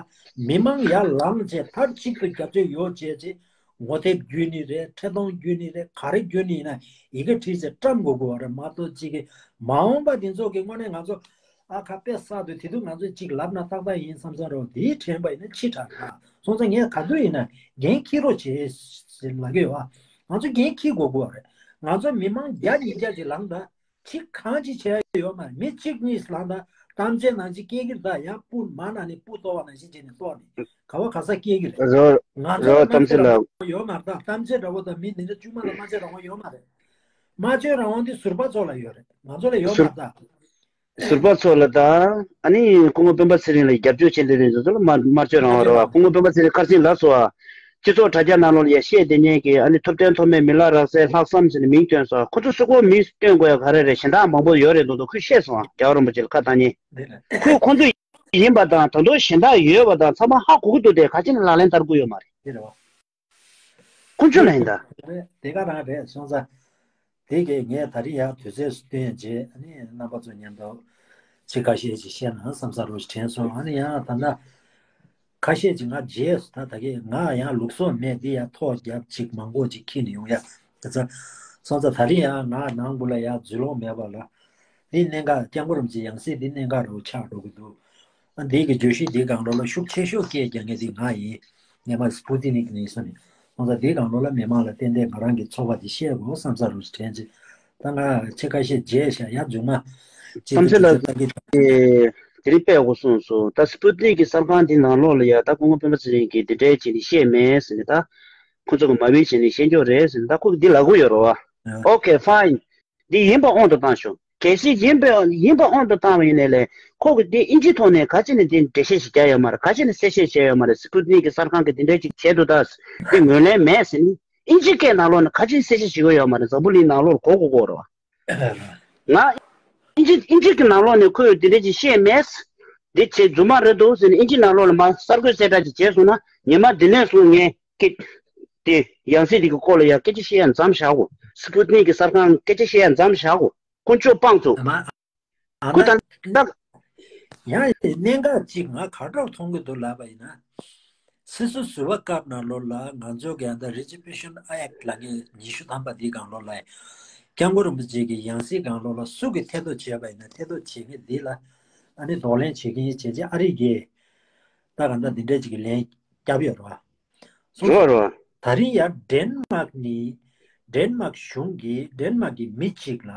མི་མང་ཡར་ལངས་བྱས་མཐའ་གཅིག་ཏུ་རྒྱབ་སྐྱོར་ཡོད་བྱས་བྱས་ངོ་དེབ་བརྒྱུད་ནི་རེད། འཕྲིན་ཐུང་བརྒྱུད་ནི་རེད། ག་རེ་བརྒྱུད་ནི་ཡིན་ན་ཡི་གེ་བྲིས་བྱས་བཀྲམ་དགོས་ཀྱི་ཡོད་རེད་མ་གཏོགས་གཅིག་གི་མ་འོངས་པ་དེ་ཚོ་གི་དངོས་གནས་ང་ཚོ་ཨ་ཁ་དཔེ་བསགས་དུས་དེ་དུས་ང་ཚོས་གཅིག་ལབ་ན་ཏག་ཏག་ཡིན་བསམ་བསམ་རོགས་དེའི་དྲན་པ་ཡིན་ན་ཕྱི་དྲགས་དྲགས་སོང་ཙང་ངས་ག་དུས་ཡིན་ན་འགན་འཁྱེར་རོགས་བྱེད་ཟེར་ལབ་ཀྱི་ཡོད་ཨ། ང་ཚོ་འགན་འཁྱེར་དགོས་ཀྱི་ཡོད་རེད། ང་ཚོ་མི་མང་བརྒྱ་ཉིས་བརྒྱ་ཅིག་ལངས་དང་ཅིག་གང་ཅིག་བྱས་ཡོད་མ་རེད། མི་གཅིག་གཉིས་ལངས་དང་གཏམ་བཤད་ནང་ཅིག་སྐྱེལ་གྱི་རེད། ད་ཡང་སྤུ་མ་ན་ནས་སྤུ་གཏོར་བ་ནང་བཞིན་བྱས་ནས་གཏོར་ནས་ག་བ་ག་ས་སྐྱེལ་གྱི་རེད། རོ་ང་ཚོ་རོ་ལ་གཏམ་བཤད་ལ་རང་དབང་ཡོད་མ་རེད། ད་གཏམ་བཤད་འདྲ་བོ་དང་མི་འདི་འདྲ་དཀྱུས་མ་ལ་སྨྲ་བརྗོད་རང་དབང་ཡོད་མ་རེད། སྨྲ་བརྗོད་རང་དབང་འདི་ཟུར་པ་ཚོ་ལ་ཡོད་རེད། ང་ཚོ་ལ་ཡོད་མ་ཟུར་རེད་ད། ཟུར་པ་ཚོ་ལ་དང་ཨ་ནི་སྐུ་ངོ་སྤེན་པ་ཚེ་རིང་ལ་རྒྱབ་སྐྱོར་བྱེད་འདོད་མཁན་ཚོ་ལ་མ་མ་བརྗོད་རང་དབང་རེད་བ། སྐུ་ངོ་སྤེན་པ་ཚེ་རིང་ཁར་ཆེན་ལབ་སོང་བ། སྤྱི་ཚོགས་དྲ་རྒྱ་ནང་ལོགས་ལ་ཡ་བཤད་བསྡད་མཁན་གྱི་ཨ་ནི་ཐུབ་བསྟན་ཐོགས་མེད་མི་ལ་རག་སའི་ལྷག་བསམ་ཟེར་ནས་མིང་བཏོན་སོང་། ཁོ་ཚོ་སུ་གོ་མིང་བཏོན་དགོས་ཡ་ག་རེ་རེད། གཞན་དག་མང་པོ་ཡོད་རེད་འདུག་འདུག་ཁོས་བཤད་སོང་བ། རྒྱལ་བ་རིན་པོ་ཆེ་ལ་ཁ་བཏང་མཁན་ཁོས་ཁོ་ཚོ་ཡིན་པ་དང་ད་དུང་གཞན་དག་ཡོད་པ་དང་ཚང་མ་ཧ་གོ་གི་འདུག་དེ་ག་ཅི་ནས་ལག་ལེན་བསྟར་དགོས་ཡོད་མ་རེད། ཁོ་ཚོ་ལ་ཡིན་ད། རེད་དེ་ག་རང་རེད་སོང་ཙང་། དེ་གས་ངས་ད་རིང་ཡང་དུས་ཚོད་སུ་བཏོན་རྗེས་ཨ་ནི་རྣམ་པ་ཚོ་མཉམ་དུ་ཚིག་ཁ་ཤས་ཅིག་བཤད་ན་བསམ་ས་རོ་ཞིག་དྲན་སོང་། ཨ་ནི་ཡང་ད་ལྟ་ཁ་ཤས་ཅིག་ང་རྗེས་སུ་ད་ད་གས་ང་ཡང་ལུགས་སྲོལ་མེད་འདི་ཡང་ཐོག་རྒྱབ་ཅིག་མང་པོ་ཅིག་ཁྱེར་ནས་ཡོང་ཡ། དེ་ཚོ་སོང་ཙང་ད་རིང་ཡང་ང་ནང་ཁུལ་ལ་ཡང་འཛུལ་ལོང་མེད་པ་ལ། འདི་གནད་འགག་སྐྱབས་མགོན་རིན་པོ་ཆེ་ཡང་སྲིད་འདི་གནད་འགག་རུ་ཆགས་འགྲོ་གི་འདུག་ཨ་འདི་གི་བརྗོད་གཞི་འདི་སྒང་ལོགས་ལ་ཤུགས་ཆེ་ཤོས་སྐད་རྒྱག་མཁན་འདི་ང་ཡིན། ངས་མ་སྤུ་ཏི་ནིག་ནས་སོང་ནས་ཁོང་ཚོ་འདི་སྒང་ལོགས་ལ་མི་མང་ལ་ཏན་ཏན་ང་རང་གི་ཚོགས་པ་འདི་བཤད་དགོས་བསམ་ས་རུ་དྲན་ཅིག་ད་ང་ཆེ་ཁ་ཤས་བརྗེད་ཤག་ཡ་རྫུན་མ་ཅིག་བསམ་ཚུལ་ལ་དེ་རིང་དཔེ་ཡག་པོ་གསུངས་སོང་། ད་སྤུ་ཏི་ནིག་གི་གསར་ཁང་འདི་ནང་ལོགས་ལ་ཡ་ད་སྐུ་ངོ་སྤེན་པ་ཚེ་རིང་གིས་འདི་འདྲའི་བྱས་ནས་བཤད་མེད་ཟེར་ནས་ད་ཁོང་ཚོ་གི་མ་བིན་བྱས་ནས་བཤད་འཇོག་རེད་ཟེར་ནས་ད་ཁོ་གི་འདི་ལབ་གི་ཡོད་རེད་བ། Okay, fine. འདི་ཡིན་པ་དབང་དུ་བཏང་ཤོག་གལ་སྲིད་ཡིན་པ་ཡིན་པ་དབང་དུ་བཏང་བ་ཡིན་ནའི་ལས་ཁོ་གི་འདི་ཨིན་ཇིའི་ཐོག་ནས་ག་ཅི་ནས་འདི་འགྲེལ་བཤད་ཞིག་རྒྱག་ཡོད་མ་རེད། ག་ཅི་ནས་གསལ་བཤད་བྱས་ཡོད་མ་རེད། སི་པུ་ཏི་ནིག་གི་གསར་ཁང་གི་འདི་འདྲ་ཅིག་བྱས་འདུག་ད་འདི་ངོས་ལེན་མེད་ཟེར་ནས་ཨིན་ཇི་སྐད་ནང་ལོགས་ནས་ག་ཅི་གསལ་བཤད་བྱེད་ཀྱི་ཡོད་མ་རེད། འཛམ་བུ་གླིང་ནང་ལོགས་ལ་གོ་གོ་གོ་རེད་བ། ང་ཨིན་ཇི་ཨིན་ཇི་གི་ནང་ལོགས་ནས་ཁོས་འདི་འདྲ་ཅིག་བཤད་མེད། འདི་བྱས་རྫུན་མ་རེད་འདུག་ཟེར་ནས་ཨིན་ཇི་ནང་ལོགས་ལ་མ་གསར་འགོད་གསལ་བསྒྲགས་ཅིག་བྱས་སོང་ན་ཉི་མ་འདི་ནས་བཟུང་ངས་སྐད་དེ་ཡང་སྲིད་འདི་གི་སྐོར་ལ་ཡང་སྐད་ཆ་བཤད་ཡ་མཚམས་བཞག་གོ། སི་པུ་ཏི་ནིག་གི་གསར་ཁང་སྐད་ཆ་བཤད་ཡ་མཚམས་བཞག་གོ། དཀོན་མཆོག་དཔང་བཙུགས། ཨ་མ། ཨ་ཁུ་མ། ད་ད། ཡང་གནད་འགག་ཅིག་ང་ག་འདྲ་མཐོང་གི་འདུག་ལབ་པ་ཡིན་ན། སི་སུ་ཟུར་པ་སྐབས་ནང་ལོགས་ལ་ང་ཚོ་གི་ཨ་ད་རི་ཇི་བྷེ་ཤན་ཨེག་ལབ་མཁན་ཉི་ཤུ་ཐམ་པ་འདི་སྒང་ལོགས་ལ། སྐྱབས་མགོན་རིན་པོ་ཆེ་གི་ཡང་སྲིད་སྒང་ལོགས་ལ་སུ་གིས་ཐེ་གཏོགས་བྱས་པ་ཡིན་ན་ཐེ་གཏོགས་བྱེད་མཁན་འདི་ལ་ཨ་ནི་གདོང་ལེན་བྱེད་མཁན་བྱས་རྗེས་ཨ་རི་གིས་ད་གང་ལྟར་འདི་འདྲ་ཅིག་གི་ལན་བརྒྱབ་ཡོད་རེད་བ། སོང་རོ་རོ། ད་རིང་ཡང་ཌེན་མཱག་ནི་ཌེན་མཱག་གཞུང་གིས་ཌེན་མཱག་གི་མི་གཅིག་ལ་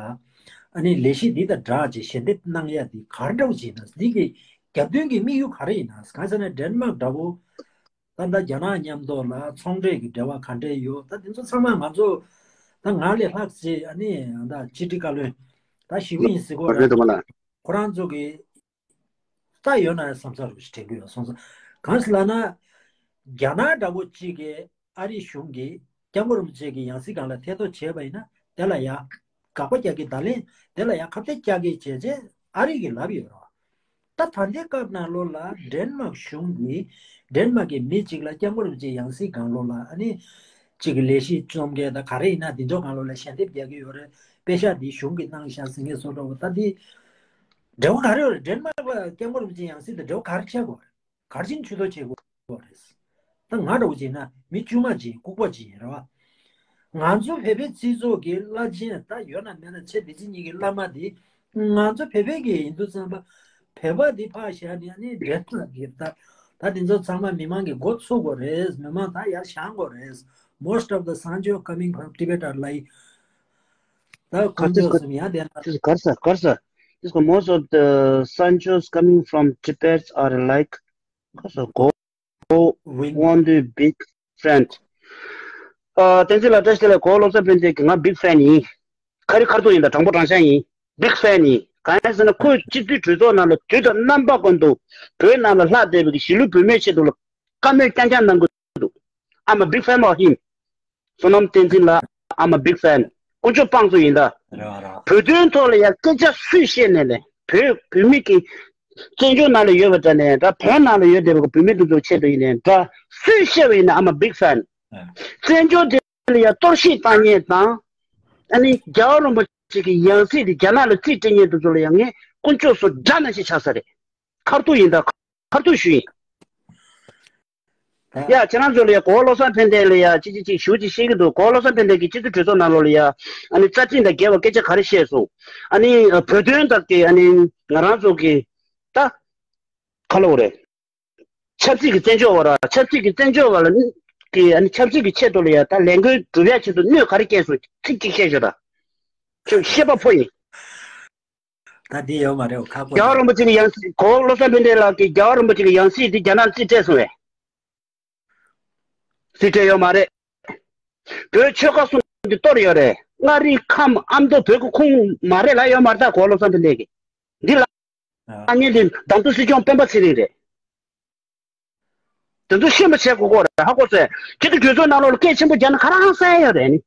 ཨ་ནི་ལས་གཞི་འདི་དང་སྦྲགས་ཀྱི་ཞལ་འདེབས་གནང་ཡ་འདི་ག་རེ་འདྲ་བོ་ཅིག་ཡིན་ན། འདི་གི་རྒྱབ་མདུན་གྱི་དམིགས་ཡུལ་ག་རེ་ཡིན་ན། གང་ཟེར་ན་ཌེན་མཱག་འདྲ་བོ་ད་ལྟ་རྒྱ་ནག་མཉམ་དུ་ལ་ཚོང་འབྲེལ་གྱི་འབྲེལ་བ་ག་འདྲས་ཡོད། ད་འདི་ཚོ་ཚང་མ་ང་ཚོ་ད་ང་ལས་ལྷག་ཅིག་ཨ་ནི་ད་ཕྱི་དྲིལ་བཀའ་བློན་ད་ཞི་བ་ཡིན་ཟེར་གོ་རེད་འདུག་མ་ལ། ཁོ་རང་ཚོ་གི་ད་ཡོད་ན་ཡང་བསམ་ས་རུ་ཞིག་དྲན་གྱི་ཡོད་སོང་ཙང་། གང་ཞིག་ལབ་ན། རྒྱ་ནག་འདྲ་བོ་གཅིག་གིས་ཨ་རིའི་གཞུང་གིས་སྐྱབས་མགོན་རིན་པོ་ཆེ་གི་ཡང་སྲིད་སྒང་ལ་ཐེ་གཏོགས་བྱས་པ་ཡིན་ན་དེ་ལ་ཡང་དགག་པ་རྒྱག་གི། ད་ལན་དེ་ལ་ཡང་ཁ་གཏད་བཅག་གི་བྱས་རྗེས་ཨ་རི་གིས་ལབ་ཡོད་རེད་བ། ད་ད་ལྟའི་སྐབས་ནང་ལོགས་ལ་ཌེན་མཱག་གཞུང་གིས་ཌེན་མཱག་གི་མི་གཅིག་ལ་སྐྱབས་མགོན་རིན་པོ་ཆེ་ཡང་སྲིད་སྒང་ལོགས་ལ་ཨ་ནི་གཅིག་གི་ལས་གཞི་རྩོམ་མཁན་དང་ག་རེ་ཡིན་ན་འདི་ཚོ་སྒང་ལོགས་ལ་ཞལ་འདེབས་རྒྱག་གི་ཡོད་རེད། པེ་ཤག་འདི་གཞུང་གིས་གནང་ཤག་ཟེར་མཁན་བཟོ་འདྲ་བོ་ད་འདི་འབྲེལ་བ་ག་རེ་ཡོད་རེད། ཌེན་མཱག་ལ་སྐྱབས་མགོན་རིན་པོ་ཆེ་ཡང་སྲིད་དང་འབྲེལ་བ་ག་རེ་ཆགས་དགོས་རེད། ག་རེ་བྱས་ནས་ཇུས་གཏོགས་བྱེད་དགོས་རེད། ད་ང་འདྲ་བོ་བྱས་ན་མི་དཀྱུས་མ་ཅིག་ཡིན། ལྐུགས་པ་ཅིག་ཡིན་རེད་བ། ང་ཚོ་བོད་པའི་སྤྱི་ཚོགས་ཀྱི་བླ་ཆེན་ད་ཡོད་ན་མེད་ན་ཚེ་འདི་ཕྱི་གཉིས་ཀྱི་བླ་མ་འདི་ ང་ཚོ་བོད་པའི་གི་ཡིན་དུས་ཙམ་པ། བོད་པ་འདི་ཕར་བཞག་ནས་ནི་འདྲེ་ལ་གི་ད། ད་དེ་ཚོ་ཚང་མ་མི་མང་གི་མགོ་ཚུགས་དགོས་རེད། མི་མང་ད་ཡར་བཞེངས་དགོས་རེད། Most of the Sancho coming from Tibet are like. ད་གང་ཚོད་སོང་ཡང་དེ་ན། This is Karsa, Karsa. This is most of the Sanchos coming from Tibet are like Karsa. Go, go, want to big friend. ཨ། བསྟན་འཛིན་ལགས་བཀྲ་ཤིས་བདེ་ལེགས། གོ་བློ་བཟང་ཕན་བདེ་གི་ང་big fan ཡིན། ཁ་རི་ཁ་ཐུག་ཡིན། ད་དྲང་པོ་དྲང་བཞག་ཡིན། big fan ཡིན། གང་ཡིན་ཟེར་ན་ཁོས་སྤྱི་འཐུས་གྲོས་ཚོགས་ནང་ལ་དུས་དང་རྣམ་པ་ཀུན་ཏུ་བོད་ནང་ལ་ལྷག་བསྡད་པའི་གཞིས་ལུས་བོད་མིའི་ཆེད་དུ་ལ་བཀའ་མོལ་རྐྱང་རྐྱང་གནང་གི་འདུག I'm a big fan of him. བསོད་ནམས་བསྟན་འཛིན་ལགས། I'm a big fan. དཀོན་མཆོག་དཔང་བཙུགས་ཡིན་ད། རེད་བ་རེད་བ། བོད་དོན་ཐོག་ལ་ཡང་སྐད་ཆ་སུས་བཤད་ནས་ལས། བོད་བོད་མི་གི་བཙན་བྱོལ་ནང་ལ་ཡོད་པ་འདྲ་ནས་ད་བོད་ནང་ལ་ཡོད་བསྡད་པ་གི་བོད་མི་དེ་ཚོའི་ཆེད་དུ་ཡིན་ནས་འདྲ། སུས་བཤད་པ་ཡིན་ན་I'm a big fan. ཨ། བཙན་བྱོལ་དེ་ལ་ཡང་གཏོར་བཤིག་བཏང་མཁན་དང་། ཨ་ནི་རྒྱལ་བ་རིན་པོ་ཆེ་གི་ཡང་སྲིད་དེ་རྒྱ་ནག་ལ་རྩིས་སྤྲད་མཁན་དེ་ཚོ་ལ་ཡང་ངས་དཀོན་མཆོག་གསུམ་དགྲ་ནང་བཞིན་ཆགས་ས་རེད། ཁ་ཐུག་ཡིན་ད། ཁ་ཐུག་ཞུ་ཡིན། ད། ཡ། ཁྱེད་རང་ཚོ་ལ་ཡ་གོ་བ་བློ་བཟང་ཕན་བདེ་ལ་ཡ་ཅི་ཅི་ཅིག་ཞུ་ཅིག་བཤད་ཀྱི་འདུག་གོ་བ་བློ་བཟང་ཕན་བདེ་གིས་སྤྱི་འཐུས་གྲོས་ཚོགས་ནང་ལོགས་ལ་ཡ་ཨ་ནི་རྩ་ཁྲིམས་དང་འགལ་བ་སྐད་ཆ་ག་རེ་བཤད་སོང་། ཨ་ནི་བོད་དོན་དག་གི་ཨ་ནི་ང་རང་ཚོ་གི་ད་ག་ལབ་དགོས་རེད། ཆབ་སྲིད་ཀྱི་བཙན་བྱོལ་བ་ར་ཆབ་སྲིད་ཀྱི་བཙན་བྱོལ་བ་ལ་གི་ཨ་ནི་ཆབ་སྲིད་ཀྱི་ཆེད་དུ་ལ་ཡ་ད་ལས་འགུལ་སྒྲུབ་ཡ་ཆེད་དུ་གནོད་ག་རེ་བསྐྱལ་སོང་ཚིག་གཅིག་བཤད་ཤོག་ད། ཁྱོད་ཤེས་པ་ཕོ་ཡིན། ད་འདི་ཡོད་མ་རེད། ཁག་པོ་རྒྱལ་བ་རེད། རིན་པོ་ཆེ་གི་ཡང་སྲིད་གོ་བློ་བཟང་ཕན་བདེ་ལགས་ཀྱིས་རྒྱལ་བ་རིན་པོ་ཆེ་གི་ཡང་སྲིད་འདི་རྒྱ་ནག་རྩིས་སྤྲད་སོང་བས། རྩིས་སྤྲད་ཡོད་མ་རེད། བོད་ཆོལ་ཁ་གསུམ་འདི་གཏོར་ཡོད་རེད། མངའ་རིས་ཁམས་ཨ་མདོ་བོད་ཀྱི་ཁོངས་མ་རེད་ལ་ཡོད་མ་རེད། ད་གོ་བློ་བཟང་ཕན་བདེ་གིས་འདི་ལ་ཨ་ཉེ་འདི་བདམས་ཐོན་སྲིད་སྐྱོང་སྤེན་པ་ཚེ་རིང་རེད། དེ་ཚོ་ཤེས་པ་བྱེད་དགོས་ཀྱི་རེད། ཧ་གོ་སོང་། སྤྱི་འཐུས་གྲོས་ཚོགས་ནང་ལོགས་ལ་སྐད་ཆེན་པོ་རྒྱག་ན་ག་རང་ས་ཡ་ཡོད་རེད་ནི།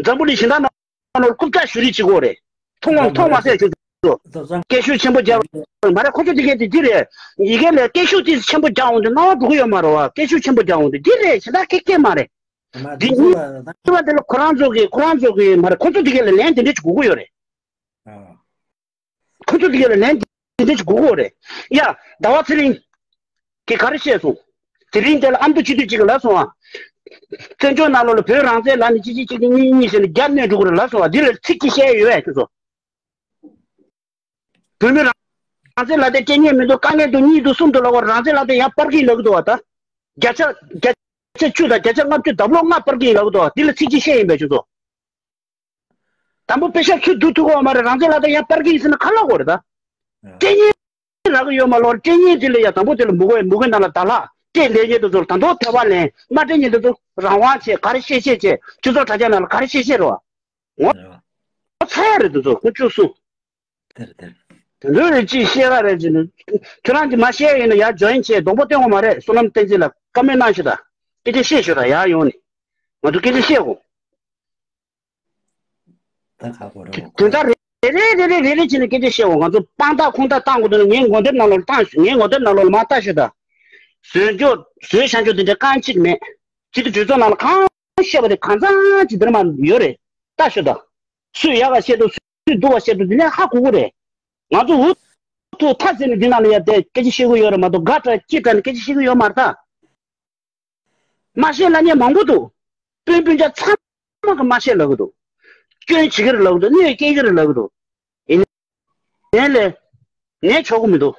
འཛམ་བུ་གླིང་གཞན་དག་ནང་ལོགས་ལ་རྐུབ་བཀྱག་གཞུ་རེས་བྱེད་དགོས་རེད། མཐོང་བ་མཐོང་མ་སད་ཁྱོད་ཚོ། སྐད་ཤུགས་ཆེན་པོ་རྒྱག་མ་རེད། ཁོ་ཚོ་དེ་གས་དེ་འདི་རེད། ཡི་གེ་ལས་སྐད་ཤུགས་དེ་ཆེན་པོ་རྒྱག་འོང་དུས་སྣང་བ་འགྲོ་གི་ཡོད་མ་རེད་བ། སྐད་ཤུགས་ཆེན་པོ་རྒྱག་འོང་དུས་འདི་རེད། གཞན་དག་སྐད་སྐད་མ་རེད། འདི་གཉིས་པ་དེ་ལ་ཁོ་རང་ཚོ་གི་ཁོ་རང་ཚོ་གི་མ་རེད། ཁོ་ཚོ་དེ་གས་ལ་ལན་དེ་འདྲས་ཅིག་དགོས་ཀྱི་ཡོད་རེད། ཁོ་ཚོ་དེ་ག་ལ་ལན་དེ་འདྲ་ཞིག་དགོས་ཀྱི་རེད། ཡ། ཟླ་བ་ཚེ་རིང་གིས་ག་རེ་བཤད་སོང་། དེ་རིང་དེ་ལ་ཨ་མདོ་སྤྱི་འཐུས་གཅིག་གིས་ལབ་སོང་ཨ། བཙན་བྱོལ་ནང་ལོགས་ལ་བོད་རང་བཙན་ལབ་ནས་གཅིག་གཅིག་གཅིག་གཉིས་གཉིས་ཟེར་ནས་རྒྱ་གནོན་འགྲོ་གི་རེད་ལབ་སོང་ཨ། འདི་ལ་ཚིག་གཅིག་བཤད་ཡོད་ཨ་ཁྱོད་ཚོ། བོད་མི་རང་བཙན་ལབ་དེ་སྤྲད་མཁན་མི་འདུག་དཀའ་ངལ་འདུག་གཉིས་འདུག་གསུམ་འདུག་ལབ་པ། རང་བཙན་ལབ་དེ་ཡང་པར་གིན་ལབ་གི་འདུག་བ་ད། བརྒྱ་ཆ་བརྒྱ་ཆ་བཅུ་དང་བརྒྱ་ཆ་ལྔ་བཅུ་ལྡབ་ལོག་ལྔ་པར་གིན་ལབ་གི་འདུག་བ། འདི་ལ་ཚིག་གཅིག་བཤད་ཡིན་པས་ཁྱོད་ཚོ། དང་པོ་དཔེ་ཤག་ཚུར་བསྡུ་ཐུབ་ཀྱི་ཡོད་མ་རེད། རང་བཙན་ལབ་དེ་ཡང་པར་གིན་ཟེར་ན་ག་ལབ་དགོས་རེད་ད། སྤྲད་མཁན་རག་གི་ཡོད་མ་ལོར་སྤྲད་མཁན་དེ་ལ་ཡང་དང་པོ་དེ་ལ་མུ་གེ་མུ་གེ་ནང་ལ་ད་ལྷག་སྤྲད་བསྡད་མཁན་དེ་ཚོར་ད་དུང་ཐེ་བ་ལེན། མ་སྤྲད་མཁན་དེ་ཚོ་རང་དབང་བྱེད། ག་རེ་བཤད་བཤད་བྱེད། སྤྱི་ཚོགས་དྲ་རྒྱ་ནང་ལ་ག་རེ་བཤད་བཤད་རེད་བ། ངོ་ཚ་ཡ་རེད་དེ་ཚོ། ཁོ་བཅུ་གསུམ། དེ་རེད་དེ་རེད། དེ་འདྲ་རེད་ཅིག་བཤད་ག་རེད་ཅེ་ན། ཁྱོད་རང་གིས་མ་བཤད་ཡིན་ན་ཡར་འཇོན་ཆེ་གདོང་པོ་སྟོན་དགོས་མ་རེད། བསོད་ནམས་བསྟན་འཛིན་ལགས་བཀའ་མོལ་གནང་ཤོག་དང་། སྐད་ཆ་བཤད་ཤོག་དང་། ཡར་ཡོང་ནས་ང་ཚོ་སྐད་ཆ་བཤད་དགོས། ད་ཁག་པོ་རེད་དེ་ད་རེ་རེ་རེ་རེ་རེ་རེ་བྱས་ནས་སྐད་ཆ་བཤད་འོང་། ང་ཚོ་དཔང་རྟགས་ཁུངས་དག་བཏང་དགོས་འདུག་ན་ངའི་ངོ་དེབ་ནང་ལོགས་ལ་བཏང་ཤོག་ངའི་ངོ་དེབ་ནང་ལོགས་ལ་མར་ལྟ་ཤོག་དང་། བཟོས་འཇོག་བཟོས་བཞག་འཇོག་དེ་འདྲ་རྐང་གཅིག་མེད། སྤྱི་འཐུས་གྲོས་ཚོགས་ནང་ལ་གང་བཤད་པ་དེ་གང་ཚང་གཅིག་དེར་མ་ཡོད་རེད། ལྟ་ཤོག་དང་། སུས་ཡག་ག་བཤད་འདུག་སུས་སྡུག་ག་བཤད་འདུག་དེ་ནས་ཧ་གོ་གི་རེད། ང་ཚོ་འུ་ཐུག་མཐའ་ཟེར་ནས་འདི་ནང་ལ་ཡ་དེ་སྐད་ཆ་བཤད་གི་ཡོད་རེད་མ་གཏོགས་དགའ་དྲགས་སྐྱིད་དྲགས་ནས་སྐད་ཆ་བཤད་གི་ཡོད་མ་རེད་ད། མ་ཤེས་ལབ་མཁན་མང་པོ་འདུག་སྤུན་སྤུན་ཆ་ཚང་མ་གིས་མ་ཤེས་ལབ་གི་འདུག་སྐྱོན་བྱེད་ཀྱི་རེད་ལབ་གི་འདུག་གནོད་སྐྱེལ་གྱི་རེད་ལབ་གི་འདུག་ཡིན་ནའི་ལས། ངས་ཆོག་གི་མི་འདུག་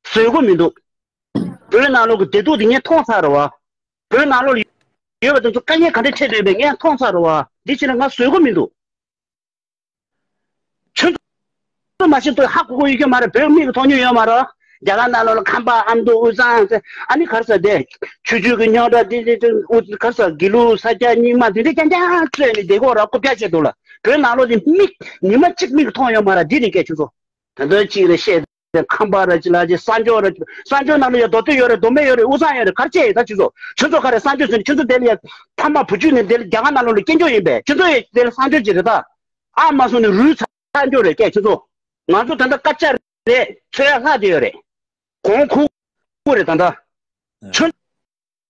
བཟོད་གི་མི་འདུག་བོད་ནང་ལོགས་ཀྱི་བདེ་སྡུག་དེ་ངས་མཐོང་ཚར་རེད་བ། བོད་ནང་ལོགས་ལ་ཡོད་པ་དེ་ཚོ་དཀའ་ངལ་ག་འདྲ་འཕྲད་བསྡད་པས་ངས་མཐོང་ཚར་རེད་བ། འདི་བྱས་ན་ང་བཟོད་གི་མི་འདུག་ཁྱོད་ཚོ་མ་ཤེས་དུས་ཧ་གོ་གོ་ཡོད་ཀྱི་མ་རེད། བོད་མིག་གིས་མཐོང་མྱོང་ཡོད་མ་རེད། རྒྱ་གར་ནང་ལོགས་ལ་ཁམས་པ་ཨ་མདོ་དབུས་གཙང་ཟེར་ཨ་ནི་ག་རེ་ཟེར་དེ། ཆུ་ཆུ་གི་རྙོག་དྲ་འདི་འདི་འདི་དབུ་ག་རེ་ཟེར་དགེ་ལུགས་ས་སྐྱ་རྙིང་མ་འདི་འདྲ་རྐྱང་རྐྱང་རྩོད་ནས་བསྡད་ཀྱི་ཡོད་རེད། རྐུབ་བཀྱག་བྱས་འདུག་ལ། བོད་ནང་ལོགས་འདི་མིག་ཉི་མ་གཅིག་མིག་གིས་མཐོང་ཡོད་མ་རེད། འདི་ནས་སྐད་ཆུ་ཚོ་ད་ལྟ་གཅིག་རེད་བཤད། ཁམས་པ་ར་ཅི་ལ་ཅི་གསར་འབྱོར་ར་ཅི། གསར་འབྱོར་ནང་ལ་ཡ་མདོ་སྟོད་ཡོད་རེད། མདོ་སྨད་ཡོད་རེད། དབུས་གཙང་ཡོད་རེད། ག་རེ་བྱས་ཡོད་ད་ཁྱོད་ཚོ། ཁྱོད་ཚོ་ག་རེ་གསར་འབྱོར་ཟེར་ནས་ཁྱོད་ཚོ་དེ་ལ་ཡ་ཕ་མ་བུ་བརྒྱུད་ནས་དེ་ལ་རྒྱ་གར་ནང་ལོགས་ལ་སྐྱེས་འཇོག་ཡིན་པས། ཁྱོད་ཚོ་ཡ་དེ་ལ་གསར་འབྱོར་ཅིག་རེད་ད། ཨ་མ་སོང་ནས་རུའི་གསར་འབྱོར་རེད་སྐད་ཁྱོད་ཚོ། ང་ཚོ་ད་ལྟ་སྐར་ཆ་རེད། ཚོད་ཡ་ལྷག་བསྡད་ཡོད་རེད། གོང་ཁུག་རེད་ད་ལྟ། ཁྱོད་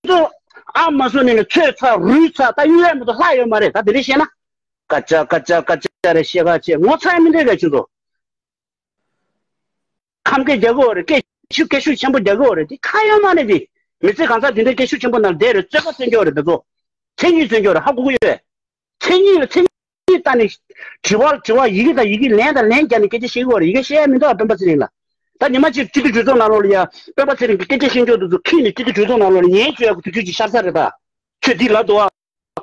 ཚོ་ཨ་མ་སོང་ནས་ནས་ཚོད་ཚ་རུས་ཚ་ད་གཡུག་ཡ་མི་འདུག་ལྷག་ཡོད་མ་རེད། ད་དེ་རིང་བཤད་ན། སྐད་ཆ་སྐད་ཆ་སྐད་ཆ་རེ་བཤད་ཁ་བྱས་ངོ་ཚ་ཡ་མི་འདུག་གས་ཁྱོད་ཚོ། ཁམས་སྐད་རྒྱག་གི་ཡོད་རེད། སྐད་ཤུགས་སྐད་ཤུགས་ཆེན་པོ་རྒྱག་གི་ཡོད་རེད། དེ་ཁ་ཡོད་མ་རེད་དེ། མི་ཚེ་གང་ཚ་དེ་འདྲའི་སྐད་ཤུགས་ཆེན་པོ་ནང་བསྡད་རེད། རྩོད་པ་རྩོད་རྒྱུ་རེད་དེ་ཚོ། མཚན་ཉིད་རྩོད་རྒྱུ་རེད། ཧ་གོ་གི་ཡོད། མཚན་ཉིད་ལ་མཚན་ ཡིག་ལྟ་ནས་དྲི་བ་དྲི་བ་ཡི་གེ་དང་ཡི་གེ་ལན་དང་ལན་རྒྱག་ནས་སྐད་ཆ་བཤད་ཀྱི་ཡོད་རེད། ཡི་གེ་བཤད་ཡ་མི་འདུག་ཨ། སྤེན་པ་ཚེ་རིང་ལ། ད་ཉི་མ་གཅིག་སྤྱི་འཐུས་གྲོས་ཚོགས་ནང་ལོགས་ལ་ཡ་སྤེན་པ་ཚེ་རིང་གི་སྐད་ཆ་བཤད་མཁན་དེ་ཚོ་ཁྱེར་ནས་སྤྱི་འཐུས་གྲོས་ཚོགས་ནང་ལོགས་ལ་ཉན་བཅོས་ཡ་གི་དུས་ཚོད་ཅིག་ཤར་ས་རེད་ད། ཁྱོད་འདི་ལབ་འདུག་ཨ།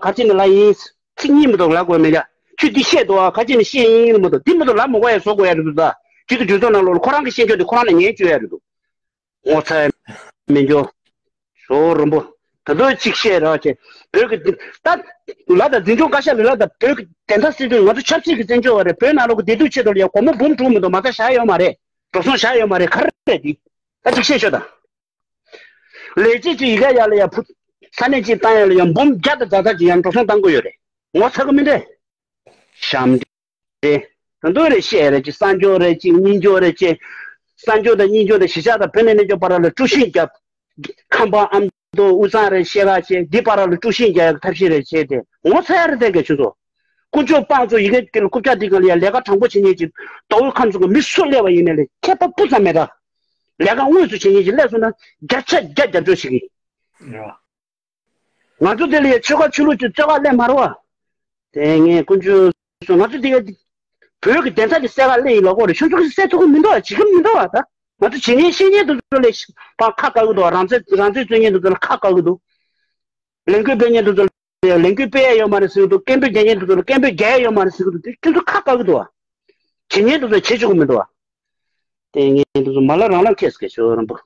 ག་ཅི་ནས་ལབ་ཡིན། ཚིག་གཉིས་མ་གཏོགས་ལབ་དགོས་མེད་ཡ། ཁྱོད་འདི་བཤད་འདུག་ཨ། ག་ཅི་ནས་བཤད་ཡིན་མ་གཏོགས་འདི་མ་གཏོགས་ལབ་མ་དགོས་ཡ་བཟོ་དགོས་ཡ་རེད་འདུག་ད། སྤྱི་འཐུས་གྲོས་ཚོགས་ནང་ལོགས་ལ་ཁོ་རང་གི་བཤད་རྒྱུ་དེ་ཁོ་རང་ལ་ཉན་བཅོས་ཡ་རེད་འདུག་ངོ་ཚ་མི་འགྱོ། ཞོ་རོམ་པོ། ད་དུང་གཅིག་བཤད་རོགས་བྱེད། བོད་ཀྱི་འདི་ད། ལ་དང་འཛིན་སྐྱོང་བཀའ་ཤག་ལ་ལ་དང་བོད་ཀྱི་བདེན་མཐའ་གསལ་དུས་ང་ཚོ་ཆབ་སྲིད་ཀྱི་བཙན་བྱོལ་བ་རེད། བོད་ནང་ལོགས་ཀྱི་བདེ་སྡུག་ཆེད་དུ་ལ་ཡ་སྒོར་མོ་འབུམ་དྲུག་མི་འདུག་མ་རྩ་བཞག་ཡོད་མ་རེད། འགྲོ་སོང་བཞག་ཡོད་མ་རེད། ག་རེ་རེད་འདི། ད་གཅིག་བཤད་ཤོག་ད། ལས་བྱེད་ཀྱི་ཡི་གེ་ཡ་ལ་ཡ་བུ། ས་གནས་གཅིག་བཏང་ཡ་ལ་ཡ་འབུམ་བརྒྱ་དང་ཛ་ཛ་ཅིག་ཡང་འགྲོ་སོང་བཏང་གི་ཡོད་རེད། ངོ་ཚ་གི་མི་འདྲ། ཞབས་འདྲེན། ད་དུང་རེ་བཤད་རེ་ཅིག་གསར་འབྱོར་རེ་ཅིག་རྙིང་འབྱོར་རེ་ཅིག་གསར་འབྱོར་དང་རྙིང་འབྱོར་དང་གཞིས་ཆགས་དང་བོད་ནས་གནས་སྐྱོབ་བར་ལ་དཀྲུག་ཤིང་བརྒྱབ། ཁམས་པ་ཨ་མདོ་དབུས་གཙང་རེ་བཤད་ག་བྱས་འདི་བར་ལ་དཀྲུག་ཤིང་རྒྱག་ཡག་ཐབས་ཤེས་རེ་བྱས་ཏེ་ངོ་ཚ་ཡ་རེ་བསྡད་ག་ཁྱོད་ཚོ། དཀོན་མཆོག་དཔང་ཚོ་ཡི་གེ་དེ་ལ་རྐུབ་བཀྱག་འདི་ག་ལ་ཡ་ལས་ཀ་དྲང་པོ་བྱེད་མཁན་ཅིག་མདོ་དབུས་ཁམས་གསུམ་གི་མི་སུ་སླེབས་པ་ཡིན་ནའི་ལས་ཁྱད་པར་སྤུ་ཙམ་མེད་ད། ལས་ཀ་དངོས་སུ་བྱེད་མཁན་ཅིག་སླེབས་སོང་ན་བརྒྱ་ཆ་བརྒྱ་རྒྱབ་སྐྱོར་བྱེད་ཀྱི་ཡིན། ང་ཚོ་དེ་ལ་ཡ་ཆོལ་ཁ་ཆོས་ལུགས་ཀྱི་རྩོད་ག་སླེབས་མ་རེད་བ། དེ་ངས་དཀོན་མཆོག་གསུམ་ང་ཚོ་དེ་ག་བོད་ཀྱི་བདེན་མཐའ་དེ་གསལ་ག་སླེབས་ཡིན་ལབ་དགོས་རེད། ཁྱོད་ཚོ་གིས་གསལ་ཐུབ་ཀྱི་མི་འདུག་བ། བྱེད་ཀྱི་མི་འདུག་བ་ད། ང་ཚོ་བྱེད་ཉན་ཤེས་ཉན་དེ་ཚོ་ལ་ཕར་ཁ་བཀག་གི་འདུག་བ། རང་བཙན་རང་བཙན་རྩོད་ཉན་དེ་ཚོ་ལ་ཁ་བཀག་གི་འདུག་ལས་འགུལ་སྤེལ་ཉན་དེ་ཚོ་ལ་ལས་འགུལ་སྤེལ་ཡ་ཡོད་མ་རེད་ཟེར་གི་འདུག་སྐད་འབོད་རྒྱག་ཉན་དེ་ཚོ་ལ་སྐད་འབོད་རྒྱག་ཡ་ཡོད་མ་རེད་ཟེར་གི་འདུག་དེ་ཁྱོད་ཚོ་ཁ་བཀག་གི་འདུག་བ། བྱེད་ཉན་དེ་ཚོ་བྱེད་ཆོག་གི་མི་འདུག་བ། དེ་ངས་འདི་ཚོ་མ་ལབ་རང་ལབ་ཁེལ་སོང་ཁྱོད་རང་པོ།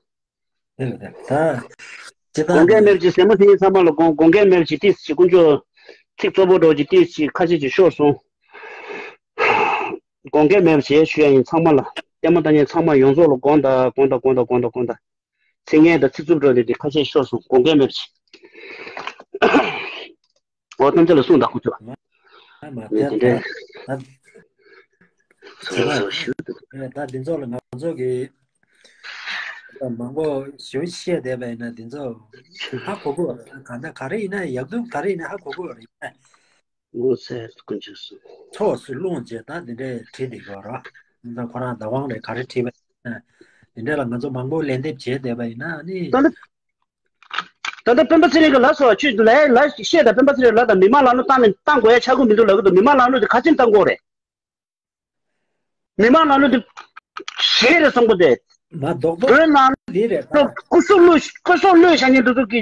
དེ་ལ་དེ་ད། ཅི་ད་དགོངས་འགལ་མེད་པ་ཅིག་ཟེར་མོ་དེ་ཡིན་ཚང་མ་ལ་དགོངས་དགོངས་འགལ་མེད་པ་ཅིག་ཏིས་ཅིག་དཀོན་མཆོག་ཚིག་གཙོ་བོ་འདྲ་བོ་ཅིག་ཏིས་ཅིག་ཁ་ཤས་ཅིག་ཤོར་སོང་། དགོངས་འགལ་མེད་པ་ཅིག་ཞུ་ཡ་ཡིན་ཚང་མ་ལ་ལྟད་མོ་ལྟ་མཁན་ཚང་མ་ཡོངས་རྫོགས་ལ་དགོངས་དག་དགོངས་དག་དགོངས་དག་དགོངས་དག་དགོངས་དག་ཚིག་ངན་དང་ཚིག་རྩུབ་འགྲོ་ནས་དེ་ཁ་ཤས་ཤོར་སོང་དགོངས་འགལ་མེད་པ་ཅིག་འོ་གཏམ་ཚེ་ལ་གསུངས་དང་ཁོ་ཚོ། མ་མ་ངས་དེ་དེ་འདྲའི་ད་ད་ཞུ་འདུག་ད་འདི་ཚོ་ལ་ང་ཚོ་གི་མང་པོ་ཞུ་བཤད་བསྡད་པ་ཡིན་ན་འདི་ཚོ་ཧ་གོ་གི་རེད། གང་ལྟར་ག་རེ་ཡིན་ན་ཡག་སྡུག་ག་རེ་ཡིན་ན་ཧ་གོ་གི་རེད། ངོ་ཚ་དཀོན་མཆོག་གསུམ། ཚོགས་སུ་བླངས་རྗེས་ད་འདི་འདྲའི་བྲིས་བསྡད་ཀྱི་ཡོད་རེད། ད་ཁོ་རང་བདག་དབང་རེད་ག་རེ་བྲིས་པ་ཡིན་ན་འདི་འདྲ་ལ་ང་ཚོ་མང་པོ་ལན་འདེབས་བྱས་བསྡད་པ་ཡིན་ན་ནི། ད་ལྟ་ད་ལྟ་སྤེན་པ་ཚེ་རིང་གི་ལ་སོགས་ཆུ་ལས་ལ་བཤད་དང་སྤེན་པ་ཚེ་རིང་ལ་དང་མི་མང་ལ་ནུ་བཏང་ནས་བཏང་དགོས་ཡ་ཆགས་ཀྱི་མི་འདུག་ལབ་ཀྱི་འདུག་མི་མང་ལ་ནུ་དེ་ག་ཚོད་བཏང་དགོས་རེད། མི་མང་ལ་ནུ་དེ་ཞེ་རེད་གསུང་གི་འདུག་མ་རྡོག་རྡོག་བོད་ནང་འདི་རེད་ད། སྐུ་སྲོག་བློས་སྐུ་སྲོག་བློས་བཞག་མཁན་དེ་ཚོ་གི་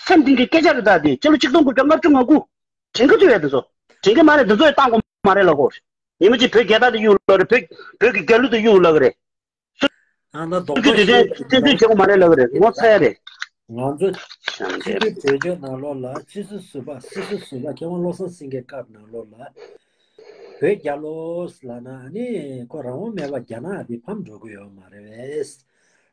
སེམས་གཏིང་གི་སྐད་ཆ་རེད་ད། དེ་སྤྱི་ལོ་ཆིག་སྟོང་དགུ་བརྒྱ་ལྔ་བཅུ་ང་དགུ་དྲན་གི་ཐུབ་ཡ་དེ་ཚོ་དྲན་གི་མ་རེད། དེ་ཚོ་ཡི་བཏང་དགོས་མ་རེད་ལབ་གོ་ཉི་མ་གཅིག་བོད་རྒྱལ་དར་དེ་གཡུག་ལབ་རེད། བོད་བོད་ཀྱི་རྒྱལ་གླུ་དེ་གཡུག་ལབ་གི་རེད། ཨ་ན་རྡོག་རྡོག་ཤོད་དེ་དེ་བྱེད་དགོས་མ་རེད་ལབ་གི་རེད། ངོ་ཚ་ཡ་རེད། ང་ཚོ་སྤྱི་འཐུས་གྲོས་ཆོད་ནང་ལོགས་ལ་སྤྱི་ཟུར་ཟུར་པ་སྲིད་ཟུར་ཟུར་པ་མཁས་དབང་བློ་བཟང་སེང་གེའི་སྐབས་ནང་ལོགས་ལ་བོད་རྒྱལ་ལོ་ལབ་ན་ནི་ཁོ་རང་དབང་མེད་པ་རྒྱ་ནག་དེ་ཕམ་འགྲོ་གི་ཡོད་མ་རེད་པས།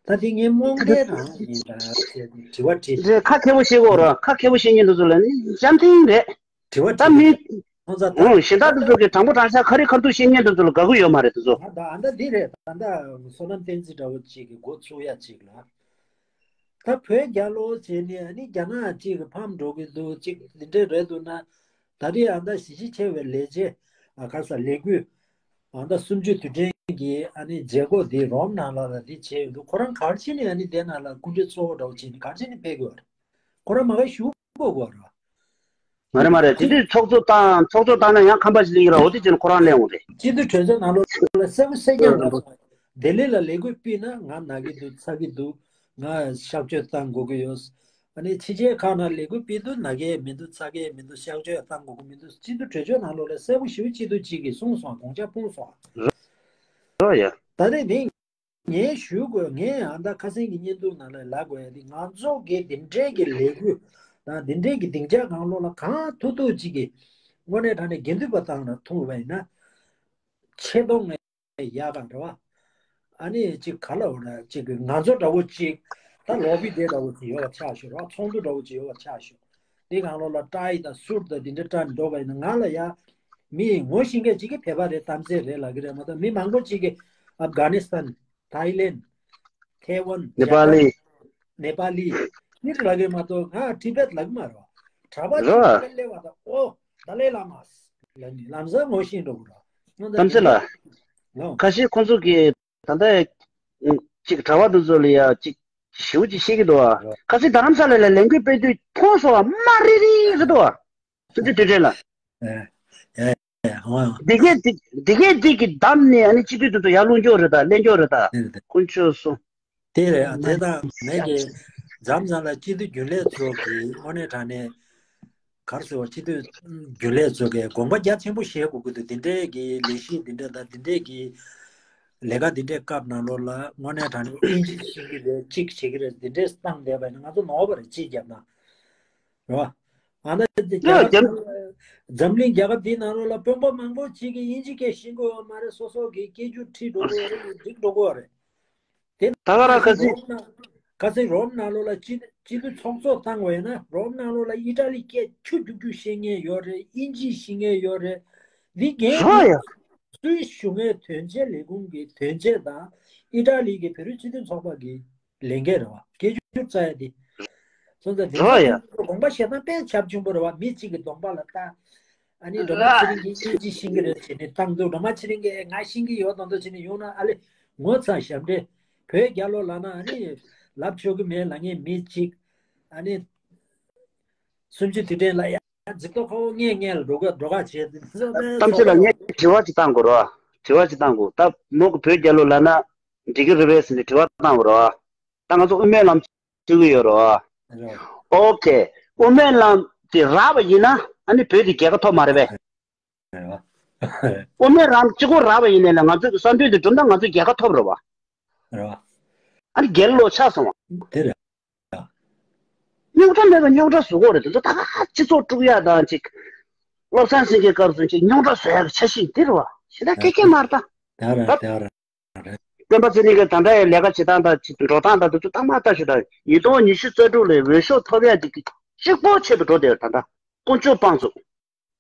ད་དེ་ངས་རྨོངས་དད་རང་ཡིན་ད་ཟེར་དྲི་བ་དྲིས། རེད་ཁ་མཁས་པོ་བཤད་དགོས་ར་ཁ་མཁས་པོ་བཤད་མཁན་དེ་ཚོ་ལ་ནི་འཇམ་ཐིང་རེད། དྲི་བ་ད་དྲིས་མི་ཁོང་ཚ་ད་ཨོ་གཞན་དག་དེ་ཚོ་གི་དྲང་པོ་དྲང་བཞག་ཁ་རི་ཁ་ཐུག་བཤད་མཁན་དེ་ཚོ་ལ་དགའ་གི་ཡོད་མ་རེད་དེ་ཚོ། ད་ད་ཨ་ད་འདི་རེད། ད་ད་བསོད་ནམས་བསྟན་འཛིན་འདྲ་བོ་ཅིག་གི་འགོ་ཚུགས་ཡ་ཅིག་ལ། ད་བོད་རྒྱལ་ལོ་བྱས་ནས་ཨ་ནི་རྒྱ་ནག་ཅིག་གི་ཕམ་འགྲོ་གི་འདུག་ཅིག་འདི་འདྲས་རེད་འདུག་ན། ད་རེས་ཨ་ད་གཞིས་བྱེས་ཆེ་བའི་ལས་བྱེད་ཨ་ཁ་ས་ལས་འགུལ་ཨ་ད་གསུམ་བཅུའི་དུས་དྲན་གྱི་ཨ་ནི་མཛད་སྒོ་འདི་རོམ་ནང་ལ་ལ་འདི་བྱས་ཡོད་འདུག་ཁོ་རང་ག་རེ་བྱས་ནས་ཨ་ནི་དེ་ནང་ལ་སྐུ་མགྲོན་གཙོ་བོ་འདྲ་བོ་བྱས་ནས་ག་རེ་བྱས་ནས་ཕེབས་དགོས་རེད། ཁོ་རང་མ་ག་ཞུ་དགོས་དགོས་རེད། མ་རེད་མ་རེད། དེ་དུས་ཚོགས་གཙོ་བཏང་ཚོགས་གཙོ་བཏང་ན་ཡང་ཁམས་པ་ཞིག་སླེབས་ཀྱི་རེད། འོ་དེ་བྱས་ན་ཁོ་རང་སླེབས་འོང་རེད། སྤྱི་འཐུས་གྲོས་ཚོགས་ནང་ལོགས་ལ་གསལ་པོ་གསལ་རྐྱང་ལ་སོང་། ལྡི་ལི་ལ་ལས་འགུལ་སྤེལ་ན་ང་ན་གི་འདུག་ཚ་གི་འདུག་ང་གཤག་བཅོས་བཏང་དགོས་ཀྱི་ཡོད། ཨ་ནི་ཕྱི་རྒྱལ་ཁག་ནང་ལས་འགུལ་སྤེལ་དུས་ན་གི་མི་འདུག་ཚ་གི་མི་འདུག་གཤག་བཅོས་བཏང་དགོས་ཀྱི་མི་འདུག་སྤྱི་འཐུས་གྲོས་ཆོད་ནང་ལོགས་ལ་གསལ་པོ་ཞེ་པོ་ཅིག་འདུག་ཅིག་གིས་གསུངས་སོང་། དགོངས་འཆར་སྤུངས་སོང་། རོ་ཡ། ད་རེས་ནི། ངས་ཞུ་དགོས། ངས་ཨ་ད་ཁ་སང་གི་བརྙན་ཐུང་ནང་ལ་ལབ་དགོས་ཡ་དེ་ང་ཚོ་གི་འདི་འདྲའི་གི་ལས་འགུལ་དང་འདི་འདྲའི་གི་སྡིངས་ཆ་གང་ལོགས་ལ་གང་ཐུབ་ཐུབ་ཅིག་གི་དངོས་གནས་དྲང་གནས་དགེ་འདུན་པ་བཏང་ན་ཐུབ་པ་ཡིན་ན་ཆེ་མཐོང་ངས་ཡག་ག་རེད་བ། ཨ་ནི་ཅིག་ག་ལ་འོ་ན་ཅིག་གི་ང་ཚོ་འདྲ་བོ་ཅིག་ད་ལོ་བི་དེ་འདྲ་བོ་ཅིག་ཡོད་པ་ཆགས་ཤོག་ར། ཚོགས་འདུ་འདྲ་བོ་ཅིག་ཡོད་པ་ཆགས་ཤོག་འདི་གང་ལོགས་ལ་ཏྲའི་དང་སུར་དང་འདི་འདྲ་སྤྲ་ནས་འགྲོ་བ་ཡིན་ན་ང་ལ་ཡ་མི་ངོ་ཤེས་མཁན་ཅིག་གིས་བོད་པ་རེད་གཏམ་ཚད་རེད་ལབ་གི་རེད་མ་གཏོགས་མི་མང་པོ་ཅིག་གིས་ཨབ་གྷ་ནི་སི་ཐན། ཐའི་ལེན། ཐའེ་ཝན། ནེ་པ་ལི། ཇ་པན། ནེ་པ་ལི། གཉིས་ལ་གི་མ་གཏོགས་ང་ཊི་བེད་ལ་གི་མ་རོ། གྲྭ་པ་རོ། ཅིག་ལ་གི་སླེབས་པ་དང་ཨོ་ད་ལའི་བླ་མ། ལ་ནི་ལམ་སང་ངོ་ཤེས་འགྲོ་གི་རོ། གཏམ་ཚེ་ལ། ལོ། ཁ་ཤས་ཁོང་ཚོ་གི་ད་ལྟ་ཅིག་གྲྭ་པ་དེ་ཚོ་ལ་ཡ་ཅིག་ཞེ་པོ་ཅིག་བཤད་གི་འདུག་ཨ། རོ། ཁ་སང་རྡ་རམ་ས་ལ་ལ་ལས་འགུལ་སྤེལ་དུས་མཐོང་སོང་བ་དམར་རིལ་རིལ་རེད་འདུག་ཨ། སུ་ཅི་དུས་དྲན་ལ། ཨེ། ཨེ། འོ་འདི་གས་འདི་འདི་གས་འདི་གི་བདམས་ནས་ཨ་ནི་སྤྱི་འཐུས་དེ་ཚོ་ཡར་བླུག་འགྱོ་རེད་ད། ལེན་འགྱོ་རེད་ད། དེ་རེད་དེ། དཀོན་མཆོག་གསུམ། དེ་རེད། དེ་དང་ངས་ཀྱི་འཛམ་གླིང་ལ་སྤྱི་འཐུས་རྒྱུན་ལས་ཚོ་གི་དངོས་གནས་དྲང་གནས་ག་རེ་ཟེར་བ། སྤྱི་འཐུས་རྒྱུན་ལས་ཚོ་གི་དགོངས་པ་རྒྱ་ཆེན་པོ་བཞེས་དགོས་ཀྱི་འདུག་འདི་འདྲའི་གི་ལས་གཞི་འདི་འདྲ་དང་འདི་འདྲའི་གི་ལས་ཀ་འདི་འདྲའི་སྐབས་ནང་ལོགས་ལ་དངོས་གནས་དྲང་གནས་དབྱིན་ཇི་ཤེས་ཀྱི་རེད། གཅིག་བྱེད་ཀྱི་རེད། འདི་འདྲའི་བཏང་བསྡད་པ་ཡིན་ན་ང་ཚོ་ནོར་བ་རེད། གཅིག་བརྒྱབ་ན། རེད་བ། ཨ་ན་རྒྱ་གར་འཛམ་གླིང་རྒྱལ་ཁབ་འདིའི་ནང་ལོགས་ལ་དཔོན་པོ་མང་པོ་ཅིག་གིས་དབྱིན་ཇི་སྐད་ཤེས་ཀྱི་ཡོད་མ་རེད། སོ་སོ་གི་སྐད་སྒྱུར་ཁྲིད་འགྲོ་གི་ཡོད་རེད། འགྲིག་འགྲོ་གི་ཡོད་རེད། དེ་ད་ག་རང་ཁ་སང་རོམ་ན་ཁ་སང་རོམ་ནང་ལོགས་ལ་སྤྱི་སྤྱི་འཐུས་ཚོགས་གཙོ་བཏང་བ་ཡིན་ན། རོམ་ནང་ལོགས་ལ་ཨི་ཊ་ལི་སྐད་ཆུ་རྒྱུག་རྒྱུག་ཤེས་མཁན་ཡོད་རེད། དབྱིན་ཇི་ཤེས་མཁན་ཡོད་རེད། འདི་རྒན་རོ་ཡ། སུད་སི་གཞུང་གི་དོན་གཅོད་ལས་ཁུངས་ཀྱི་དོན་གཅོད་དང་ཨི་ཊ་ལི་གི་བོད་རིགས་སྤྱི་མཐུན་ཚོགས་པ་གི་ལས་འགན་རེད་བ། སྐད་སྒྱུར་རྩ་ཡ་དེ། སོང་ཙང་དེང་རོ་སང་ཡ། དེང་དགོངས་པ་བཞེས་སྟངས་དཔེ་རྒྱ་ཆེན་པོ་རེད་བ། མི་གཅིག་གི་གདོང་པ་ལ་ལྟ། ཨ་ནི་སྒྲོལ་མ་ཚེ་རིང་གིས་དབྱིན་ཇི་ཤེས་ཀྱི་རེད་བྱས་ནས་བཏང་འདུག་སྒྲོལ་མ་ཚེ་རིང་གིས་ང་ཤེས་ཀྱི་ཡོད་མདོག་མདོག་བྱས་ནས་ཡོང་ན་ཨ་ལེ་ངོ་ཚ་ཞབས་འདྲེན། བོད་རྒྱལ་ལོ་ལབ་ན་ཨ་ནི་ལབ་ཆོག་གི་མེད་ལབ་མཁན་མི་གཅིག་ཨ་ནི་སུམ་ཅུ་དུས་དྲན་ལ་ཡ་འཛིན་ཐོག་ཁ་བོ་ངས་ངས་ལ་འགྲོ་ག་འགྲོ་ག་བྱས་ཏེ། གཏམ་བཤད་ལ་ངས་དྲི་བ་ཅིག་བཏང་དགོས་རེད་བ། དྲི་བ་ཅིག་བཏང་དགོས། ད་མོ་གི་བོད་རྒྱལ་ལོ་ལབ་ན་འགྲིག་གི་རེད་པས་ཟེར་ནས་དྲི་བ་བཏང་དགོས་རེད་བ། ད་ང་ཚོ་དབུ་མའི་ལམ་ཞུ་གི་ཡོད་རེད་བ། རེད། ཨོ་ཁེ། དབུ་མའི་ལམ་དེ་རག་པ་ཡིན་ན་ཨ་ནི་བོད་དེ་རྒྱལ་ཁ་ཐོབ་མ་རེད་པས། རེད་བ། དབུ་མའི་ལམ་གཅིག་པོ་རག་པ་ཡིན་ནའི་ལ་ང་ཚོས་ཀྱི་བསམ་འདུན་དེ་འགྲུབ་ན་ང་ཚོ་རྒྱལ་ཁ་ཐོབ་རེད་བ། རེད་བ། ཨ་ནི་རྒྱལ་ལོ་ཆགས་སོང་བ། དེ་རེད། རྙོག་དྲ་མེད་པ་རྙོག་དྲ་བཟོ་དགོས་རེད། དེ་ཚོ་ད་ག་སྤྱི་ཚོགས་དཀྲུག་ཡག་དང་ཅིག་བློ་བཟང་སེང་གེའི་སྐབས་སུ་ཅིག་རྙོག་དྲ་བཟོ་ཡག་གི་འཆར་གཞི་འདི་རེད་བ། གཞན་དག་སྐད་ཆ་མ་རེད་ད། ད་རེད་ད་ད་རེད་རེད། སྤེན་པ་ཚེ་རིང་གིས་ད་ལྟ་ཡི་ལས་ཀ་བྱེད་སྟངས་དང་ཅིག་འགྲོ་སྟངས་དང་དེ་ཚོ་ཏག་མ་ཏག་ཞིག་དང་། ཉིས་སྟོང་ཉི་ཤུ་རྩ་དྲུག་ལ་འོས་ཤོག་ཐོབ་ཡག་ཅིག་གཅིག་པོ་ཆེད་དུ་འགྲོ་བསྡད་ཡོད། ད་ལྟ་དཀོན་མཆོག་དཔང་བཙུགས།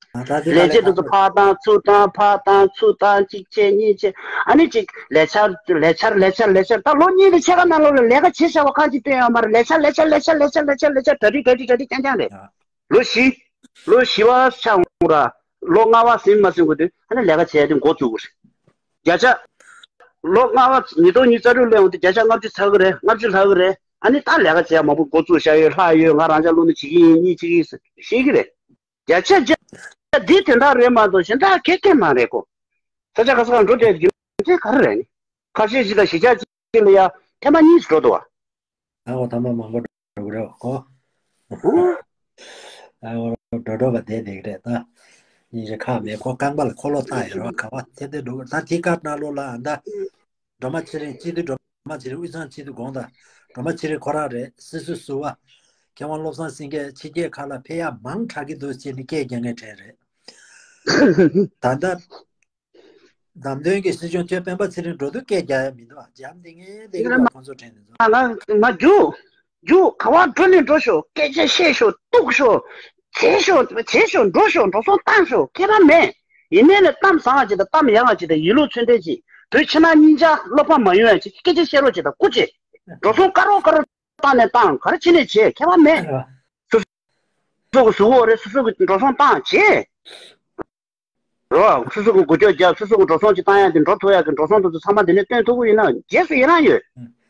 ད་ལྟ་དེ་ལས་བྱེད་དེ་ཚོ་ཕར་བཏང་ཚུར་བཏང་ཕར་བཏང་ཚུར་བཏང་གཅིག་བྱས་གཉིས་བྱས། ཨ་ནི་གཅིག་ལས་འཆར་ལས་འཆར་ལས་འཆར་ལས་འཆར། ད་ལོ་གཉིས་དང་ཕྱེད་ཀ་ནང་ལོགས་ལ་ལས་ཀ་བྱས་བཞག་པ་གང་ཅིག་བཏོན་ཡོད་མ་རེད། ལས་འཆར་ལས་འཆར་ལས་འཆར་ལས་འཆར་ལས་འཆར་ལས་འཆར། གྲ་སྒྲིག་གྲ་སྒྲིག་རྐྱང་རྐྱང་རེད། ལོ་བཞི། ལོ་བཞི་པ་ཆགས་འོང་ར། ལོ་ལྔ་པ་ཟིན་མ་ཟིན་གོ་དུས་ཨ་ནི་ལས་ཀ་བྱས་ཏེ་འགོ་བཙུགས་དགོས་རེད། བརྒྱ་ཆ། ལོ་ལྔ་པ་ཉིས་སྟོང་ཉི་ཤུ་རྩ་དྲུག་སླེབས་འོང་དུས་བརྒྱ་ཆ་ལྔ་བཅུ་ཚར་གི་རེད། ལྔ་བཅུ་ལྷག་གི་རེད། ཨ་ནི་ད་ལས་ཀ་བྱས་མང་པོ་འགོ་བཙུགས་བཞག་ཡོད། ལྷག་ཡོད། ང་རང་ཅག་བློ་ནི་བྱེད་ཀྱི་ཡིན། གཉིས་བྱེད་ཀྱི་ཡིན་ཤེས་ཀྱི་རེད། བརྒྱ་ཆ་བརྒྱ། འདི་དོན་དག་རེད་མ་གཏོགས་གཞན་དག་གེ་གེ་མ་རེད་གོ། ས་ཆ་ག་ས་ག་འགྲོ་བསྡད་རྒྱུ་མཚན་ག་རེ་རེད་ནི། ཁ་ཤས་ཤིག་ལ་གཞིས་ཆགས་གཅིག་ལ་ཡ་ཐེངས་མ་གཉིས་སུ་འགྲོ་འདུག་བ། ཨ་ཁོ་ཐ་མ་མང་པོ་འགྲོ་གི་རེད་བ་ཁོ། ཨ་ཁོ་འགྲོ་འགྲོ་བ་བསྡད་བསྡད་ཀྱི་རེད་ད། ཉིན་རེ་ཁག་མེད་ཁོ་རྐང་པ་ལ་འཁོར་ལོ་བཏགས་ཡོད་རེད་བ། ག་བ་དེ་དེ་འགྲོ་གི་རེད། ད་དེ་སྐབས་ནང་ལོགས་ལ་ཨ་ད། སྒྲོལ་མ་ཚེ་རིང་སྤྱི་འཐུས། སྒྲོལ་མ་ཚེ་རིང་དབུས་གཙང་སྤྱི་འཐུས་དགོངས་དག་སྒྲོལ་མ་ཚེ་རིང་ཁོ་རང་རེད། སྲིད་ཟུར་ཟུར་པ། མཁས་དབང་བློ་བཟང་སེང་གེ་ཕྱི་རྒྱལ་ཁག་ལ་ཕེབས་ཡག་མང་དྲགས་ཀྱི་འདུག་ཅེས་ནས་སྐད་རྒྱག་མཁན་གྲས་རེད། ད་ལྟ་བདམས་ཐོན་གྱི་སྲིད་སྐྱོང་མཆོག་སྤེན་པ་ཚེ་རིང་འགྲོ་དུས་སྐད་རྒྱག་ཡ་མི་འདུག་འཇམ་ཐིང་ངེ་ཐིང་ངེ་འདུག་ཁོང་ཚོ་དྲན་ནས་ཚོ། ང་མ་རྒྱུག་རྒྱུག་ག་བ་འགྲོ་ནས་འགྲོ་ཤོག་སྐད་ཆ་བཤད་ཤོག་གཏུག་ཤོག་བྱེད་ཤོག་བྱེད་ཤོག་འགྲོ་ཤོག་འགྲོ་སོང་བཏང་ཤོག་ཁྱད་པར་མེད། ཡིན་ནའི་ལས་གཏམ་བཟང་བ་ཅིག་དང་གཏམ་ཡག་བ་ཅིག་དང་ཡིད་བློ་ཚིམ་ལྡན་ཅིག་བོད་ཕྱི་ནང་གཉིས་ཆ་བློ་ཕམ་མ་ཡོང་ཡ་ཅིག་སྐད་ཆ་བཤད་རོགས་ཅིག་དང་སྐུ་མཁྱེན། འགྲོ་སོང་དཀའ་རོགས་དཀའ་རོགས་བཏང་ནས་བཏང་། ག་རེ་བྱས་ནས་བྱེད། ཁྱད་པར་མེད། སོ་སོ་གི་གཟུགས་པོ་རེད། སོ་སོ་གི་འགྲོ་སོང་བཏང་བྱེད། རོ། སོ་སོ་གི་འགུལ་སྐྱོད་རྒྱབ། སོ་སོ་གི་འགྲོ་སོང་ཅིག་བཏང་ཡ་དེ་འགྲོ་ཐུབ་ཡ་གི་འགྲོ་སོང་དེ་ཚོ་ཚང་མ་འདི་ནས་བཏོན་ཐུབ་ཀྱི་ཡིན་ན་རྗེས་སུ་ཡི་རང་ཡོད།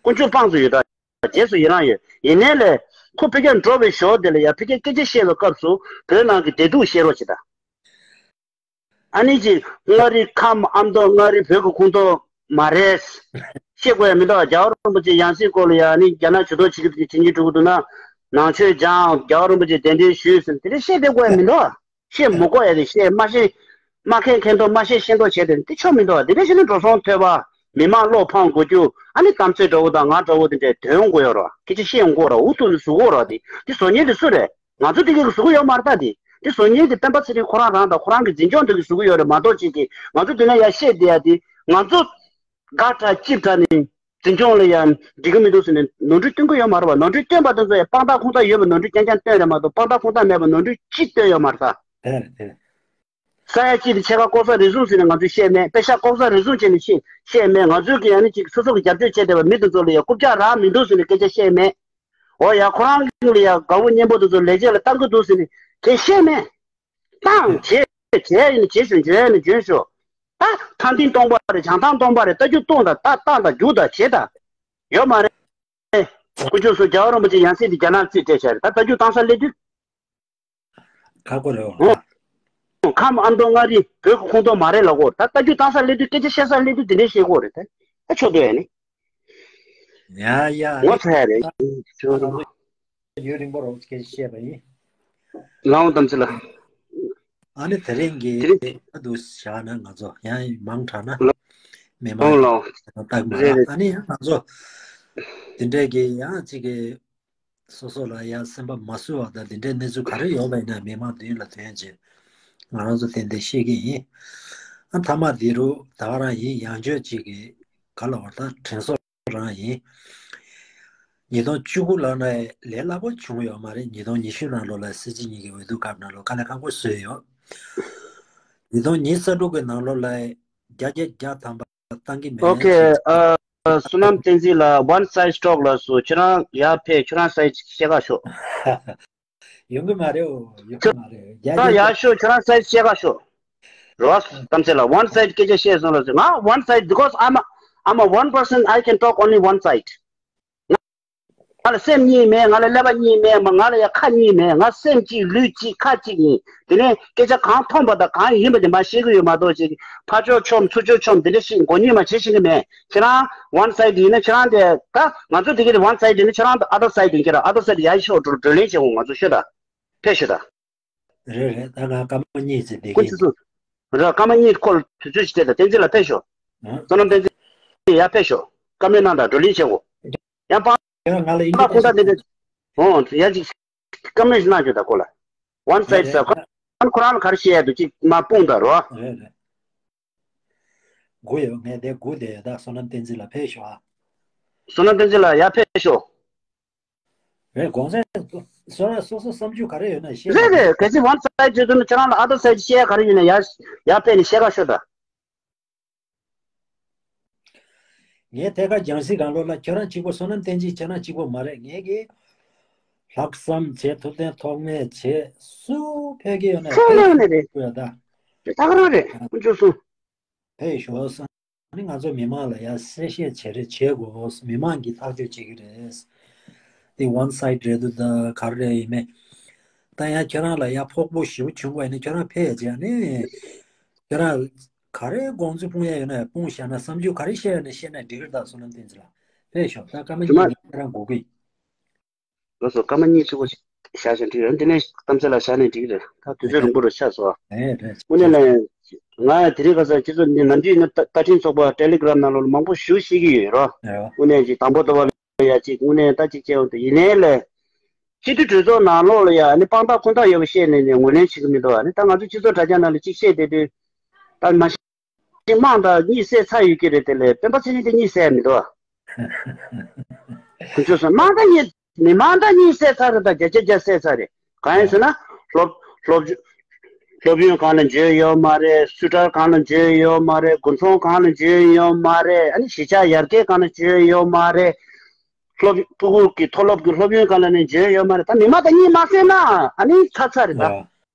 དཀོན་མཆོག་དཔང་བཙུགས་ཡོད་ད། རྗེས་སུ་ཡི་རང་ཡོད། ཡིན་ནའི་ལས་ཁོ་ཕ་གིར་འགྲོ་བའི་ཞོར་དེ་ལ་ཡ་ཕ་གིར་སྐད་ཆ་བཤད་པའི་སྐབས་སུ་བོད་ནང་གི་བདེ་སྡུག་བཤད་རོགས་བྱེད་ད། ཨ་ནི་ཅིག་མངའ་རིས་ཁམས་ཨ་མདོ་མངའ་རིས་བོད་ཀྱི་ཁོངས་གཏོགས་མ་རེད། བཤད་དགོས་ཡ་མི་འདུག་རྒྱལ་བ་རིན་པོ་ཆེ་ཡང་སྲིད་སྐོར་ལ་ཡ་ནི་རྒྱ་ནག་ཇུས་གཏོགས་བྱེད་ཀྱི་བྱེད་ཀྱི་འགྲོ་གི་འདུག་ན། ནང་ཆོས་སྦྱངས། རྒྱལ་བ་རིན་པོ་ཆེ་གདན་འདྲེན་ཞུས་ཟེར་དེ་འདྲ་བཤད་བསྡད་དགོས་ཡ་མི་འདུག་བཤད་མི་དགོས་ཡ་དེ་བཤད་མ་ཤེས། མ་མཁས་མཁས་མདོག་མ་ཤེས་ཤེས་མདོག་བྱས་དེ་འདི་ཆོ་མི་འདུག་དེ་འདྲ་བྱས་ནས་འགྲོ་སོང་ཐོབ་པ། མི་མང་བློ་ཕམ་དགོས་རྒྱུ། ཨ་ནི་གཏམ་ཚོད་འདྲ་བོ་དང་ང་འདྲ་བོ་དེ་འདྲས་འདོན་དགོས་ཡོད་ར། སྐད་ཆ་བཤད་དགོས་ར། འུ་ཐུག་ནས་ཟུག་དགོས་ར། དེ་དེ་བཟོ་མཁན་དེ་སུ་རེད། ང་ཚོ་དེ་གས་ཀྱི་ཟུག་གི་ཡོད་མ་རེད་ད། དེ་དེ་བཟོ་མཁན་དེ་སྤེན་པ་ཚེ་རིང་ཁོ་རང་རང་དང་ཁོ་རང་གི་འཛིན་སྐྱོང་དེ་གི་ཟུག་གི་ཡོད་རེད་མ་གཏོགས་ཅིག་གི་ང་ཚོ་དེ་ན་ཡ་བཤད་བསྡད་ཡ་དེ་ང་ཚོ་དགའ་དྲགས་སྐྱིད་དྲགས་ནས་འཛིན་སྐྱོང་ལ་ཡ་འགྲིག་གི་མི་འདུག་ཟེར་ནས་ནོར་འཁྲུལ་སྟོན་གི་ཡོད་མ་རེད་བ། ནོར་འཁྲུལ་སྟོན་པ་དེ་ཚོ་ཡ་དཔང་རྟགས་ཁུངས་དག་ཡོད་པའི་ནོར་འཁྲུལ་རྐྱང་རྐྱང་སྟོན་རེད་མ་གཏོགས་དཔང་རྟགས་ཁུངས་དག་མེད་པའི་ནོར་འཁྲུལ་ཅིག་སྟོན་ཡོད་མ་རེད་ད། དེ་རེད་དེ་རེད། ས་ཡ་གཅིག་དེ་ཕྱེད་ཀ་ལྐོག་ཟ་རེ་ཟུང་ཟེར་ནས་ང་ཚོས་བཤད་མེད། པེ་ཤག་ལྐོག་ཟ་རེ་ཟུང་བྱས་ནས་བཤད་བཤད་མེད། ང་ཚོས་ཀྱི་ཡང་ནི་ཅིག་སོ་སོ་གི་རྒྱབ་སྐྱོར་བྱས་བསྡད་པ་མི་དེ་ཚོ་ལ་ཡ་རྐུབ་བཀྱག་རག་མི་འདུག་ཟེར་ནས་སྐད་ཆ་བཤད་མེད། འོ་ཡ་ཁོ་རང་གི་ལ་ཡ་དགའ་བོ་གཉེན་པོ་དེ་ཚོ་ལས་བྱེད་ལ་བཏང་གི་འདུག་ཟེར་ནས་དེ་བཤད་མེད། བཏང་བྱས་བྱས་ཡིན་ན་བྱས་ཤོག་འཇོན་ཡིན་ན་འཇོན་ཤོག་ད་ཐང་ཐིང་སྟོང་པ་རེད། བྱང་ཐང་སྟོང་པ་རེད། རྟ་རྒྱུག་སྟོང་དང་ད་བཏང་དང་རྒྱུག་དང་བྱེད་དང་ཡོད་མ་རེད། དཀོན་མཆོག་གསུམ་རྒྱལ་བ་རིན་པོ་ཆེ་ཡང་སྲིད་དེ་རྒྱ་ནག་རྩིས་སྤྲད་བྱས་རེད། ད་རྟ་རྒྱུག་བཏང་ས་སླེབས་དུས། ཁག་པོ་རེད་འོ། འོ། ཁམས་ཨ་མདོ་མངའ་རིས་བོད་ཀྱི་ཁོངས་གཏོགས་མ་རེད་ལབ་དགོས་རེད། ད་ལྟ་རྒྱུ་བཏང་ས་སླེབས་དུས་སྐད་ཆ་བཤད་ས་སླེབས་དུས་དེ་འདྲས་བཤད་དགོས་རེད་དེ། ད་ཆོག་འདུག་ཨ་ནི། ཡ་ཡ། ངོ་ཚ་ཡ་རེད། ཡུན་རིང་པོ་རོགས་སྐད་ཆ་བཤད་པ་ཡིན། ལའོ་དམ་ཚིག་ལ། ཨ་ནི་དེ་རིང་གི་དེ་རིང་ཨ་འདུག་བཞག་ན་ང་ཚོ་ཡང་མང་དྲགས་ན་མི་མང་ལའོ་ལའོ། རྟགས་མ་རེད་རེད། ཨ་ནི་ཡང་ང་ཚོ་དེ་འདྲས་ཀྱི་ཡང་ཅིག་གི་སོ་སོ་ལ་ཡང་སེམས་པ་མ་བཟོད་པ་དང་དེ་འདྲའི་གནས་ཚུལ་ག་རེ་ཡོད་པ་ཡིན་ན་མི་མང་མདུན་ལ་ཐོན་བྱས་ང་རང་ཚོ་ཏན་ཏན་ཤེས་ཀྱི་ཡིན། ཨ་མཐའ་མ་འདི་རུ་ད་ག་རང་ཡིན། ཡང་ཆོས་ཅིག་གི་ག་ལ་བར་ད་དྲན་གསོ་རང་ཡིན། ཉིས་སྟོང་བཅུ་དགུ་ལོ་ནས་ལས་སླ་པོ་བྱུང་ཡོད་མ་རེད། ཉིས་སྟོང་ཉི་ཤུ་ནང་ལོ་ལ་སྲིད་སྤྱི་གཉིས་ཀྱི་འོས་བསྡུ་སྐབས་ནང་ལོ་དཀའ་ལས་ཁག་པོ་བཟོས་ཡོད། ཉིས་སྟོང་ཉི་ཤུ་རྩ་དྲུག་གི་ནང་ལོ་ལ་བརྒྱ་ཆ་བརྒྱ་ཐམ་པ་བཏང་གི་མེད་ཨོ་ཁེ། ཅེས། ཨ། བསོད་ནམས་བསྟན་འཛིན་ལགས། One side talk ལབ་སོང་། ཁྱེད་རང་ཡར་ཕེབས། ཁྱེད་རང་སའི་ཌི་བཤད་ག་ཤོག་ཡོང་གི་མ་རེད། འོ་ཡོང་གི་མ་རེད། ཁྱེད་རང་ཡར་ཤོག་ཁྱེད་རང་སའི་ཌི་བཤད་ག་ཤོག་རོས་དམ་ཚེ་ལགས། One side སྐད་ཆ་བཤད་སོང་ལབ་སོང་། ང་one side because I'm a, I'm a one person, I can talk only one side. ང་ལ་སེམས་གཉིས་མེད། ང་ལ་ཀླད་པ་གཉིས་མེད། མ་ང་ལ་ཡང་ཁ་གཉིས་མེད། ང་སེམས་གཅིག་ལུས་གཅིག་ཁ་གཅིག་ཡིན། དེ་ནས་སྐད་ཆ་གང་མཐོང་པ་དང་གང་ཡིན་པ་དེ་མ་བཤད་གི་ཡོད་མ་གཏོགས་ཅིག་ཕར་ཕྱོགས་ཆོམ་ཚུར་ཕྱོགས་ཆོམ་དེ་འདྲ་ཞིག་མགོ་རྙོག་མ་བྱེད་ཤེས་གི་མེད། ཁྱེད་རང་one side ཡིན་ན་ཁྱེད་རང་དེ་ད་ང་ཚོ་དེ་གི་one side ཡིན་ན་ཁྱེད་རང་other side ཡིན་གྱི་ར། Other side ཡར་ཤོག་བགྲོ་བགྲོ་གླེང་བྱེད་འོང་། ང་ཚོ་ཤོད་ད། ཕེབས་ཤོད་ད། རེད་རེད། ད་ང་སྐར་མ་གཉིས་ཙམ་བསྡད་ཀྱི་ཡིན། རེད། སྐར་མ་གཉིས་ཁོ་ལ་དུས་ཚོད་ཅིག་སྤྲད་ད། བསྟན་འཛིན་ལགས་ཕེབས་ཤོག་བསོད་ནམས་བསྟན་འཛིན་ཡར་ཕེབས་ཤོག་བཀའ་མོལ་གནང་དང་བགྲོ་གླེང་བྱེད་འོང་། ཡང་སྤང་ཁྱེད་རང་ང་ལ་ཡིན་ད་ཁོང་ད་དེ་འདྲ། འོང་ཡ་ཅིག་བཀའ་མོལ་ཞིག་གནང་ཆོག་ད་ཁོ་ལ། One side ཟེར་ཁོ་རང་ལ་ག་རེ་བཤད་ཡ་འདུག་ཅིག་མ་སྤུངས་ད་རོ། རེད་རེད། སྒུག་ཡོད། ངས་དེ་སྒུག་བསྡད་ཡོད། ད་བསོད་ནམས་བསྟན་འཛིན་ལགས་ཕེབས་ཤོག་ཨ། བསོད་ནམས་བསྟན་འཛིན་ལགས་ཡར་ཕེབས་ཤོག་རེད། གོང་ས་སོ་སོ་སོ་སོ་བསམ་ཚུལ་ག་རེ་ཡོད་ན་བཤད་རེད་རེད། གལ་སྲིད་one side བྱེད་འདུག་ན་ཁྱེད་རང་ལ་other side བཤད་ཡ་ག་རེ་ཡོད་ན་ཡར་ཡར་ཕེབས་ནས་བཤད་ག་ཤོག་ད། ངས་ཐད་ཀར་རྒྱང་སྲིང་སྒང་ལོགས་ལ་ཁྱོད་རང་གཅིག་པོ། བསོད་ནམས་བསྟན་འཛིན་ཁྱེད་རང་གཅིག་པོ་མ་རེད། ངས་ཀྱི་ལྷག་བསམ་བྱས། ཐུབ་བསྟན་ཐོགས་མེད་བྱས། སུ་ཕེབས་ཀྱི་ཡོད་ན་ཕེབས་ཀྱི་ཡོད་ད། ད་ག་རང་རེད། དཀོན་མཆོག་གསུམ། ཕེབས་ཤོག་ཟེར། ཨ་ནི་ང་ཚོ་མི་མང་ལ་ཡ་གསལ་བཤད་བྱེད་རེ་བྱེད་དགོས། མི་མང་གིས་ཐག་གཅོད་བྱེད་ཀྱི་རེད། དེ་one side རེད་འདུག་ད་ག་རེ་ཡིན་མིན། ད་ཡང་ཁྱེད་རང་ལ་ཡ་ཕོག་པོ་ཞེ་པོ་བྱུང་བ་ཡིན་ན་ཁྱེད་རང་ཕེབས་བྱས་ནས་ཁྱེད་རང་ག་རེ་དགོངས་ཚུལ་སྤུངས་ཡ་ཡོད་ན་སྤུངས་བཞག་ན། བསམ་ཚུལ་ག་རེ་བཤད་ཡ་ཡོད་ན་བཤད་ན་འགྲིག་གི་རེད། ད་བསོད་ནམས་བསྟན་འཛིན་ལགས་ཕེབས་ཤོག་ད་སྐར་མ་གཉིས་ནས་ཁྱེད་རང་སྒུག་གི་ཡིན། ལགས་སོ། སྐར་མ་གཉིས་གཅིག་པོ་བཞག་བཞག་འགྲིག་རེད། འདི་ནས་གཏམ་ཚེ་ལ་བཞག་ནས་འགྲིག་རེད། ད་དུས་ཚོད་རིང་པོ་རུ་ཆགས་སོང་། རེད་རེད། དངོས་གནས་ལ་ང་དེ་རིང་ཁ་སང་ཁྱེད་ཚོ་འདི་ནམ་རྒྱུན་ཡིན་ན་བརྟ་བརྟ་འཕྲིན་ཚོགས་པ་Telegram ནང་ལོགས་ལ་མང་པོ་ཞུ་ཤེས་ཀྱི་ཡོད་རོ། རེད་བ། དངོས་གནས་ཅིག་དང་པོ་དོ་བ་ལ་ཡ་ཅིག་དངོས་གནས་ད་ཅིག་བྱས་འོང་དུ་ཡིན་ནའི་ལས། སྤྱི་འཐུས་གྲོས་ཚོགས་ནང་ལོགས་ལ་ཡ་ཨ་ནི་དཔང་རྟགས་ཁུངས་དག་ཡོད་པ་བཤད་ནས་ནས་ངོས་ལེན་བྱེད་ཀྱི་མི་འདུག་ཨ་ནི་ད་ང་ཚོ་སྤྱི་ཚོགས་དྲ་རྒྱ་ནང་ལ་ཅིག་བཤད་བསྡད་དུས། ད་མ་གཞི་དམངས་དང་གཉིས་བསད་ཚར་ཡོད་ཀྱི་རེད། དེ་ལས་སྤེན་པ་ཚེ་རིང་དེ་གཉིས་བསད་མི་འདུག་ཨ། དཀོན་མཆོག་གསུམ། དམངས་དང་གཉིས་མི་དམངས་དང་གཉིས་བསད་ཚར་རེད། ད་བརྒྱ་ཆ་བརྒྱ་བསད་ཚར་རེད། གང་ཡིན་ཟེར་ན། སློབ་སློབ་སློབ་ཡོན་གང་ལ་འཇོན་ཡོད་མ་རེད། སུ་ཊར་གང་ལ་འཇོན་ཡོད་མ་རེད། དགུན་ཚོང་གང་ལ་འཇོན་ཡོད་མ་རེད། ཨ་ནི་གཞིས་ཆགས་ཡར་རྒྱས་གང་ལ་འཇོན་ཡོད་མ་རེད། སློབ་ཕྲུ་གུ་གི་མཐོ་སློབ་ཀྱི་སློབ་ཡོན་གང་ལ་ནས་འཇོན་ཡོད་མ་རེད། ད་མི་མང་ད་གཉིས་མ་བསད་ན་ཨ་ནི་ཚར་ཚར་རེད་ད།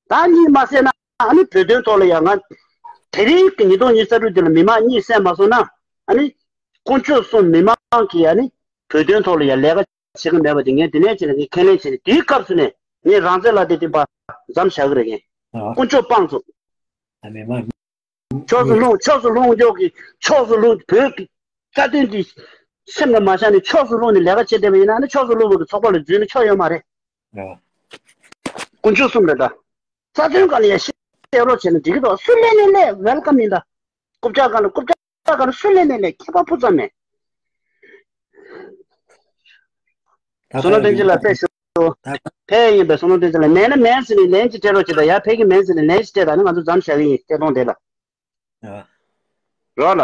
ད་གཉིས་མ་བསད་ན་ཨ་ནི་བོད་དོན་ཐོག་ལ་ཡང་ང་དེ་རིང་གི་ཉིས་སྟོང་ཉི་ཤུ་རྩ་དྲུག་དེ་ལ་མི་མང་གཉིས་བསད་མ་སོང་ན་ཨ་ནི་དཀོན་མཆོག་གསུམ་མི་མང་གིས་ཨ་ནི་བོད་དོན་ཐོག་ལ་ཡང་ལས་ཀ་བྱེད་ཀྱི་མེད་པ་དེ་ངས་དེ་ནས་བྱས་ནས་ངས་ཁས་ལེན་བྱས་ནས་དེའི་སྐབས་སུ་ནས་ངས་རང་བཙན་ལ་དེ་བསྟན་པ་མཚམས་བཞག་གི་རེད། ངས་ཨ། དཀོན་མཆོག་སྤངས་སོང་། ཨ་མི་མང་། ཕྱོགས་སུ་ལྷུང་། ཕྱོགས་སུ་ལྷུང་འཇོག་གི་ཕྱོགས་སུ་ལྷུང་། བོད་ཀྱི་རྩ་དོན་འདི་སེམས་ལ་མ་བཞག་ནས་ཕྱོགས་སུ་ལྷུང་ནས་ལས་ཀ་བྱེད་བསྡད་པ་ཡིན་ན་ནི་ཕྱོགས་སུ་ལྷུང་བ་གི་ཚོགས་པ་ལ་འཛུལ་ན་ཆོ་ཡོད་མ་རེད། ཨ། དཀོན་མཆོག་གསུམ་རེད་ད། རྩ་དོན་སྒང་ལ་ཡ་བཤད་རོགས་བྱས་ན་འགྲིག་གི་འདུག་སུ་སླེབས་ནས་སླེབས་ཝེལ་ཀམ་ཡིན་ད། རྐུབ་བཀྱག་སྒང་ལ་རྐུབ་བཀྱག་སྒང་ལ་སུ་སླེབས་ནས་སླེབས་ཁྱད་པར་སྤུ་ཙམ་མེད། ད་བསོད་ནམས་བསྟན་འཛིན་ལགས་ཕེབས་ཤོག་ད་ཕེབས་ཡིན་པས་བསོད་ནམས་བསྟན་འཛིན་ལགས་མེད་ན་མེད་ཟེར་ནས་ལན་ཅིག་སྤྲད་རོགས་བྱེད་དང་། ཡར་ཕེབས་ཀྱི་མེད་ཟེར་ནས་ལན་ཅིག་སྤྲད་དང་། ཨ་ནི་ང་ཚོ་མཚམས་བཞག་གི་ཡིན། ཐད་གཏོང་དེ་ལ། ཨ། རོགས་ལ།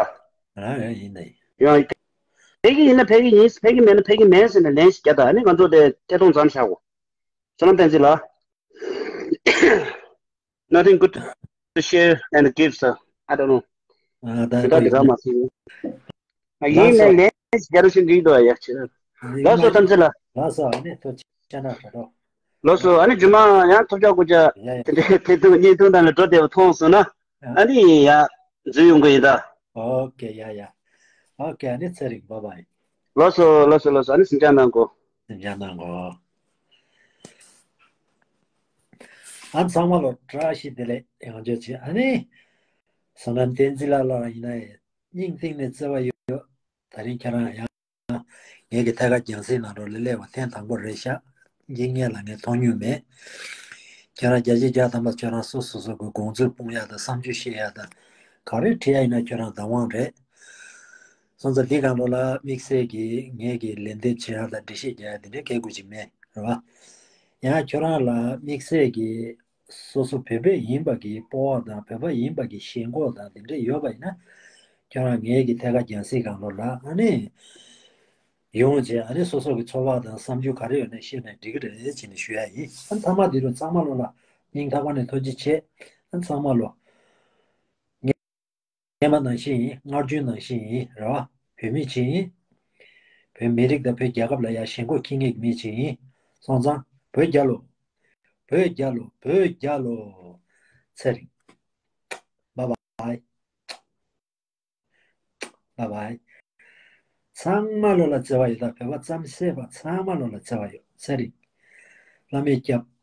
ཨ་ཡིན་ནའི། ཡང་ཕེབས་ཀྱི་ཡིན་ན་ཕེབས་ཀྱི་ཡིན། ཕེབས་ཀྱི་མེད་ན་ཕེབས་ཀྱི་མེད་ཟེར་ནས་ལན་ཅིག་རྒྱག་དང་། ཨ་ནི་ང་ཚོ་དེ་ཐད་གཏོང་མཚམས་བཞག་གོ། བསོད་ནམས་བསྟན་འཛིན་ལགས། Nothing good to share and give, sir. I don't know. ཨ་ད་དེ་དག་དེ་ར་མ་སོང་། ཨ་ཡིན་ནའི་ལན་རྒྱ་རུ་ཤིང་འགྲིག་འདུག་ཡ་ཆེ། ལགས་སོ་དམ་ཚིག་ལགས། ལགས་སོ། ཨ་ནི་ཐུགས་རྗེ་ཆེ་ན་ཧྲ་རོ། ལགས་སོ། ཨ་ནི་རྗེས་མ་ཡང་ཐོབ་རྒྱག་དགོས་ཀྱ། ཡ་ཡ། དེ་འདྲའི་ཐད་གཏོང་བརྙན་ཐུང་དང་ལ་འགྲོ་བདེ་བ་མཐོང་སོང་ན། ཨ་ནི་ཡ་འཛུལ་ཡོང་གི་ཡིན་ད། ཨོ་ཀེ། ཡ་ཡ། ཨོ་ཀེ། ཨ་ནི་ཚེ་རིང་། བྷའི་བྷའི། ལགས་སོ་ལགས་སོ་ལགས་སོ། ཨ་ནི་གཟིམ་འཇག་གནང་གོ། གཟིམ་འཇག་གནང་གོ། ཨ་ཚང་མ་ལོ་བཀྲ་ཤིས་བདེ་ལེགས་ཡང་བསྐྱར་བྱས། ཨ་ནི་བསོད་ནམས་བསྟན་འཛིན་ལགས་ལ་ཡིན་ན་ཡང་སྙིང་གཏིང་ནས་བརྩེ་བ་ཡོད། ད་རིང་ཁྱེད་རང་ཡང་ངེད་ཀྱི་ཐད་ཀར་རྒྱང་སྲིང་ནང་ལོགས་ལ་སླེབས་པ་ཐེངས་དང་པོ་རེད་ཤག་འདི་སྔོན་ལ་ངས་མཐོང་མྱོང་མེད། ཁྱེད་རང་བརྒྱ་ཆ་བརྒྱ་ཐམ་པ་ཁྱེད་རང་སོ་སོ་སོ་གི་དགོངས་ཚུལ་སྤུངས་ཡག་དང་བསམ་ཚུལ་བཤད་ཡག་དང་ག་རེ་བྲིས་ཡག་ཡིན་ན་ཁྱེད་རང་བདག་དབང་རེད། སོང་ཙང་འདི་སྒང་ལོགས་ལ་དམིགས་བསལ་གྱི་ངེད་ཀྱི་ལན་འདེབས་བྱེད་ཡག་དང་འགྲེལ་བཤད་རྒྱག་ཡག་འདི་འདྲའི་སྐད་ཁུར་ཅིག་མེད་རེད་བ། ཡང་ཁྱོད་རང་ལ་དམིགས་བསལ་གྱི་སོ་སོ་བོད་པ་ཡིན་པ་གི་སྤོབས་པ་དང་བོད་པ་ཡིན་པ་གི་ཞེན་ཁོག་དང་འདི་འདྲ་ཡོད་པ་ཡིན་ན། ཁྱོད་རང་ངེད་ཀྱི་ཐད་ཀར་རྒྱང་སྲིང་སྒང་ལོགས་ལ་ཨ་ནི་ཡོང་བྱས་ཨ་ནི་སོ་སོ་གི་ཚོར་བ་དང་བསམ་ཚུལ་ག་རེ་ཡོད་ན་བཤད་ན་འགྲིག་གི་རེད་ཅེས་ནས་ཞུ་ཡ་ཡིན། ཨ་ཚང་མ་འདི་རུ་ཚང་མ་ལོ་ལ་སྙིང་ཐག་པ་ནས་ཐུགས་རྗེ་ཆེ། ཨ་ཚང་མ་ལོ། སྔོན་མ་ནང་བཞིན་ཡིན། སྔར་རྒྱུན་ནང་བཞིན་ཡིན་རེད་བ། བོད་མི་ཅིག་ཡིན། བོད་མི་རིགས་དང་བོད་རྒྱལ་ཁབ་ལ་ཡ་ཞེན་ཁོག་འཁྱེར་མཁན་གྱི་མི་ཅིག་ཡིན། སོང་ཙང་བོད་རྒྱལ་ལོ། བོད་རྒྱལ་ལོ། བོད་རྒྱལ་ལོ། ཚེ་རིང་། Bye bye. Bye bye. ཚང་མ་ལོ་ལ་བརྩེ་བ་ཡོད། ད་བོད་པ་རྩམ་ཟས་པ་ཚང་མ་ལོ་ལ་བརྩེ་བ་ཡོད། ཚེ་རིང་། བླ་མས་སྐྱབས།